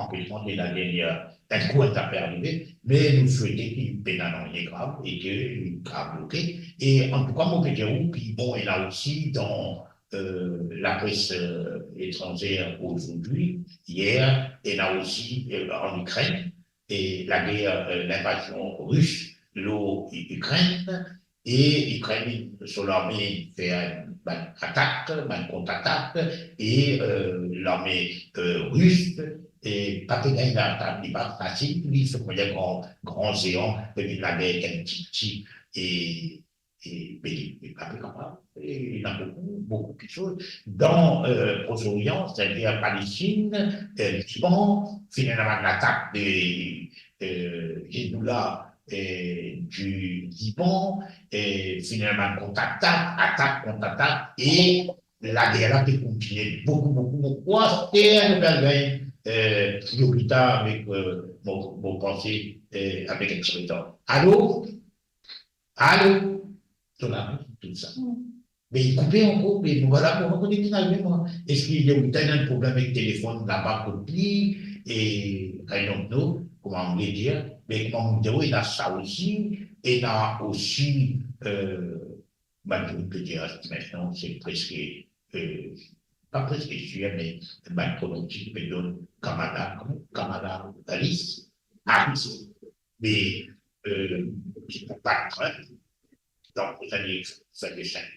anpesman ki ena deryer, enn kou enn zafer arive, me nou swete ki pena nanye grav e ki li pa bloke. E antouka, mo pe dir ou ki, bon, ena osi dan, eh, lapress, eh, etranzer ozordi, yer, ena osi, eh, an Ikrenn, e lager, eh, linvazion ris lor I-, Ikrenn, e Ikrenn, so larme fer bann atak, bann kontratak, e, eh, larme, eh, ris, e pa pe gagn latak, li pa fasil, li se premie gran, gran zean, pe vinn lager ek enn tipti, e, e, be, li, li pa pe kapav, e, ena boukou, boukou kiksoz. Dan, eh, Prozorian, setadir Palestinn, eh, Liban, finn ena bann latak de, eh, Hezbollah, eh, di Liban, eh, finn ena bann kontratak, atak, kontratak, e lager la pe kontinie boukou, boukou, boukou, aster nou pe al gagn, eh, Yovita avek, eh, mo, mo panse, eh, avek enn ti letan. Alo? Alo? To la, tou sa. Mm. Me li koupe ankor, me nou pa la, mo pa kone ki inn arive, mwa. Eski li, li ena enn problem avek telefonn laba kot li, e, I don't know, kouma mo pe dir, me kouma mo dir ou, ena sa osi, ena osi, eh, bann dimoun pe dir, aster, se preske, eh, pa preske sir, me bann pronostik pe donn Kamala, Kamala Harris, Harris, me, eh, ki pou bat Trump, donk, setadir, setadir,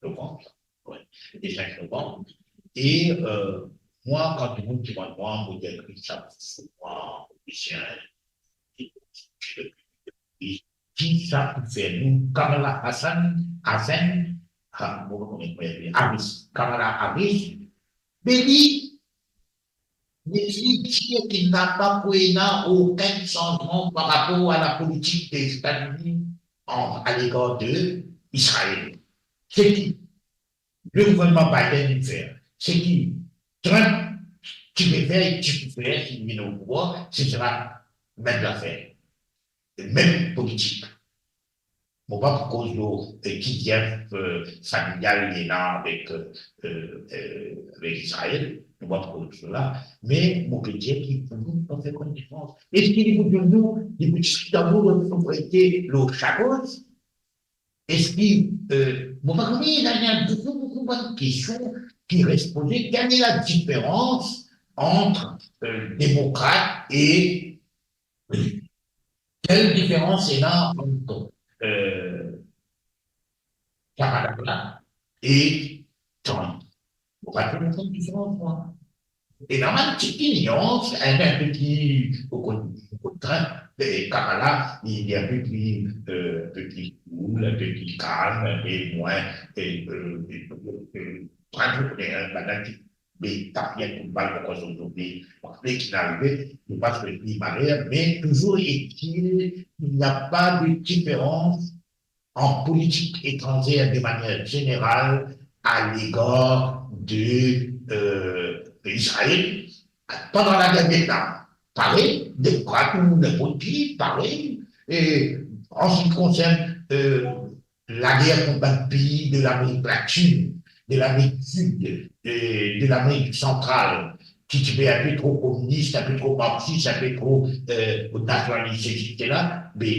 novem, wi, le cinq novembre. E, eh, mwa, kan dimoun dimann mwa, mo dir, ki sa pou mwa, politisien, ki sa pou fer nou, Kamala Hassan, Hassan, ah, mo pa kone kouma li apel, Harris, Kamala Harris, be li, li dir ki napa pou ena okenn sanzman par rapor a lapolitik Lezetazini an, a legar de Izrael. Seki le gouvernman Biden inn fer, seki Trump ti pe fer, e ti pou fer, si li vinn o pouvwar, se sera mem zafer, mem politik. Mo pa pou koz lor, eh, ki lien, eh, familial li ena avek, eh, eh, avek Izrael, mo pa pou koz lor sa, me mo pe dir ki pou nou, nou fer konn difrans. Eski li pou dir nou, li pou diskit avek nou, nou pou rete lor sa koz? Eski, eh, mo pa kone, ena, ena boukou, boukou bann kestion ki res poze. Quelle est la différence entre, eh, demokrat e Quelle différence ena entre, eh, Kamala Harris e Trump? Mo pa trouv okenn diferans, mwa. Ena bann ti, ti nians, enn, enn pe ki, ou konn, Otremem, e, kaba la, li, li enpe pli, e, enpe pli koul, enpe pli kalm, enpe mwin, e, e, e, e, pa tro, e, bann ki, me ta bien kout bal, ankor zordi, bon, me ki arive, nou pa swet li maler, me toujours est-il, il n'y a pas de différence en politique étrangère de manière générale à l'égard de, euh, Israël. Pendant la guerre Vietnam, parey, de partou, ninport ki, parey. E an se ki konsern, euh, lager kont bann pei de Lamerik Latin, de Lamerik Sid, de, de Lamerik Santral, ki ti pe enpe tro kominis, enpe tro marksis, enpe tro, euh, nasionalis, etsetera, me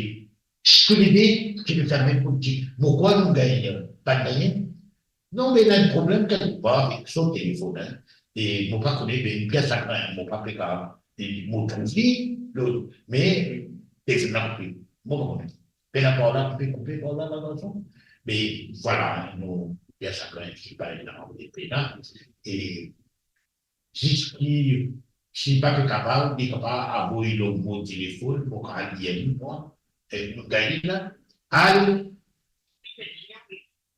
toulede ti pe fer mem politik. Mo krwar nou gagn, pa gagn. Non, me ena enn problem kelkepar avek so telefonn, hein. E mo pa kone, me bien sagrin, mo pa pe kapav, e mo trouv li, lot, me telefonn la koupe. Mo pa kone. Pena par la, koupe, koupe par la, la, la, la. Me vwala, hein, nou bien sagrin, si pa ena, pena. E Zis ki, si pa pe kapav, li kapav avoy lor mo telefonn, mo kapav lir li, mwa, e nou gagn la. Alo?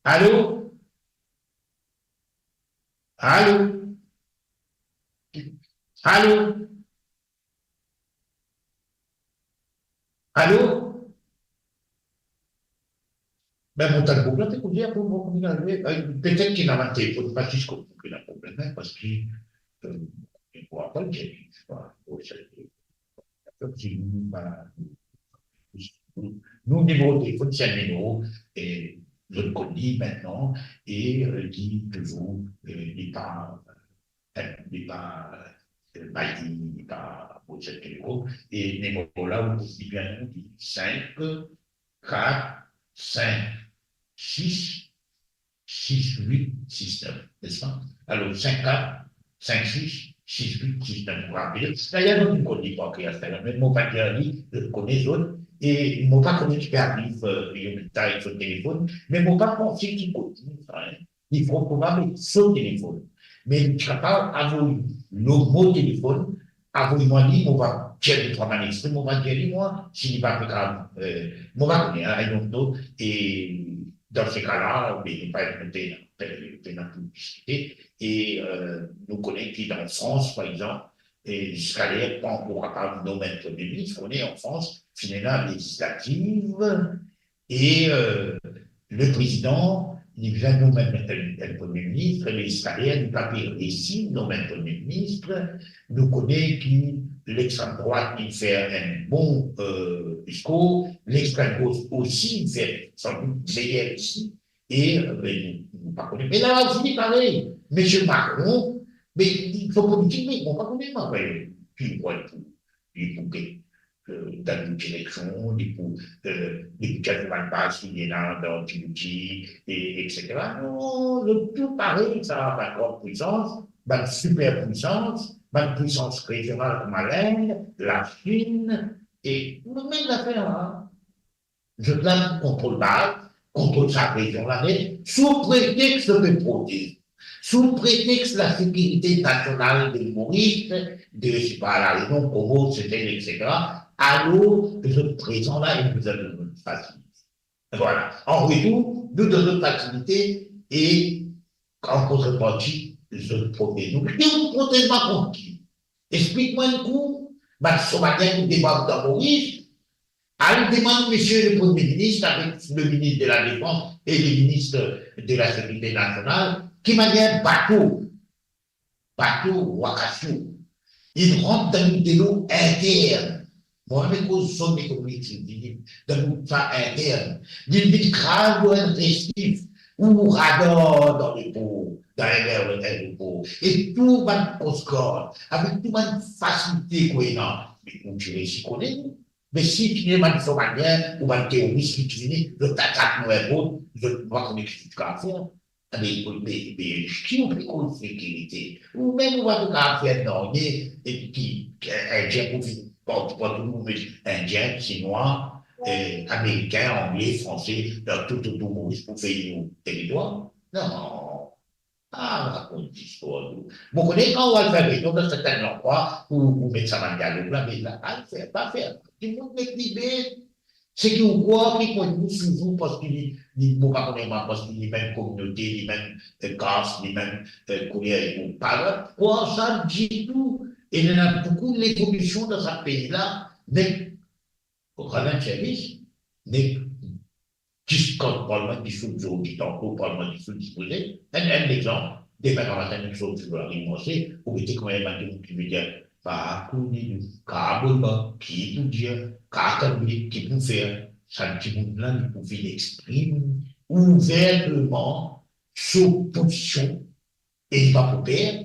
Alo? Alo? Alo? Alo? Ben, mo tann boug la, te koze, apre mo koumans arive. Eh, petet ki ena bann telefonn, pa zis kot nou ki ena problem, hein, parski, euh, mo apel, se pa, se pa, nou, nimero telefonn, se enn nimero, e zot konn li aster, e, euh, li touzour, euh, li pa, euh, li pa, euh, bay li, li pa poz telefon, e nimero la, ou pou li bien, li sink kat sink sis sis wit sis nef, nespa? Alor, sink kat sink sis sis wit sis nef, ou rapel. Dayer, nou konn li par ker, aster la, me mo pa dir li, zot kone zot, e mo pa kone ki pe ariv, euh, li, avek so telefonn, me mo pa panse ki kot li sa, hein. Li fort probab so telefonn. Me li ti kapav avoy lor mo telefonn, avoy mwa li, mo va dir de trwa bann extre, mo va dir li, mwa, si li pa pe kapav, euh, mo pa kone, hein, I don't know, e dan se ka la, be, nou pa, nou pena, pena pou diskite, e, euh, nou kone ki dan Frans, par exanp, e ziska ler pa ankor kapav nom enn premie minis, kone an Frans, finn ena lezislativ, e, euh, le prezidan, li bizin nom enn, enn, enn premie minis, me ziska ler li pa pe resi nom enn premie minis. Nou kone ki lextrem drwat inn fer enn bon, euh, diskour, lextrem gos osi inn fer sandout meyer osi, e, euh, be, nou, nou pa kone. Me la, li parey, misie Macron, be, li fer politik, me mo pa kone, mwa, be, ki li pou, li pou gagn, euh, dan nou direksion, li pou, euh, li pou tir so bann baz ki li ena dan Djibouti, e, etsetera. Non, zot tou parey sa, bann gran pwisans, bann siperpwisans, bann pwisans rejional kouma Lind, Lasinn, e mem zafer la. Zot la kontrol baz, kontrol sa rezion la net, sou pretex zot pe protez, sou pretex lasekirite nasional de Moris, de, se pa La Renion, Komor, Sesel, etsetera. Alor, zot prezan la, e nou bizin donn zot fasilite. Vwala. An retour, nou donn zot fasilite e an kontreparti, zot protez nou. Ki ou protez mwa kont ki? Explik mwa enn kou, bann Somalien ki debark dan Moris, al demann misie le Premie Minis avek le Minis de la Defans e le Minis de la Sekirite Nasional, ki manier bato, bato Wakasio, inn rant dan nou delo intern. Mo ame koz zon ekonomik, li vini dan nou sa intern. Li vinn kraz lor enn resif, ou radar dan lepor, dan enn aeropor, e tou bann Coast Guard, avek tou bann fasilite ki ena, me nou ti resi kone nou. Me si ti ena bann Somalien ou bann teroris ki ti vini, zot atak nou enport, zot pa kone ki zot ti kapav fer. Me, me, me, si ou pe koz sekirite, ou mem ou pa pe kapav fer nanye, e ki, ki Indien pou vinn partou, partou, ou met Indien, Sinwa, e, Amerikin, Angle, Franse, dan tou, tou, tou Moris pou vey nou teritwar. Non. Ah, rakont zistwar, nou. Mo kone kan ou al fer reinion dan sertin landrwa, ou, ou met sa bann dialog la, me la, al fer, pa fer. Dimoun nek liber. Seki ou krwar ki konn ou, sitou parski li, li, mo pa kone mwa, parski li mem kominote, li mem, eh, kas, li mem, eh, kouler ek ou. Pa krwar sa ditou. E ena boukou levolusion dan sa pei la, nek rann enn servis, nek ziska Parlman disoud zordi, tanto Parlman disoud dipoze. Enn, enn lexanp, demin gramatin nou sorti lor lari, marse, ou gete kouma bann dimoun ki vinn dir, pa kone nou, ka Bolba, ki pou dir, ka Kanbe, ki pou fer, sa dimoun la, li pou vinn exprim ouverteman so pozision, e li pa pou per,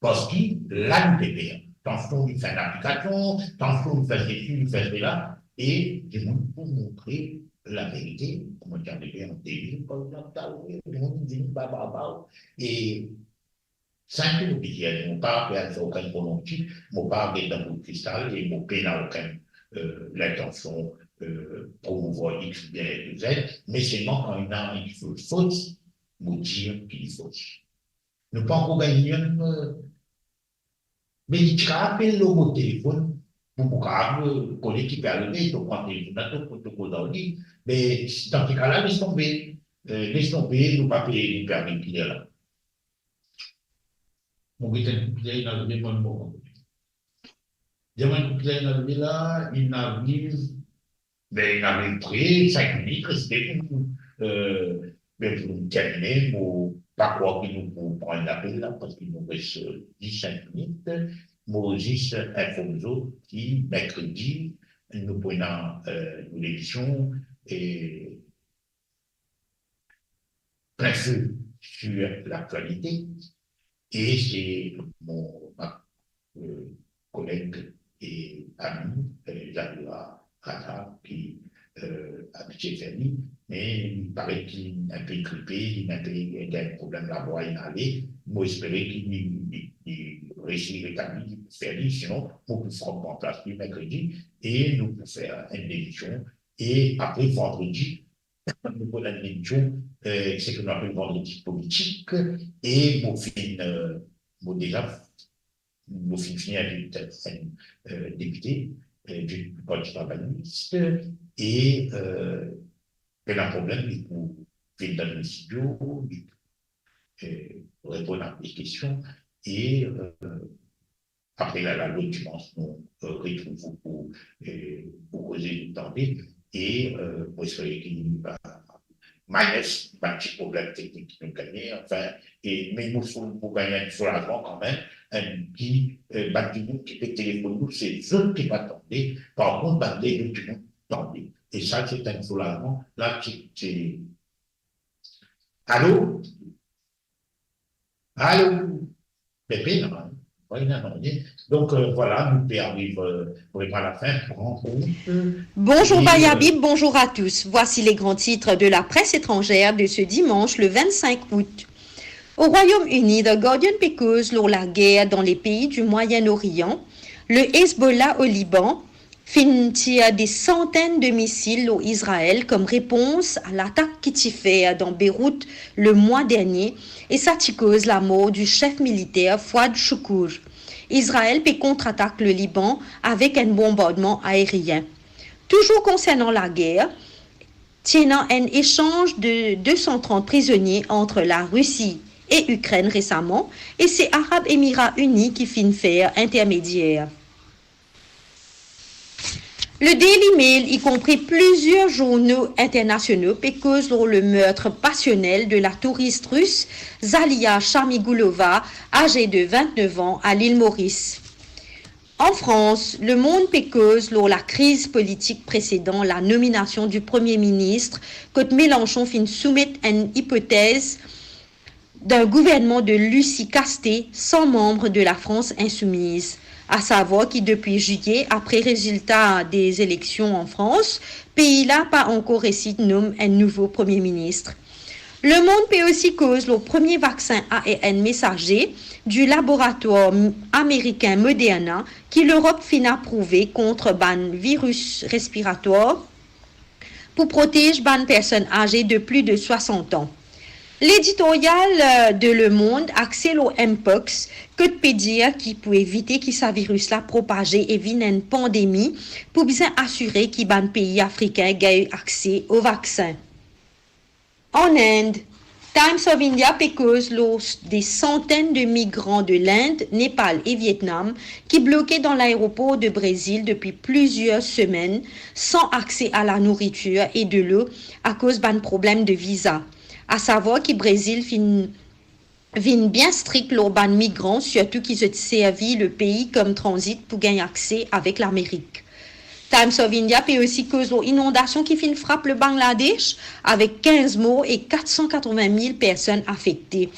parski la nou pe per. Tansion li fer enn aplikasion, tansion li fer sesi, li fer sela, e dimoun pou montre laverite, kouma ti arive an de mil, par exanp, ta, wi, dimoun vinn ba, ba, ba, e sa ki mo pe dir, mo pa pe al fer okenn pronostik, mo pa get dan boul kristal e mo pena okenn, eh, lintansion, eh, promouvwar X oubien Y, me selman kan ena enn kisoz fos, mo dir ki li fos. Nou pa ankor gagn enn, eh, me li ti kapav apel lor mo telefonn pou mo kapav, eh, kone ki pe arive, to pran telefonn la, to, to koz ar li. Me dan se ka la, les tonbe. Eh, les tonbe, nou pa pe, nou pe arive la. Mo get enn kout ler, inn arive, mo, mo. Dir mwa enn kout ler inn arive la, inn arive, be, inn arive pre sink minit, reste pou, eh, be, pou nou termine, mo pa krwar ki nou pou pran enn apel la, parski nou res, eh, zis sink minit. Mo zis inform zot ki merkredi, nou pou ena, eh, nou lemision, e Pinfo sur laktialite, e se mo, ma, eh, koleg e ami, eh, Zadora Raza ki, eh, abitie fer li, me li paret ki li enpe gripe, li enpe gagn problem lavwa, inn ale. Mo espere ki li, li, li resi retabli, li pou fer li, sinon mo pou pran plas li merkredi, e nou pou fer enn lemision, e apre vandredi, nou pou ena enn lemision, eh, seki nou apel Vandredi Politik, e mo finn, eh, mo deza, mo finn fini invit enn, eh, depite, eh, di Parti Labourist, e, eh, pena problem, li pou vinn dan nou stidio, li pou, eh, reponn a de kestion, e, eh, Apre la, la, lot dimans, nou, eh, retrouv ou pou, eh, pou koze, nou tande, e, eh, mo espere ki, eh, minus bann ti problem teknik ki nou gagne, anfin, e, me nou sou, nou gagn enn soulazman kanmem, enn ki, eh, bann dimoun ki pe telefonn nou, se zot ki pa tande, par kont, bann lezot dimoun tande. E sa, se enn soulazman, la, ki, ki, Alo? Alo? Pepe, non, non, non, non. Donk, eh, vwala, nou pe ariv, eh, vreman a lafin, gran kout. Bonjour, Baya Bib, bonjour à tous. Voici les grands titres de la presse étrangère de ce dimanche, le vingt-cinq août. Au Royaume-Uni, The Guardian pe koz lor lager dan le pei di Moyen-Orient. Le Hezbollah au Liban finn tir de santenn de misil lor Izrael kom repons a latak ki ti fer dan Beyrouth le mwa dernie, e sa ti koz lamor di sef militer Fouad Shukr. Izrael pe kontratak le Liban avek enn bonbardman aerien. Touzour konsernan lager, ti ena enn esanz de de san trant prizonie ant Larisi e Ikrenn resaman, e se Arab Emirats Unis ki finn fer intermedier. Le Daily Mail, y compris plusieurs journaux internationaux, pe koz lor le meurtre passionnel de la touriste russe Zalia Shamigulova, âgée de vingt-neuf ans, à l'île Maurice. En France, Le Monde pe koz lor la kriz politik presedan la nominasion di premie minis, kot Mélenchon finn soumet enn ipotez d'un gouvernement de Lucie Castée sans membre de la France Insoumise. À savoir ki depi zilie, apre rezilta de zeleksion an Frans, pei la pa ankor resi nom enn nouvo premie minis. Le Monde pe osi koz lor premie vaksin A R N mesaze di laboratwar amerikin Moderna ki Lerop finn aprouve kont bann viris respiratwar pou protez bann personn aze de plis de swasant an. Leditoryal, euh, de Le Monde axe lor Mpox, kot pe dir ki pou evite ki sa viris la propaze e vinn enn pandemi, pou bizin asire ki bann pei afrikin gagn akse o vaksin. An Ind, Times of India pe koz lor de santenn de migran de Lind, Nepal e Vietnam ki bloke dan laeropor de Brezil depi plizier semenn, san akse a lanouritir e delo akoz bann problem de viza. Asavwar ki Brezil finn vinn bien strik lor bann migran, sirtou ki zot servi le pei kom tranzit pou gagn akse avek Lamerik. Times of India pe osi koz lor inondasion ki finn frap le Bangladesh, avek kinz mor e kat san katrovin mil personn afekte.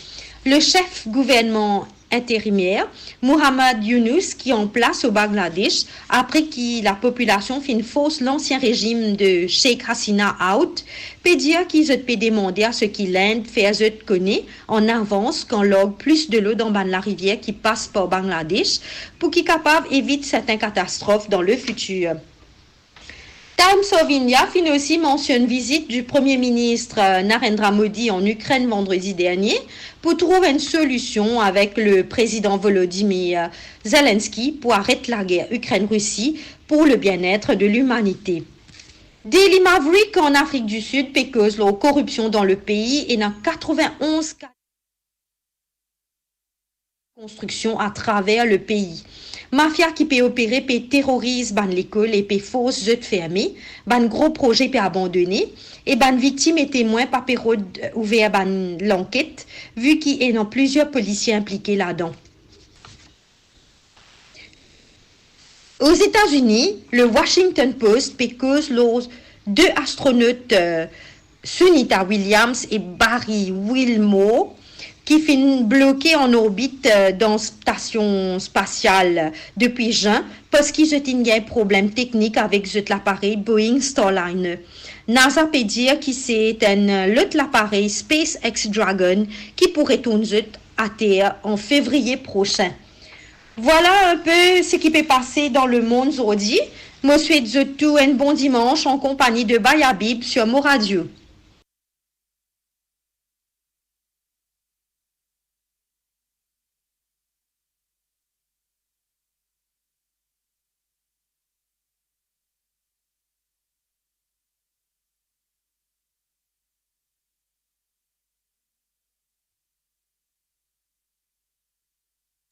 Le sef gouvernman interimer, Muhammad Yunus, ki an plas o Bangladesh, apre ki lapopilasion finn fors lansien rezim de Sheikh Hasina out, pe dir ki zot pe demande a se ki Lind fer zot kone an avans kan larg plis delo dan bann larivier ki pas par Bangladesh, pou ki kapav evit sertin katastrof dan le fitir. Times of India finn osi mansionn vizit du Premie Minis Narendra Modi an Ikrenn vandredi dernie pou trouv enn solision avek le Prezidan Volodymyr Zelensky pou aret lager Ikrenn-Risi pour le bien-être de l'humanité. Daily Maverick an Afrik di Sid pe koz lor koripsion dan le pei, ena katrovin-onz ka konstriksion atraver le pei. Mafia ki pe opere pe teroriz bann lekol e pe fors zot ferme, bann gro proze pe abandone, e bann viktim e temwin pa pe rod ouver bann lanket, vi ki ena plizier polisie inplike ladan. Ozetazini, le Washington Post pe koz lor de astronot, euh, Sunita Williams e Barry Wilmore, ki finn bloke an orbit, euh, dan stasion spasial depi zin, parski zot inn gagn problem teknik avek zot laparey Boeing Starliner. NASA pe dir ki se enn lot laparey SpaceX Dragon ki pou retourn zot ater an fevriye prosin. Vwala inpe seki pe pase dan lemond zordi. Mo swet zot tou enn bon dimans an konpagni de Bayabib sur Mo Radio.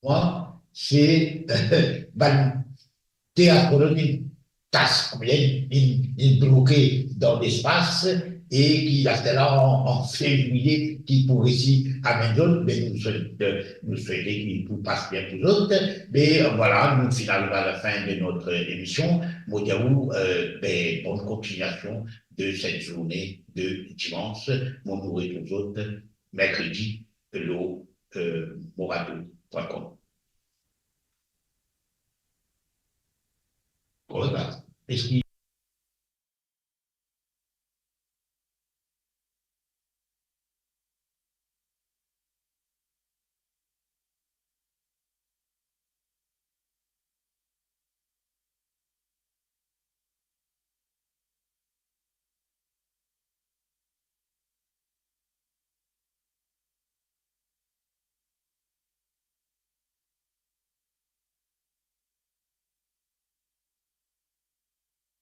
Mwa, se bann de astronot inn kas, kouma dir, inn, inn bloke dan lespas e ki aster la an, an fevriye ki pou resi amenn zot, me nou swet, nou swete ki pou pas bien pou zot. Me vwala, nou finn ariv a la fin de notre émission. Mo dir ou, euh, ben, bonne continuation de cette journée de dimanche. Mo, nou retrouv zot merkredi lor, euh, moradio point com. Kouma sa? Eski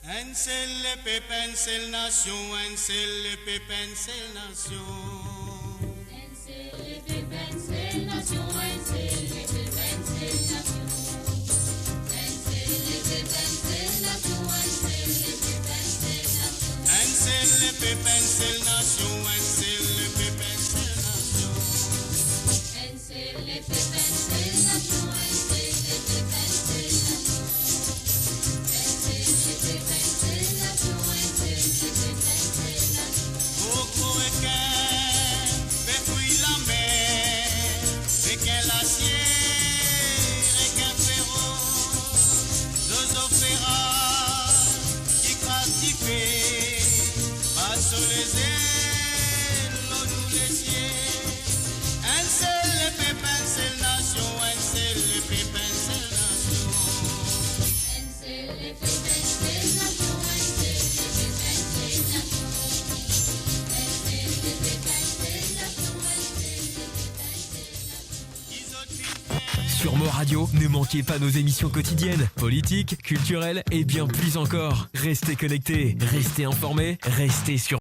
Enn sel lepep, enn sel nasion, enn sel lepep, enn sel nasion. Enn sel lepep, enn sel nasion, enn sel lepep, enn sel nasion. Enn sel lepep, enn sel nasion, enn sel lepep, enn sel nasion. Enn sel lepep, enn sel nasion, enn sel lepep, enn sel nasion. Enn sel lepep, enn sel nasion, enn sel lepep, enn sel nasion. Enn sel lepep, enn sel nasion, enn sel lepep, enn sel nasion. Gro, gro rekin pe fouy lamer, rekin lasie, rekin feros, zozo feraz ki kraz dife, pas so lezel lor nou lezie. Enn sel lepep, enn sel nasion, enn sel lepep, enn sel nasion. Enn sel lepep, enn sel nasion, enn sel lepep, enn sel nasion. Enn sel lepep, enn sel nasion, Sur Mo Radio, ne manquez pas nos émissions quotidiennes, politiques, culturelles et bien plus encore. Restez connectés, restez informés, restez sur